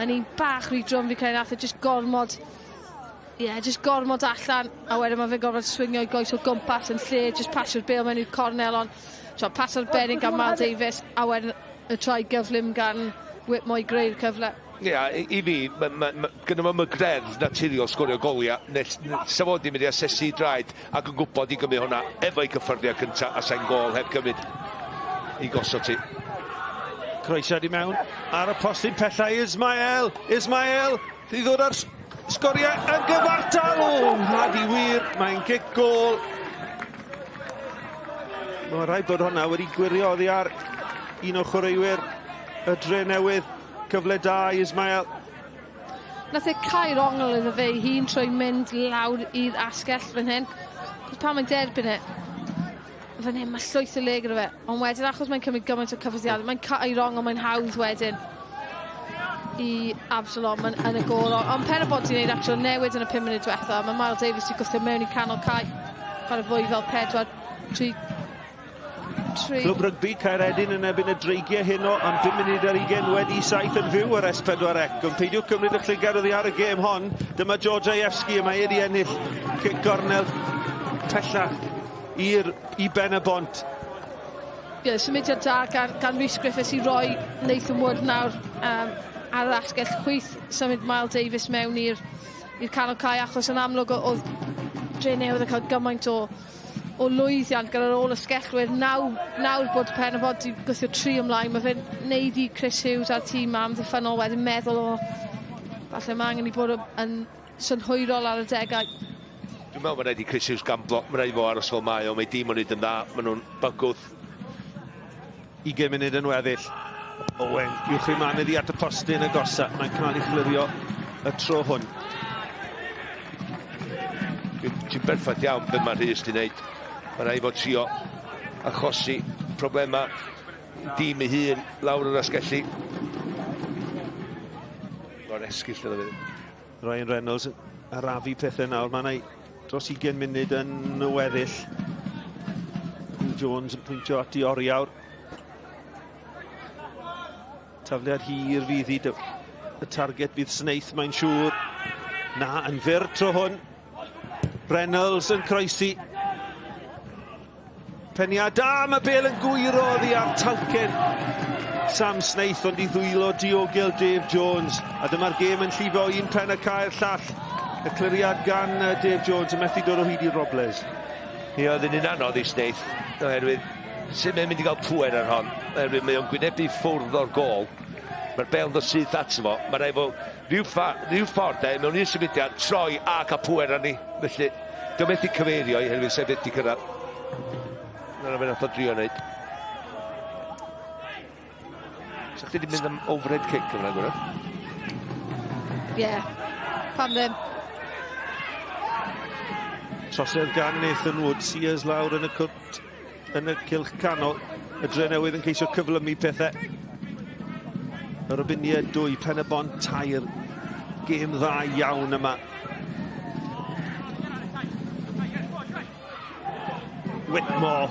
yn un bach rhy drwm fi credu nath e jyst gormod ie yeah, jyst gormod allan a wedyn mae fe'n gorfod swingio i goes o gwmpas yn lle jyst pasio'r bêl mewn i'r cornel ond so, pas arbennig gan Mal Davies a wedyn y troi gyflym gan Whitmore i greu'r cyfle. Ia, yeah, i, i fi, ma, ma, ma, gyda fo mygreddf naturiol sgorio goliau, neu sa fo di mynd i asesu draed ac yn gwybod i gymryd hwnna efo'i cyffyrddiad cyntaf a sa'n gol heb gymryd i gosod ti. Croesiad i mewn ar y postyn pellau Ismael. Ismael, di ddod ar sgoriau yn gyfartal. O, nad i wir, mae'n gic gol. Mae'n rhaid bod hwnna wedi gwirio oddi ar un o chwaraewyr y dre newydd. Cyfle da i Ismael. Nath e cau'r ongl iddo fe ei hun trwy mynd lawr i'r asgell fan hyn. Cos pan mae'n derbyn e, fan hyn mae llwyth o le gyda fe. Ond wedyn achos mae'n cymryd gymaint o cyffyrddiadau, mae'n cau'r ongl, mae'n hawdd wedyn i Absalom yn, yn y gôl. Ond pen y bod ti'n neud actual newid yn y 5 munud diwetha, mae Miles Davies wedi gwthio mewn i canol cae. Chwarae fwy fel 4, 3, 3. Clwb Rygbi Caeredin yn erbyn y Dreigiau heno am 5 munud ar 20 wedi 7 yn fyw ar S4C. Ond peidiwch cymryd eich llygad oddi ar y gêm hon. Dyma George Ajewski a mae wedi ennill cic gornel pellach i'r i ben y bont. Ie, yeah, symudiad da gan, gan Rhys Griffiths i roi Nathan Wood nawr um, ar yr asgell chwith symud Miles Davies mewn i'r i'r canol cae achos yn amlwg oedd Dre Newydd yn cael gymaint o o lwyddiant gyda'r ôl ysgellwyr naw, nawr bod Pen y Bont 'di gwthio tri ymlaen ma' fe'n neud i Chris Hughes a'r tîm amddiffynnol wedyn meddwl o falle ma' angen i bod yn synhwyrol ar y degau. Dwi'n meddwl mae rhaid i Chris Hughes gamblo, mae rhaid i fo aros fel mae o, mae dîm o'n neud yn dda, maen nhw'n bygwth. 20 munud yn weddill. Owen, uwch ei man iddi at y postyn agosa. Mae'n cael ei chlirio y tro hwn. Ti'n berffaith iawn beth mae Rhys di wneud. Mae rhaid fod trio achosi problemau dîm ei hun lawr yr asgelli. O'r esgyll yna fe. Ryan Reynolds yn arafu pethau nawr. Mae'n ei dros 20 munud yn y weddill. Huw Jones yn pwyntio at i oriawr. Tafliad hir fydd i y target fydd Snaith, mae'n siŵr. Na, yn fyr tro hwn. Reynolds yn croesi. Peniad da, mae Bale yn gwyro oddi ar talcen Sam Snaith, ond i ddwylo diogel Dave Jones. A dyma'r gêm yn llifo un pen y cae'r llall. Y cliriad gan Dave Jones yn methu dod o hyd i Robles. Ie, oedd yn un anodd i Snaith, oherwydd sut mae'n mynd i gael pŵer ar hon, oherwydd mae o'n gwynebu ffwrdd o'r gôl. Mae'r bel yn dod syth ato fo, mae rhaid fo rhyw, rhyw ffordd e, mewn un symudiad, troi a cael pŵer arni. Felly, Dio methu cyfeirio i oherwydd sef wedi cyrraedd. Dyna fe nath o drio wneud. Sa chdi wedi mynd am overhead kick yma, gwrdd? Ie, yeah. pam ddim. Trosedd gan Nathan Wood, Sears lawr yn y cwrt, yn y cylch canol. Y dre newydd yn ceisio cyflymu pethau. Yr Robiniaid 2, Pen y Bont 3. Gêm dda iawn yma. Whitmore.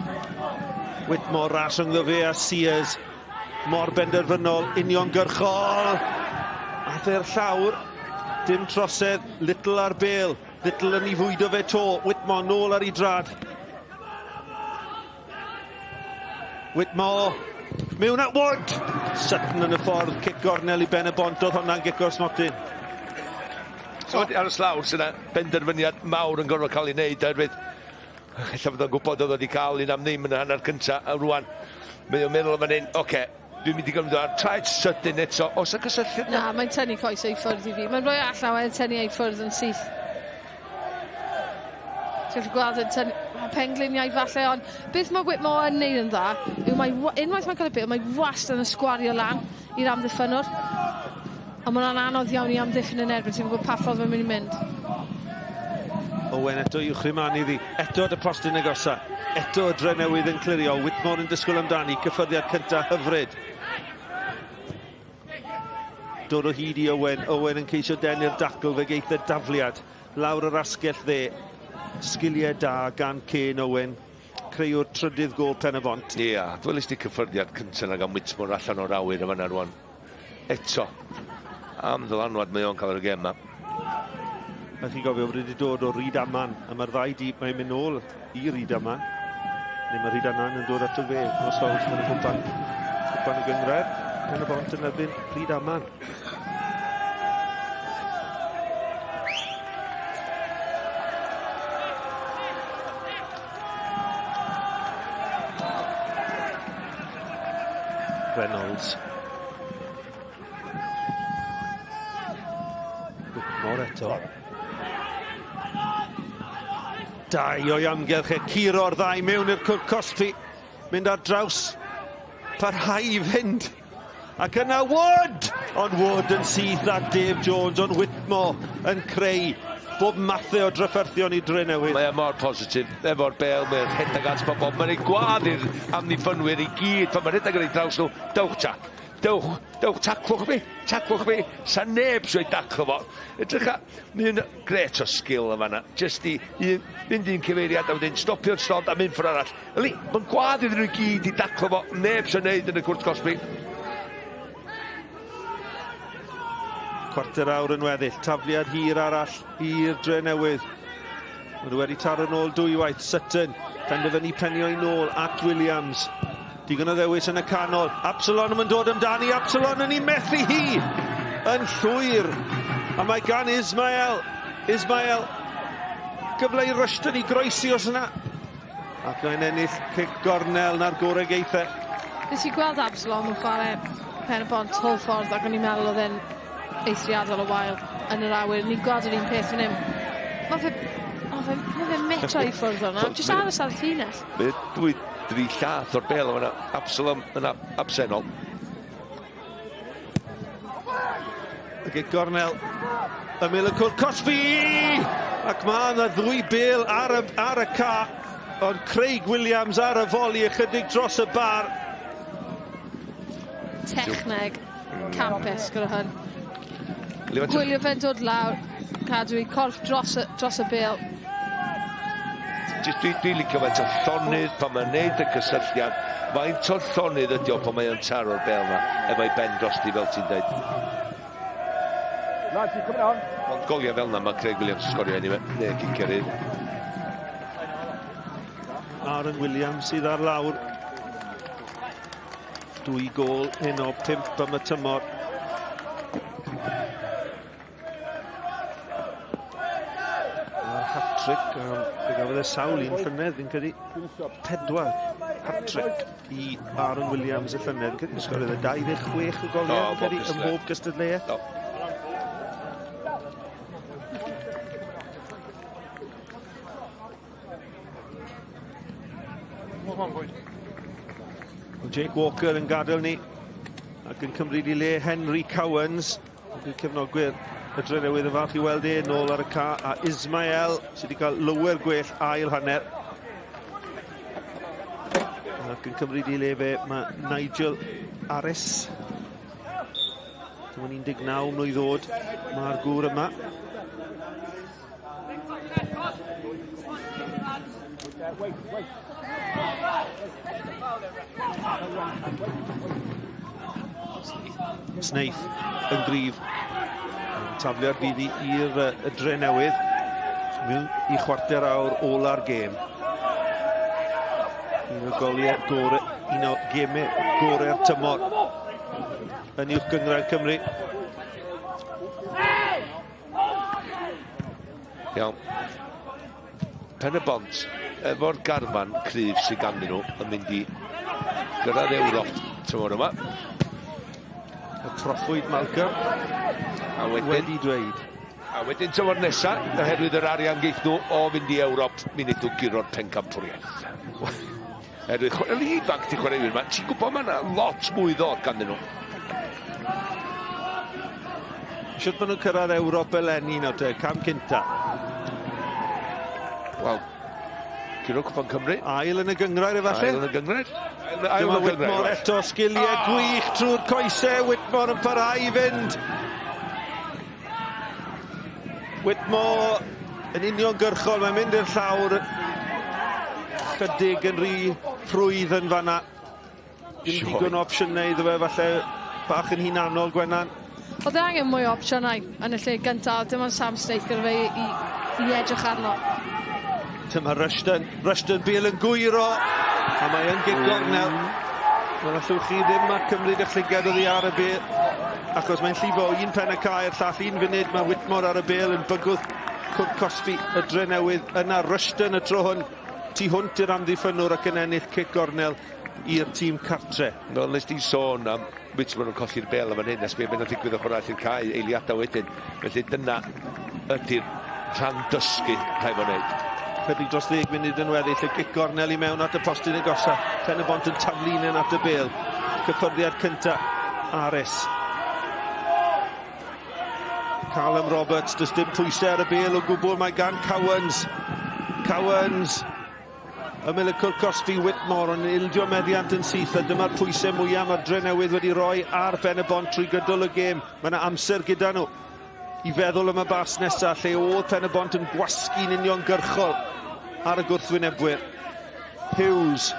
Whitmore ras rhyngddo fe a Sears. Mor benderfynol, uniongyrchol. Ath e'r llawr. Dim trosedd, Little ar bel. Little yn ei fwydo fe to. Whitmore nôl ar ei drad. Whitmore. Mewn at Wood. Sutton yn y ffordd, cic gornel i Ben y Bont, oedd hwnna'n gic o'r smotyn. So wedi aros lawr, sy'n benderfyniad mawr yn gorfod cael ei wneud, oherwydd ella fod o'n gwybod oedd wedi cael un am ddim yn y hanner cyntaf, a rwan mae o'n meddwl fan hyn, oce, okay, dwi'n mynd i gymryd o ar traed sydyn eto, os y cysylltiad Na, mae'n tynnu coesau i ffwrdd i fi. Mae'n rhoi allan, mae'n tynnu ei ffwrdd yn syth. Ti'n gallu gweld yn tynnu pengliniau falle, ond beth mae Whitmore yn neud yn dda yw mae, unwaith mae'n cael y bêl, mae wastad yn sgwario lan i'r amddiffynnwr. Ond mae hwnna'n anodd iawn i amddiffyn yn erbyn, ti'n gwybod pa ffordd mae'n mynd i mynd. Owen eto i uwchri man iddi, eto at y postyn agosa, eto y Drenewydd yn clirio, Whitmore yn disgwyl amdani, cyffyrddiad cynta hyfryd. Dod o hyd i Owen, Owen yn ceisio denu'r dacl, fe geith y dafliad lawr yr asgell dde. Sgiliau da gan Kane Owen, creuwr trydydd gôl Pen y Bont. Ia, yeah, dwelis di cyffyrddiad cyntaf na gan Whitmore allan o'r awyr yma na rwan. Eto, am ddylanwad mae o'n cael ar y gêm yma. A chi'n gofio bod wedi dod o Rydaman, a mae'r ddau dîm, mae'n mynd nôl i Rydaman. Neu mae Rydaman yn dod ato fe, nos Fawrth yn y cwpan. Cwpan y Gynghrair, Pen y Bont yn erbyn Rydaman. Reynolds. Whitmore eto. Dau o'i amgylch e, curo'r ddau mewn i'r cwrt cosbi. Mynd ar draws, parhau i fynd. Ac yna Wood! Ond Wood yn syth at Dave Jones, ond Whitmore yn creu bob mathau o drafferthion i Drenewydd. Mae e mor positif efo'r bel, mae'n rhedeg at bobl, mae'n ei gwadd i'r amddiffynwyr i gyd, pan mae'n rhedeg ar ei draws nhw, dewch ta, dewch, dewch, taclwch fi, taclwch fi, sa neb eisiau daclo fo. Edrych a, mae'n gret o sgil yn fanna, jyst i un, mynd un cyfeiriad a wedyn stopio'n stond a mynd ffordd arall. Yli, mae'n gwadd iddyn nhw i gyd i daclo fo, neb sy'n neud yn y cwrt cosbi. Cwarter awr yn weddill, tafliad hir arall i'r Drenewydd. Maen nhw wedi taro nôl dwywaith, Sutton, penderfynu penio i nôl at Williams. Digon o ddewis yn y canol, Absalon yn dod amdani, Absalon yn ei methu hi yn llwyr. A mae gan Ismael, Ismael, gyfle i Rushton i groesi os yna. Ac mae'n ennill cic gornel na'r gorau geithe. Nes i gweld Absalom yn chwarae Pen y Bont whole ffordd ac o'n i'n meddwl oedd e'n eithriadol o wael yn yr awyr. Ni'n gweld yr un peth fan hyn. Mae fe, oh, fe, mae fe metro i ffwrdd o'na. Jyst aros ar y llinell. Mae dwy, dri llath o'r bel yna. Absalom yn absennol. Y gic gornel. Ymyl y cwrt cosbi! Ac mae yna ddwy bel ar y, ar y ca. Ond Craig Williams ar y foli ychydig dros y bar. Techneg campus gyda hwn. Gwylio fe'n dod lawr, cadw i corff dros y, dros y bel. Jyst dwi, dwi licio faint o llonydd pan mae'n neud y cysylltiad. Faint o llonydd ydi o pan mae'n taro'r bel yma efo'i ben drosti fel ti'n dweud. Lads, you coming on? Ond goliau fel yna mae Craig Williams yn sgorio anyway, neu cicio'r un. Aaron Williams sydd ar lawr. Dwy gôl heno, pump am y tymor. A'r hat-trick, fe gafodd e sawl un llynedd, fi'n credu. Pedwar hat-trick i Aaron Williams y llynedd. Fi'n credu sgoriodd e 26 o goliau, fi'n credu, ym mhob gystadleuaeth. Do. Jake Walker yn gadael ni ac yn cymryd i le Henry Cowans. Bydd cefnogwyr y Drenewydd yn falch i weld e nôl ar y ca, a Ismael sydd wedi cael lywer gwell ail hanner. Ac yn cymryd i le fe mae Nigel Harris. Dim ond 19 mlwydd oed mae'r gŵr yma. Snaith yn gryf. Tafliad fydd i'r y Drenewydd. Mewn i chwarter awr ola'r gêm. Un o goliau gore, un o gemau gorau'r tymor. yn Uwch Gynghrair Cymru. Iawn. Pen y Bont, efo'r garfan cryf sydd ganddyn nhw, yn mynd i gyrraedd Ewrop tymor yma. Y proffwyd Malcolm a wedyn, wedi dweud. A wedyn tymor nesa, oherwydd yr arian geith nhw o fynd i Ewrop, mi wneud nhw guro'r pencampwriaeth. Oherwydd chwarae ifanc di chwaraewyr yma, ti'n gwybod mae yna lot mwy ddod ganddyn nhw. Sut maen nhw'n cyrraedd Ewrop eleni nawr te, cam cynta? Wel, curo Cwpan Cymru. Ail yn y gynghrair efallai? Ail yn y gynghrair. Ail yn y Whitmore eto, sgiliau oh. gwych trwy'r coesau, Whitmore yn parhau i fynd. Whitmore yn uniongyrchol, mae'n mynd i'r llawr chydig yn rhy rhwydd yn fanna. Dim digon o opsiynau iddo fe, falle bach yn hunanol, Gwenan. Oedd e angen mwy o opsiynau yn y lle gyntaf, dim ond Sam Snaith gyda fe i, i, i edrych arno. Dyma Rushton, Rushton Beale yn gwyro, a mae yn gig gornel. Wel, allwch chi ddim a cymryd eich llygad oddi ar y bêl, achos mae'n llifo o un pen y cae i'r llall un funud, mae Whitmore ar y bêl yn bygwth cwrt cosbi y Drenewydd, yna Rushton y tro hwn, tu hwnt i'r amddiffynnwr ac yn ennill cic gornel i'r tîm cartre. Wel, nes di sôn am Whitmore yn colli'r bêl am fan hyn, a sbio beth nath ddigwydd ochr arall i'r cae eiliadau wedyn. Felly dyna ydy'r rhan dysgu rhaid fo'n neud. Chydig dros ddeg munud yn weddill, y gic gornel i mewn at y postyn agosa. Pen y Bont yn taflu un at y bêl. Cyffyrddiad cynta, Aris. Callum Roberts, does dim pwysau ar y bêl o gwbl, mae gan Cowans. Cowans Ymyl y cwrt cosbi Whitmore ond yn ildio meddiant yn syth a dyma'r pwysau mwyaf mae'r Drenewydd wedi rhoi ar Ben y Bont trwy gydol y gêm. Mae yna amser gyda nhw i feddwl am y bas nesaf lle oedd Pen y Bont yn gwasgu'n uniongyrchol ar y gwrthwynebwyr. Hughes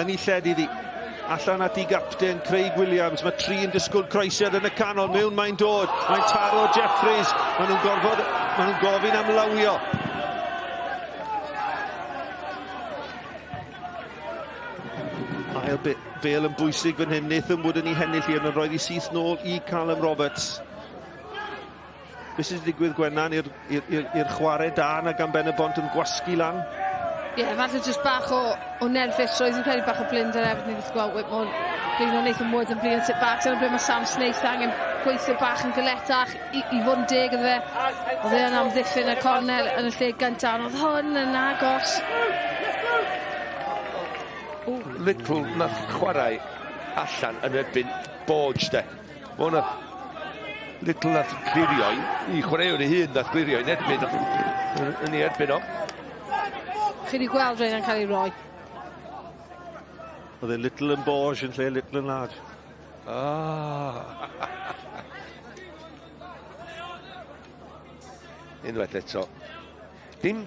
yn ei lled iddi. Allan at ei gapten Craig Williams. Mae tri yn disgwyl croesiad yn y canol. Mewn mae'n dod. Mae'n taro Jeffries. Maen nhw'n gorfod, maen nhw'n gofyn am lawio. Ail bel yn bwysig fan hyn. Nathan Wood yn ei hennill hi, ond yn roedd i syth nôl i Callum Roberts. Beth sydd wedi digwydd Gwenan i'r chwarae da yna gan Ben y Bont yn gwasgu lan? Ie, yeah, falle jyst bach o, o nerfus roedd yn credu bach o blinder hefyd ni wedi gweld Whitmore blino Nathan Wood yn blino tip bach dyna ble mae Sam Snaith angen gweithio bach yn gyletach i, i fod yn deg iddo fe. Oedd e yn amddiffyn y cornel yn y lle gyntaf, ond oedd hwn yn agos. Little nath chwarae allan yn erbyn Borge de. Fo nath Little nath clirio i chwaraewr ei hun nath clirio i'n erbyn yn ei erbyn o. Chi wedi gweld rheina'n cael ei roi. Oedd e Little yn Borge yn lle Little yn Large. Ah. Unwaith eto. Dim...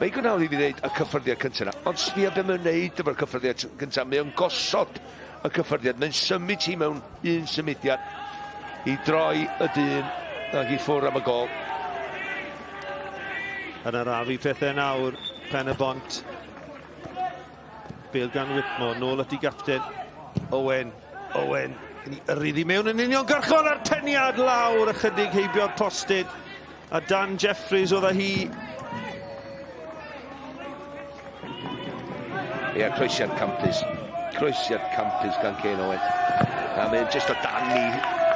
Mae igon hawdd i fi ddeud y cyffyrddiad cyntaf yna, ond sbia be mae'n neud efo'r cyffyrddiad cyntaf. Mae o'n gosod y cyffyrddiad, mae'n symud ti mewn un symudiad i droi y dyn ac i ffwrdd am y gol. Yn arafu pethau nawr, Pen y Bont. Bale gan Whitmore, nôl at ei gapten, Owen. Owen, yn ei yrru ddi mewn yn uniongyrchol a'r peniad lawr ychydig heibio'r postyn. A Dan Jeffries oedd â hi. Ie, croesiad campus. Croesiad campus gan Kane Owen. A mae'n just o dan ni.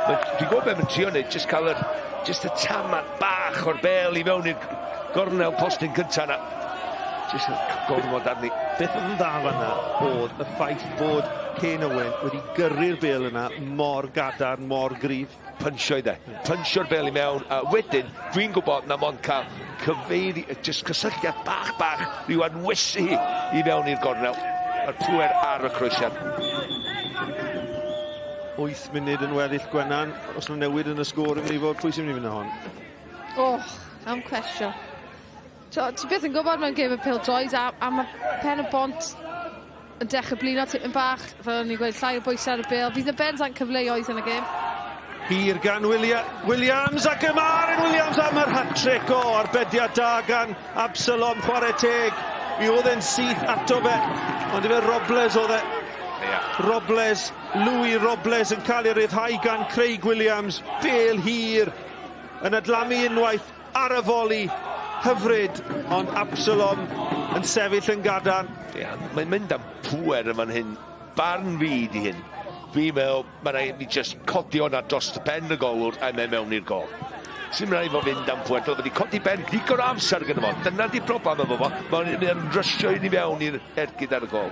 Dwi'n gwybod beth mae'n trio wneud, just cael yr, just y tamad bach o'r bel i mewn i'r gornel postyn cyntaf na. Just gormod arni. Beth oedd yn dda fanna oedd y ffaith bod Kane Owen wedi gyrru'r bel yna mor gadarn, mor gryf. Pynsio i dde. Pynsio'r bel i mewn. A wedyn, dwi'n gwybod na mond cael cyfeiri, just cysylltiad bach bach, rhyw anwesu hi i mewn i'r gornel. Mae'r pŵer ar y croesiad. 8 munud yn weddill Gwenan. Os yna newid yn y sgôr yn mynd i fod, pwy sy'n mynd i fynd â hon? Oh, am cwestiwn. Ti byth yn gwybod mewn gêm y pêl-droed a, a mae Pen y Bont yn dechrau blino tipyn bach, fel o'n i'n gweud, llai o bwysau ar y bêl. Fydd y bendant cyfleoedd yn y gêm. Hir gan Williams ac y Aaron Williams am yr hat-trick o arbediad da gan Absalom, chwarae teg. Mi oedd e'n syth ato fe, ond ife Robles oedd e. Ia. Robles, Louis Robles yn cael ei ryddhau gan Craig Williams. Bel hir yn adlamu unwaith ar y foli. Hyfryd, ond Absalom yn sefyll yn gadarn. Ia, mae'n mynd am pŵer yn fan hyn. Barn fi di hyn. Fi'n meddwl, mae rhaid ni just codi hwnna dros y ben y golwr a mynd mewn i'r gol. Sy'n rhaid fo fynd am pŵer. Dylai wedi codi ben digon o amser gyda fo. Dyna di broblem efo fo. Mae'n rysio i ni fewn i'r ergyd ar y gol.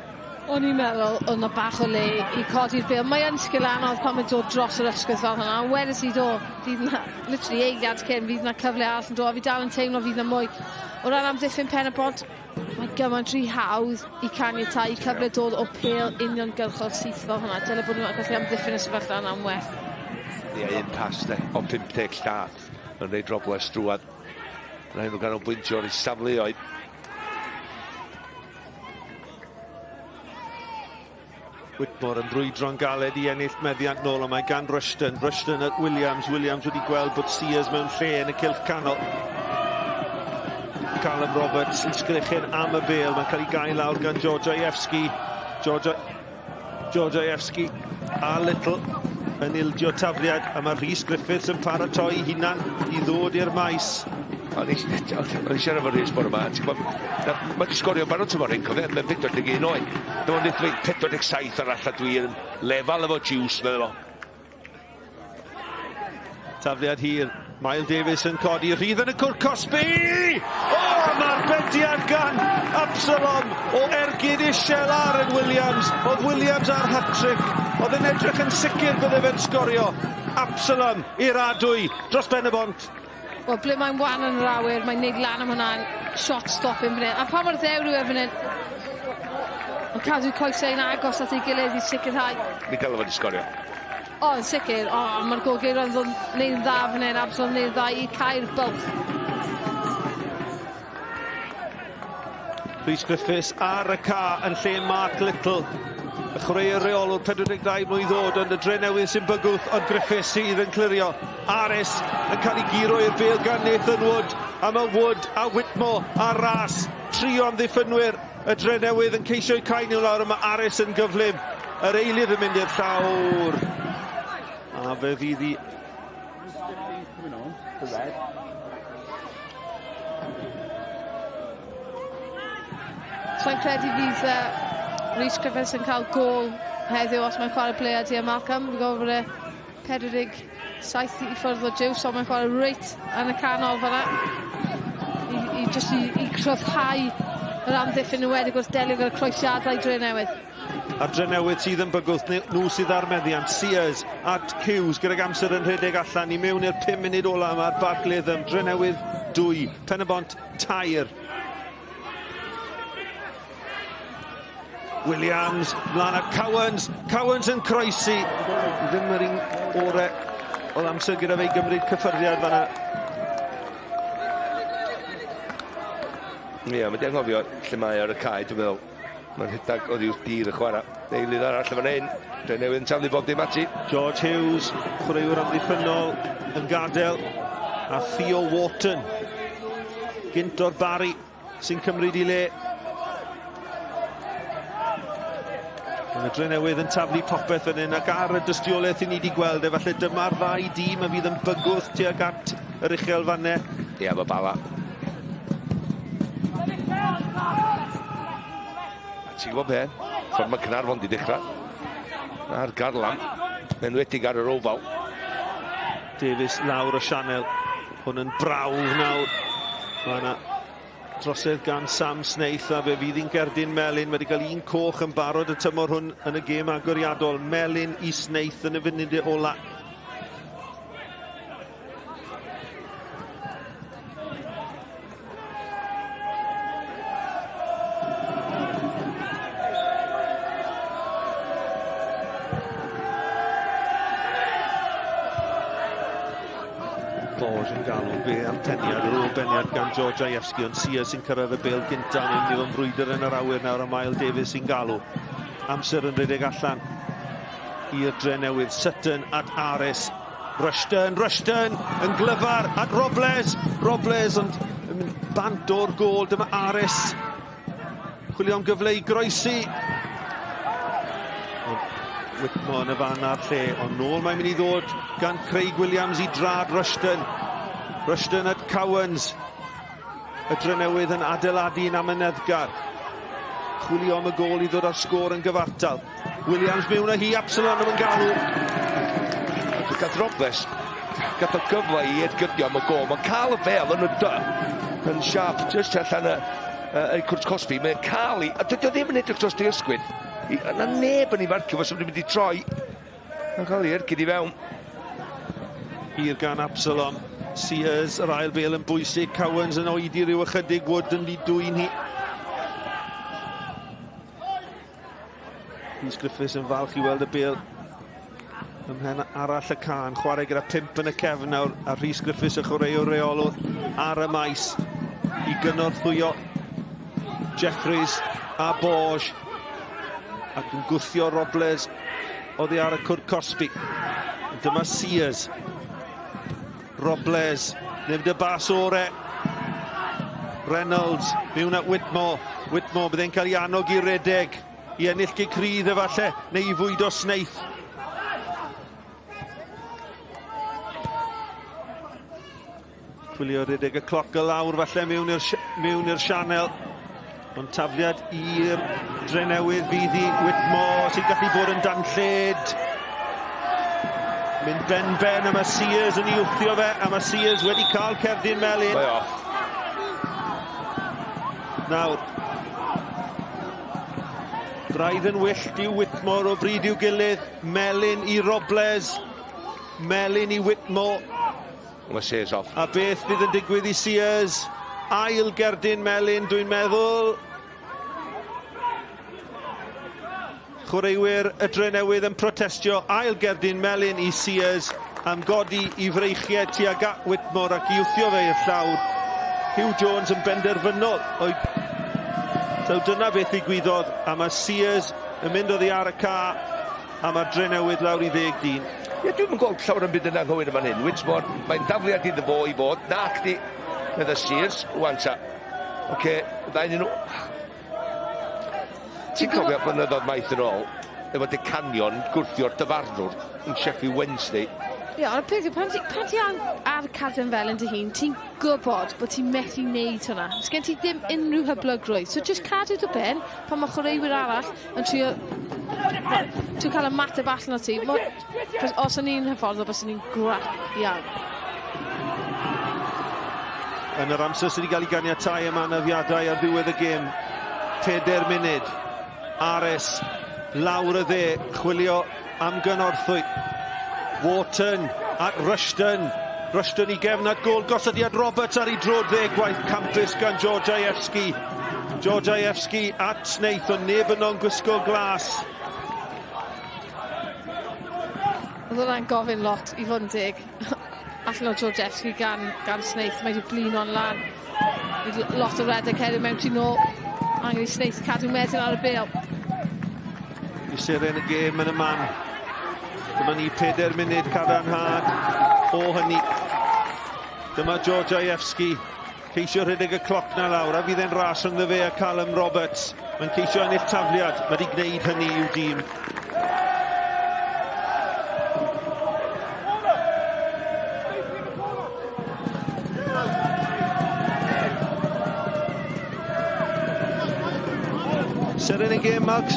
O'n i'n meddwl oedd 'na bach o le i codi'r bêl. Mae yn sgil anodd pan mae'n dod dros yr ysgwydd fel hwnna. Ond wedes i do, fydd 'na, literally eiliad cyn, fydd 'na cyfle arall yn dod. A fi dal yn teimlo fydd 'na mwy. O ran amddiffyn Pen y Bont, mae gymaint rhy hawdd i caniatáu i cyfle dod o pêl uniongyrchol syth fel hwnna. Dyle bod nhw'n gallu amddiffyn y sefyllfa yna'n well. Ie, un pas de, o 50 llath yn reid Robles drwad. Rhaid nhw ganolbwyntio ar eu safleoedd. Whitmore yn brwydro'n galed i ennill meddiant nôl, ond mae gan Rushton. Rushton at Williams. Williams wedi gweld bod Sears mewn lle yn y cylch canol. Callum Roberts yn sgrechen am y bêl. Mae'n cael ei gael lawr gan George Ievski. George, George Ievski a Little yn ildio tafliad a mae Rhys Griffiths yn paratoi hunan i ddod i'r maes. O'n i siarad efo Rhys bore 'ma, ti'n gwbod, mae 'di sgorio barod tymor hyn, cofia, mae'n 41 oed. Dyma fo'n dweud 47 arall a dwi yn lefel efo juice, meddwl fo. Tafliad hir, Mael Davies yn codi, rhydd yn y cwrt cosbi! O, mae'r bediad gan Absalom o ergyd isel Aaron Williams. Oedd Williams ar hat-trick, oedd yn edrych yn sicr bydde fe'n sgorio. Absalom i'r adwy dros ben y bont. Wel, ble mae'n wan yn yr awyr, mae'n neud lan am hwnna'n shot stopping fan hyn. A pa mor ddewr yw e fan hyn? Mae'n cadw coesau yn agos at ei gilydd i sicrhau. Mi dylai fod i sgorio. O, yn sicr. O, mae'r golgeidwa'n ddod neud yn dda fan hyn, Absalom neud yn dda i cau'r bwlch. Rhys Griffiths ar y ca yn lle Mark Little. Y chwaraewr reolwr 42 mlwydd oed ond y Drenewydd sy'n bygwth ond Griffiths sydd yn clirio. Aris yn cael ei guro i'r bêl gan Nathan Wood a mae Wood a Whitmore ar ras. Tri o amddiffynwyr y Drenewydd yn ceisio'u cau nhw lawr a mae Aris yn gyflym. Yr eilydd yn mynd i'r llawr. A fe fydd hi Sa'n credu fydd Rhys Griffiths yn cael gôl heddiw os mae'n chwarae ble ydy e Malcolm. Fi'n gwybod bod e 47 i ffwrdd o Jiws, ond mae'n chwarae reit yn y canol fan'na. I, i jyst i, i cryfhau yr amddiffyn yn wedi wrth delio gyda'r croesiadau Drenewydd. A'r Drenewydd sydd yn bygwth, nhw sydd ar meddiant. Sears at Hughes gydag amser yn rhedeg allan i mewn i'r 5 munud ola yma ar Barc Latham. Drenewydd 2, Pen-y-bont 3. Williams, mlaen at Cowans. Cowans yn croesi. Ddim yr un ore oedd amser gyda fe i gymryd cyffyrddiad fanna. Ie, yeah, mae di anghofio lle mae ar y cae, dwi'n meddwl. Mae'n rhedeg oddi wrth dir y chwarae. Eilydd arall yn fan hyn. Drenewydd yn taflu bob dim ati. George Hughes, chwaraewr amddiffynnol yn gadael. A Theo Wharton, gynt o'r Barry, sy'n cymryd i le. Mae Drenewydd yn taflu popeth fan hyn ac ar y dystiolaeth i ni wedi gweld efallai dyma'r ddau dîm a fydd yn bygwth tuag at yr uchelfannau. Ie, mae Bala. A ti'n gwybod be? Ffordd mae Caernarfon di dechrau. A'r garlam, enwedig ar yr ofal. Davies lawr o sianel. Hwn yn brawf nawr. Mae yna drosedd gan Sam Snaith a fe fydd hi'n gerdyn melyn. Mae wedi cael un coch yn barod y tymor hwn yn y gêm agoriadol. Melyn i Snaith yn y funud ola. Borge yn galw fe am peniad, yr ôl beniad gan George Ajewski, ond Sears sy'n cyrraedd y bêl gynta, mae'n mynd i fod yn frwydr yn yr awyr nawr, a Mael Davies sy'n galw. Amser yn rhedeg allan i'r Drenewydd. Sutton at Aris. Rushton, Rushton yn glyfar at Robles. Robles ond yn mynd bant o'r gôl. Dyma Aris. Chwilio am gyfle i groesi. Whitmore yn y fan a'r lle, ond nôl mae'n mynd i ddod gan Craig Williams i drad Rushton. Rushton at Cowans. Y Drenewydd yn adeiladu yn amyneddgar. Chwilio am y gôl i ddod â'r sgôr yn gyfartal. Williams mewn â hi, Absalon yn galw. Gath Robles, gath o gyfle i ergydio am y gôl. Mae'n cael y bêl yn y dy, yn siarp, just allan y, y, y cwrt cosbi. Mae'n cael i, a dydy o ddim yn edrych dros ei ysgwydd. Yna neb yn ei farcio fo, sy'n mynd i troi. Mae'n cael ei ergyd i fewn. Hir gan Absalom. Sears, yr ail bêl yn bwysig. Cowans yn oedi rhyw ychydig, Wood yn di dwyn hi. Rhys Griffiths yn falch i weld y bêl ym mhen arall y can. Chwarae gyda 5 yn y cefn nawr, a Rhys Griffiths y chwaraewr reolwr ar y maes i gynorthwyo Jeffries a Borge, ac yn gwthio Robles oddi ar y cwrt cosbi. Dyma Sears. Robles, nefyd y bas ore. Reynolds, mewn at Whitmore. Whitmore, bydd e'n cael ei annog i redeg, i ennill gic rhydd efallai, neu i fwydo Snaith. Chwilio redeg y cloc y lawr falle mewn i'r sianel. Ond tafliad i'r Drenewydd fydd i Whitmore sy'n gallu bod yn danllyd. Mynd ben-ben a mae Sears yn ei wthio fe, a mae Sears wedi cael cerdyn melyn. Mae off. Nawr, braidd yn wyllt i'w Whitmore o bryd i'w gilydd. Melyn i Robles, melyn i Whitmore. Mae Sears off. A beth fydd yn digwydd i Sears? Ail gerdyn melyn, dwi'n meddwl. Chwaraewyr y Drenewydd yn protestio. Ail gerdyn melyn i Sears am godi i freichiau tuag at Whitmore ac i wthio fe i'r llawr. Hugh Jones yn benderfynol. So dyna beth ddigwyddodd, a mae Sears yn mynd oddi ar y ca, a mae'r Drenewydd lawr i 10 dyn. Ie, dwi'm yn gweld llawer yn byd yn anghywir yn fan hyn. Whitmore, mae'n dafliad iddo fo i fod. Nac di, medda Sears, wan ta. Oce, ddau nhw. Ti'n cofio blynyddoedd maith yn ôl, efo decanion gwrthio'r dyfarnwr yn Sheffield Wednesday. Ie, ond y peth yw, pan ti, pan ti ar, ar cadwyn fel yn dy hun, ti'n gwybod bod ti'n methu wneud hwnna. Sgen ti ddim unrhyw hyblygrwydd. So just cadw dy ben pan mae chwaraewyr arall yn trio, trio cael ymateb allan o ti. Os o'n i'n hyfforddwr, byswn i'n grac iawn. Yn yr amser sydd wedi cael ei ganiatáu am anafiadau ar ddiwedd y gêm, 4 munud. Ares lawr y dde, chwilio am gynorthwy. Wharton at Rushton. Rushton i gefn at gôl, gosodiad Roberts ar ei droed dde, gwaith campus gan Georgievski. Georgievski at Snaith, ond neb yno'n gwisgo glas. Oedd hwnna'n gofyn lot i fod yn deg. Allan o Georgievski gan Snaith, mae wedi blino'n lan. Lot o redeg heddiw mewn tu nôl. Angen i Snaith cadw meddwl ar y bêl. I seren y gêm yn y man. Dyma ni 4 munud cadarnhad o hynny. Dyma Georgievski ceisio rhedeg y cloc na lawr, a fydd e'n ras rhyngddo fe a Callum Roberts. Mae'n ceisio ennill tafliad, mae wedi gwneud hynny i'w dîm. Seren y gêm, Max?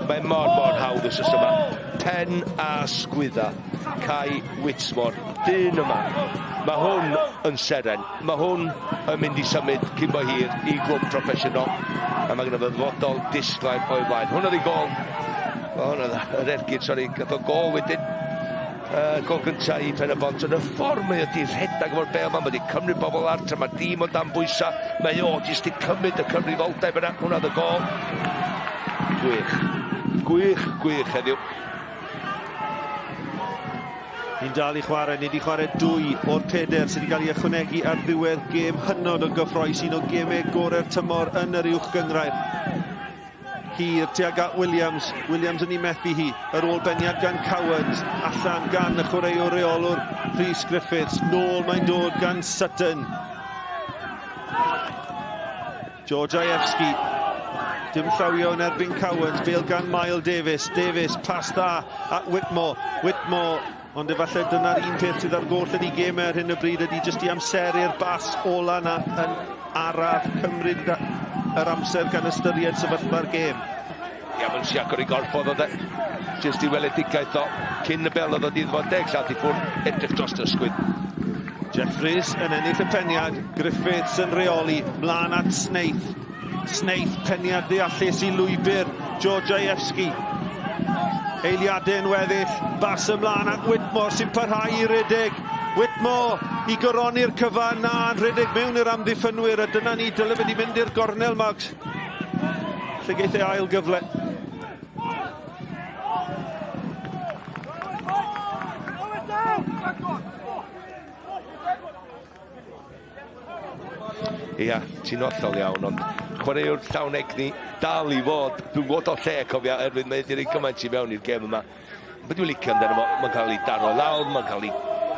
Mae mor hawdd wrth yma. Pen a sgwydda Kai Whitmore. Dyn yma. Mae hwn yn seren. Mae hwn yn mynd i symud cyn bo hir i glwb proffesiynol. A mae gynno fo ddyfodol disglair o'i flaen. Hwn oedd ei gôl. Hwn oedd yr ergyd, sori, gath o gôl wedyn. Gôl gyntaf i Pen-y-bont. Yn y ffordd mae wedi rhedeg efo'r bêl yma, mae wedi cymryd bobl ar, tra mae dîm o dan bwysau. Mae o jyst wedi cymryd y cyfrifoldeb yna. Hwnna oedd y gôl. Gwych. Gwych, gwych heddiw. Ni'n dal i chwarae, ni wedi chwarae 2 o'r 4 sydd wedi cael ei ychwanegu ar ddiwedd gêm hynod o gyffrous, un o gemau gorau'r tymor yn yr uwch gynghrair. Hir tuag at Williams, Williams yn ei methu hi, yr ôl beniad gan Cowans, allan gan y chwaraewr reolwr Rhys Griffiths, nôl mae'n dod gan Sutton. Georgievski. Dim llawio yn erbyn Cowans, bel gan Mael Davies. Davies, pas dda at Whitmore. Whitmore, ond efallai dyna'r un peth sydd ar goll yn ei gêm ar hyn o bryd ydy jyst i amseru'r bas ola na yn araf cymryd yr amser gan ystyried sefyllfa'r gêm. Ia, mae'n siac o'r ei gorff oedd o Jyst i weledigaeth o cyn y bel oedd o di fod deg llath i ffwrdd, edrych dros y ysgwydd. Jeffries yn ennill y peniad, Griffiths yn rheoli, mlaen at Snaith. Snaith, peniad ddeallus i lwybr Georgievski. Eiliadau yn weddill, bas ymlaen at Whitmore sy'n parhau i redeg. Whitmore i goroni'r cyfan, na, yn rhedeg mewn i'r amddiffynwyr, a dyna ni, dyle fe di mynd i'r gornel, Max. Lle geith ei ail gyfle. Ia, ti'n hollol iawn, ond chwaraewr llawn egni, dal i fod, dwi'n gwybod o lle, cofia, erwydd mae wedi rhoi gymaint i fewn i'r gêm yma. Be dwi'n licio amdano fo, mae'n cael ei daro lawr, mae'n cael ei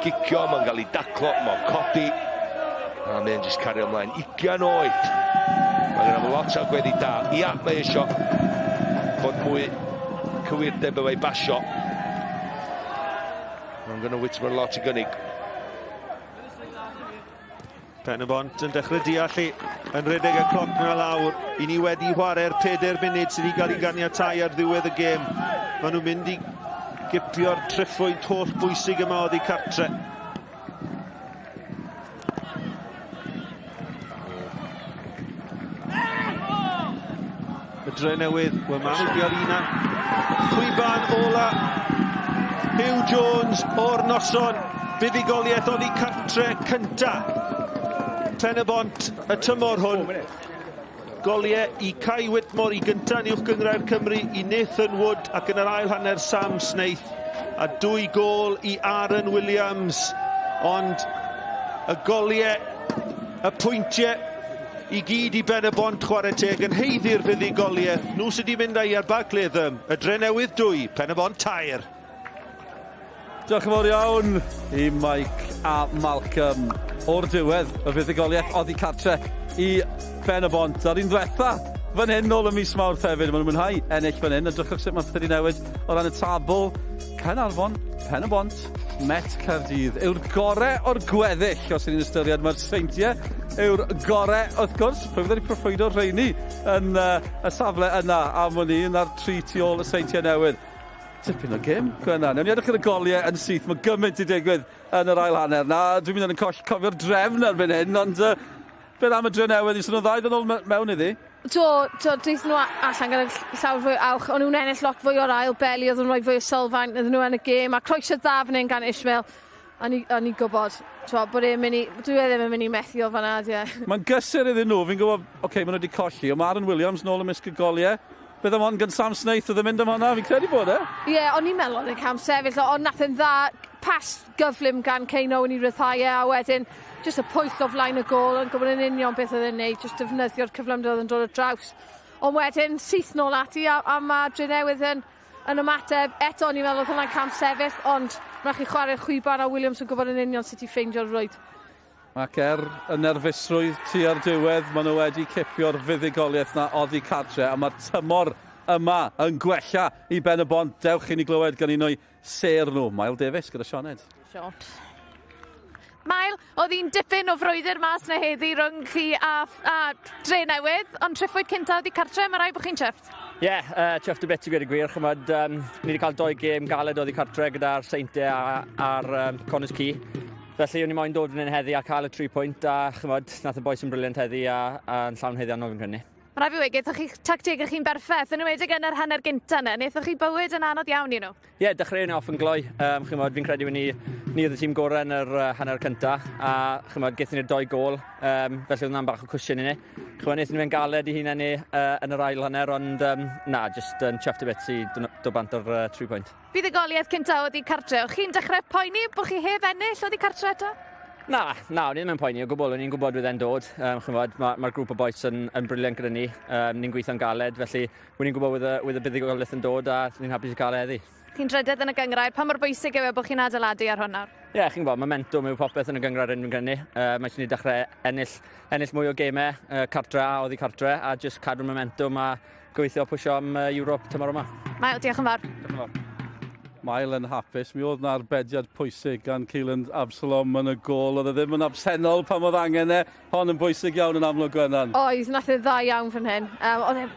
gicio, mae'n cael ei daclo, mae'n codi, a mae'n jyst cario ymlaen. 20 oed. Mae gen fo lot o gweddi da. Ia, mae eisiau bod mwy cywirdeb efo'i basio. Mae'n gynnu Whitmore lot i gynnig. Pen-y-bont yn dechrau deall i, yn rhedeg y cloc na lawr. I ni wedi chwarae'r pedair munud sydd wedi cael ei ganiatau ar ddiwedd y gêm. Maen nhw'n mynd i gipio'r triphwynt holl bwysig yma oddi cartre. Y Drenewydd, wel maen nhw'n deall un Chwiban ola Hugh Jones o'r noson. Buddugoliaeth oddi cartre cynta. Pen-y-bont y tymor hwn. Goliau i Kai Whitmore i gynta yn Uwch Gynghrair Cymru i Nathan Wood ac yn yr ail hanner Sam Snaith a dwy gôl i Aaron Williams. Ond y goliau, y pwyntiau i gyd i Ben-y-bont chwarae teg yn haeddu'r fuddugoliaeth. Nhw sydd wedi mynd â hi ar Barc Latham. Y Drenewydd 2, Pen-y-bont 3. Diolch yn fawr iawn i Mike a Malcolm. O'r diwedd, y fuddugoliaeth oddi cartre i Ben-y-bont. A'r un ddiwetha fan hyn nôl ym mis Mawrth hefyd. Maen nhw'n mwynhau ennill fan hyn. Edrychwch sut mae pethau wedi newid o ran y tabl. Caernarfon, Pen-y-bont, Met Caerdydd yw'r gore o'r gweddill os ydyn ni'n ystyried mae'r Seintiau yw'r gore wrth gwrs. Pwy fydde wedi proffwydo rheini yn uh, y safle yna am wn i yn ar tri tu ôl y Seintiau Newydd. Tipyn o gêm, Gwenna. Newn ni edrych ar y goliau yn syth. Mae gymaint i digwydd yn yr ail hanner. Na, dwi'n mynd yn coll cofio'r drefn erbyn hyn, ond uh, beth am y Drenewydd? Ni swn nhw'n ddau ddod nôl mewn iddi. Do, do, daethon nhw allan gyda llawer fwy o awch. O'n nhw'n ennill lot fwy o'r ail beli, oedd nhw'n rhoi fwy o sylfaen iddyn nhw yn y gêm, a croeso dda fan hyn gan Ishmael. O'n i, o'n i'n gwybod, t'mo, bod e'n mynd i, dwi e ddim yn mynd i methu o fan'na, ydy e? Mae'n gysur iddyn nhw, fi'n gwybod, oce, okay, maen nhw wedi colli, ond mae Aaron Williams nôl ymysg y goliau. Beth am hon gan Sam Snaith oedd yn mynd am hwnna, fi'n credu bod e. Ie, yeah, o'n i'n meddwl oedd e'n cam sefyll, ond nath e'n dda, pas gyflym gan Kane Owen i ryddhau e, a wedyn jyst y pwyll o flaen y gôl, yn gwybod yn union beth oedd e'n neud, jyst defnyddio'r cyflymder oedd yn dod ar draws. Ond wedyn, syth nôl ati, a, a mae Drenewydd yn yn ymateb, eto o'n i'n meddwl oedd hwnna'n cam sefyll, ond mae'n chi chwarae'r chwiban a Williams yn gwybod yn union sut i ffeindio'r rwyd. Ac er y nerfusrwydd tua'r diwedd, maen nhw wedi cipio'r fuddugoliaeth 'na oddi cartre, a mae'r tymor yma yn gwella i Ben y Bont. Dewch i ni glywed gan un o'i sêr nhw, Mael Davies gyda Sioned. Shot. Mael, oedd hi'n dipyn o frwydr mas na heddi rhwng chi a, a Dre Newydd, ond triffwyd cynta oddi cartre, mae rhaid bod chi'n chuffed? Ie, yeah, chuffed a bit i gweud y gwir, chymod, um, ni wedi cael doi gêm galed oddi cartre gyda'r Seintiau a'r um, Connah's Quay. Felly o'n i moyn dod fan hyn heddi a cael y 3 pwynt a chymod, nath y boys yn brilliant heddi a, a yn llawn haeddiannol fi'n credu. Mae rhaid fi weud, gaethoch chi tactegau chi'n berffaith, yn enwedig yn yr hanner gynta yna. Wnaethoch chi bywyd yn anodd iawn i nhw. Ie, yeah, dechreuon ni off yn gloi. Um, chymod, fi'n credu ni, ni oedd y tîm gorau yn yr uh, hanner cynta, a chymod, gaethon ni'r doi gol, um, felly oedd hwnna'n bach o cwsiwn i ni. Chymod, wnaethon ni fe'n galed i hunain ni uh, yn yr ail hanner, ond um, na, just yn chuffed a bit i dod bant o'r uh, 3 point. Buddugoliaeth cynta oddi cartre. O'ch chi'n dechrau poeni bod chi heb ennill oddi cartre eto? Na, na, o'n i ddim yn poeni o gwbl, o'n i'n gwybod fydd e'n dod. Chymod, mae'r ma grŵp o bois yn, yn briliant gyda ni, ni'n gweithio'n galed, felly o'n i'n gwybod with y, with y buddugoliaeth yn dod a ni'n hapus i cael e heddi. Chi'n drydydd yn y gynghrair, pa mor bwysig yw e bod chi'n adeiladu ar hwn nawr? Ie, yeah, chi'n gwybod, momentum yw popeth yn y gynghrair yn fi'n credu. Mae eisiau ni dechrau ennill, ennill mwy o gemau cartre a oddi cartre a jyst cadw'r momentum a gobeithio pwysio am Ewrop tymor yma. Mael, diolch yn fawr. Diolch yn fawr. Mael yn hapus. Mi oedd na arbediad pwysig gan Keelan Absalom yn y gôl. Oedd e ddim yn absennol pan oedd angen e. Hon yn bwysig iawn yn amlwg, Gwennan. Oedd, nath e dda iawn fan hyn. Oedd e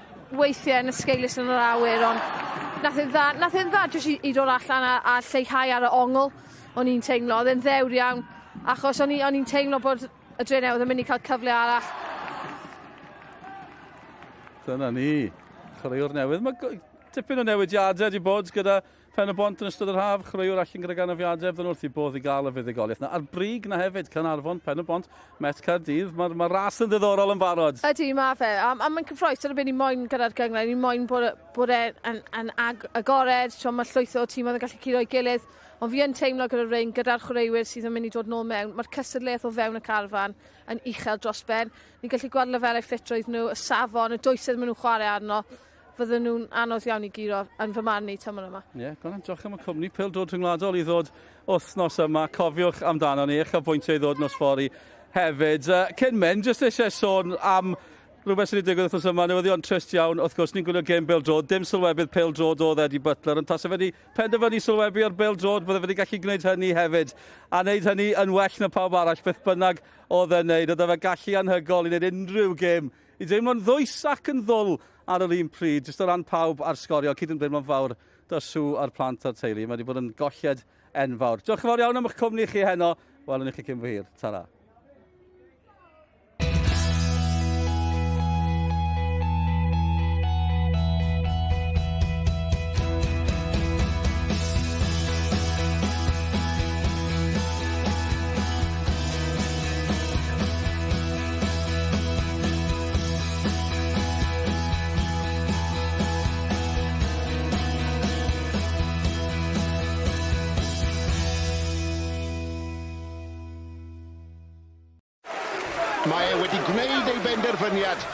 weithiau yn esgeulus yn yr awyr, ond nath e'n dda, nath e'n dda jyst i, i dod allan a, a lleihau ar y ongl, o'n i'n teimlo. Oedd e'n ddewr iawn, achos o'n i'n teimlo bod y Drenewydd yn mynd i cael cyfle arall. Dyna ni. Chwaraewr newydd. Mae tipyn o newidiadau wedi bod gyda Pen-y-bont yn ystod yr haf, chwaraewr allan gydag anafiadau, fydden nhw wrth i bodd i gael y fuddugoliaeth 'na. A'r brig 'na hefyd, Caernarfon, Pen-y-bont, Met Caerdydd, mae'r ma ras yn ddiddorol yn barod. Ydy, mae fe. A, a mae'n cyffroes, dyna beth ni moyn gyda'r gynghrair, ni moyn bod, bod e yn, yn ag, agored, so mae llwyth o tîmoedd yn gallu curo'i gilydd, ond fi yn teimlo gyda'r rhain, gyda'r chwaraewyr sydd yn mynd i dod nôl mewn, mae'r cystadleuaeth o fewn y carfan yn uchel dros ben. Ni'n gallu gweld lefelau ffitrwydd nhw, y safon, y dwysedd maen nhw'n chwarae arno. Fydden nhw'n anodd iawn i guro yn fy marn i tymor yma. Ie, yeah, Gwennan, diolch am y cwmni. Pêl-droed rhyngwladol i ddod wythnos yma. Cofiwch amdano ni, eich bwyntiau i ddod nos fory hefyd. Cyn mynd, jyst eisiau sôn am rhywbeth sydd wedi digwydd wythnos yma, newyddion trist iawn, wrth gwrs, ni'n gwylio gêm bêl-droed, dim sylwebydd pêl-droed oedd Eddie Butler, ond tase fe wedi penderfynu sylwebu ar bêl-droed, bydde fe wedi gallu gwneud hynny hefyd, a wneud hynny yn well na pawb arall, beth bynnag oedd e'n wneud, oedd e fe gallu anhygoel i wneud unrhyw gêm i deimlo'n ddwys ac yn ddwl ar yr un pryd, jyst o ran pawb a'r sgorio, cydymdeimlo'n fawr 'da Sue a'r plant a'r teulu. Mae wedi bod yn golled enfawr. Diolch yn fawr iawn am eich cwmni chi heno. Welwn ni chi cyn bo hir. Ta-ra. Mae e wedi gwneud ei benderfyniad.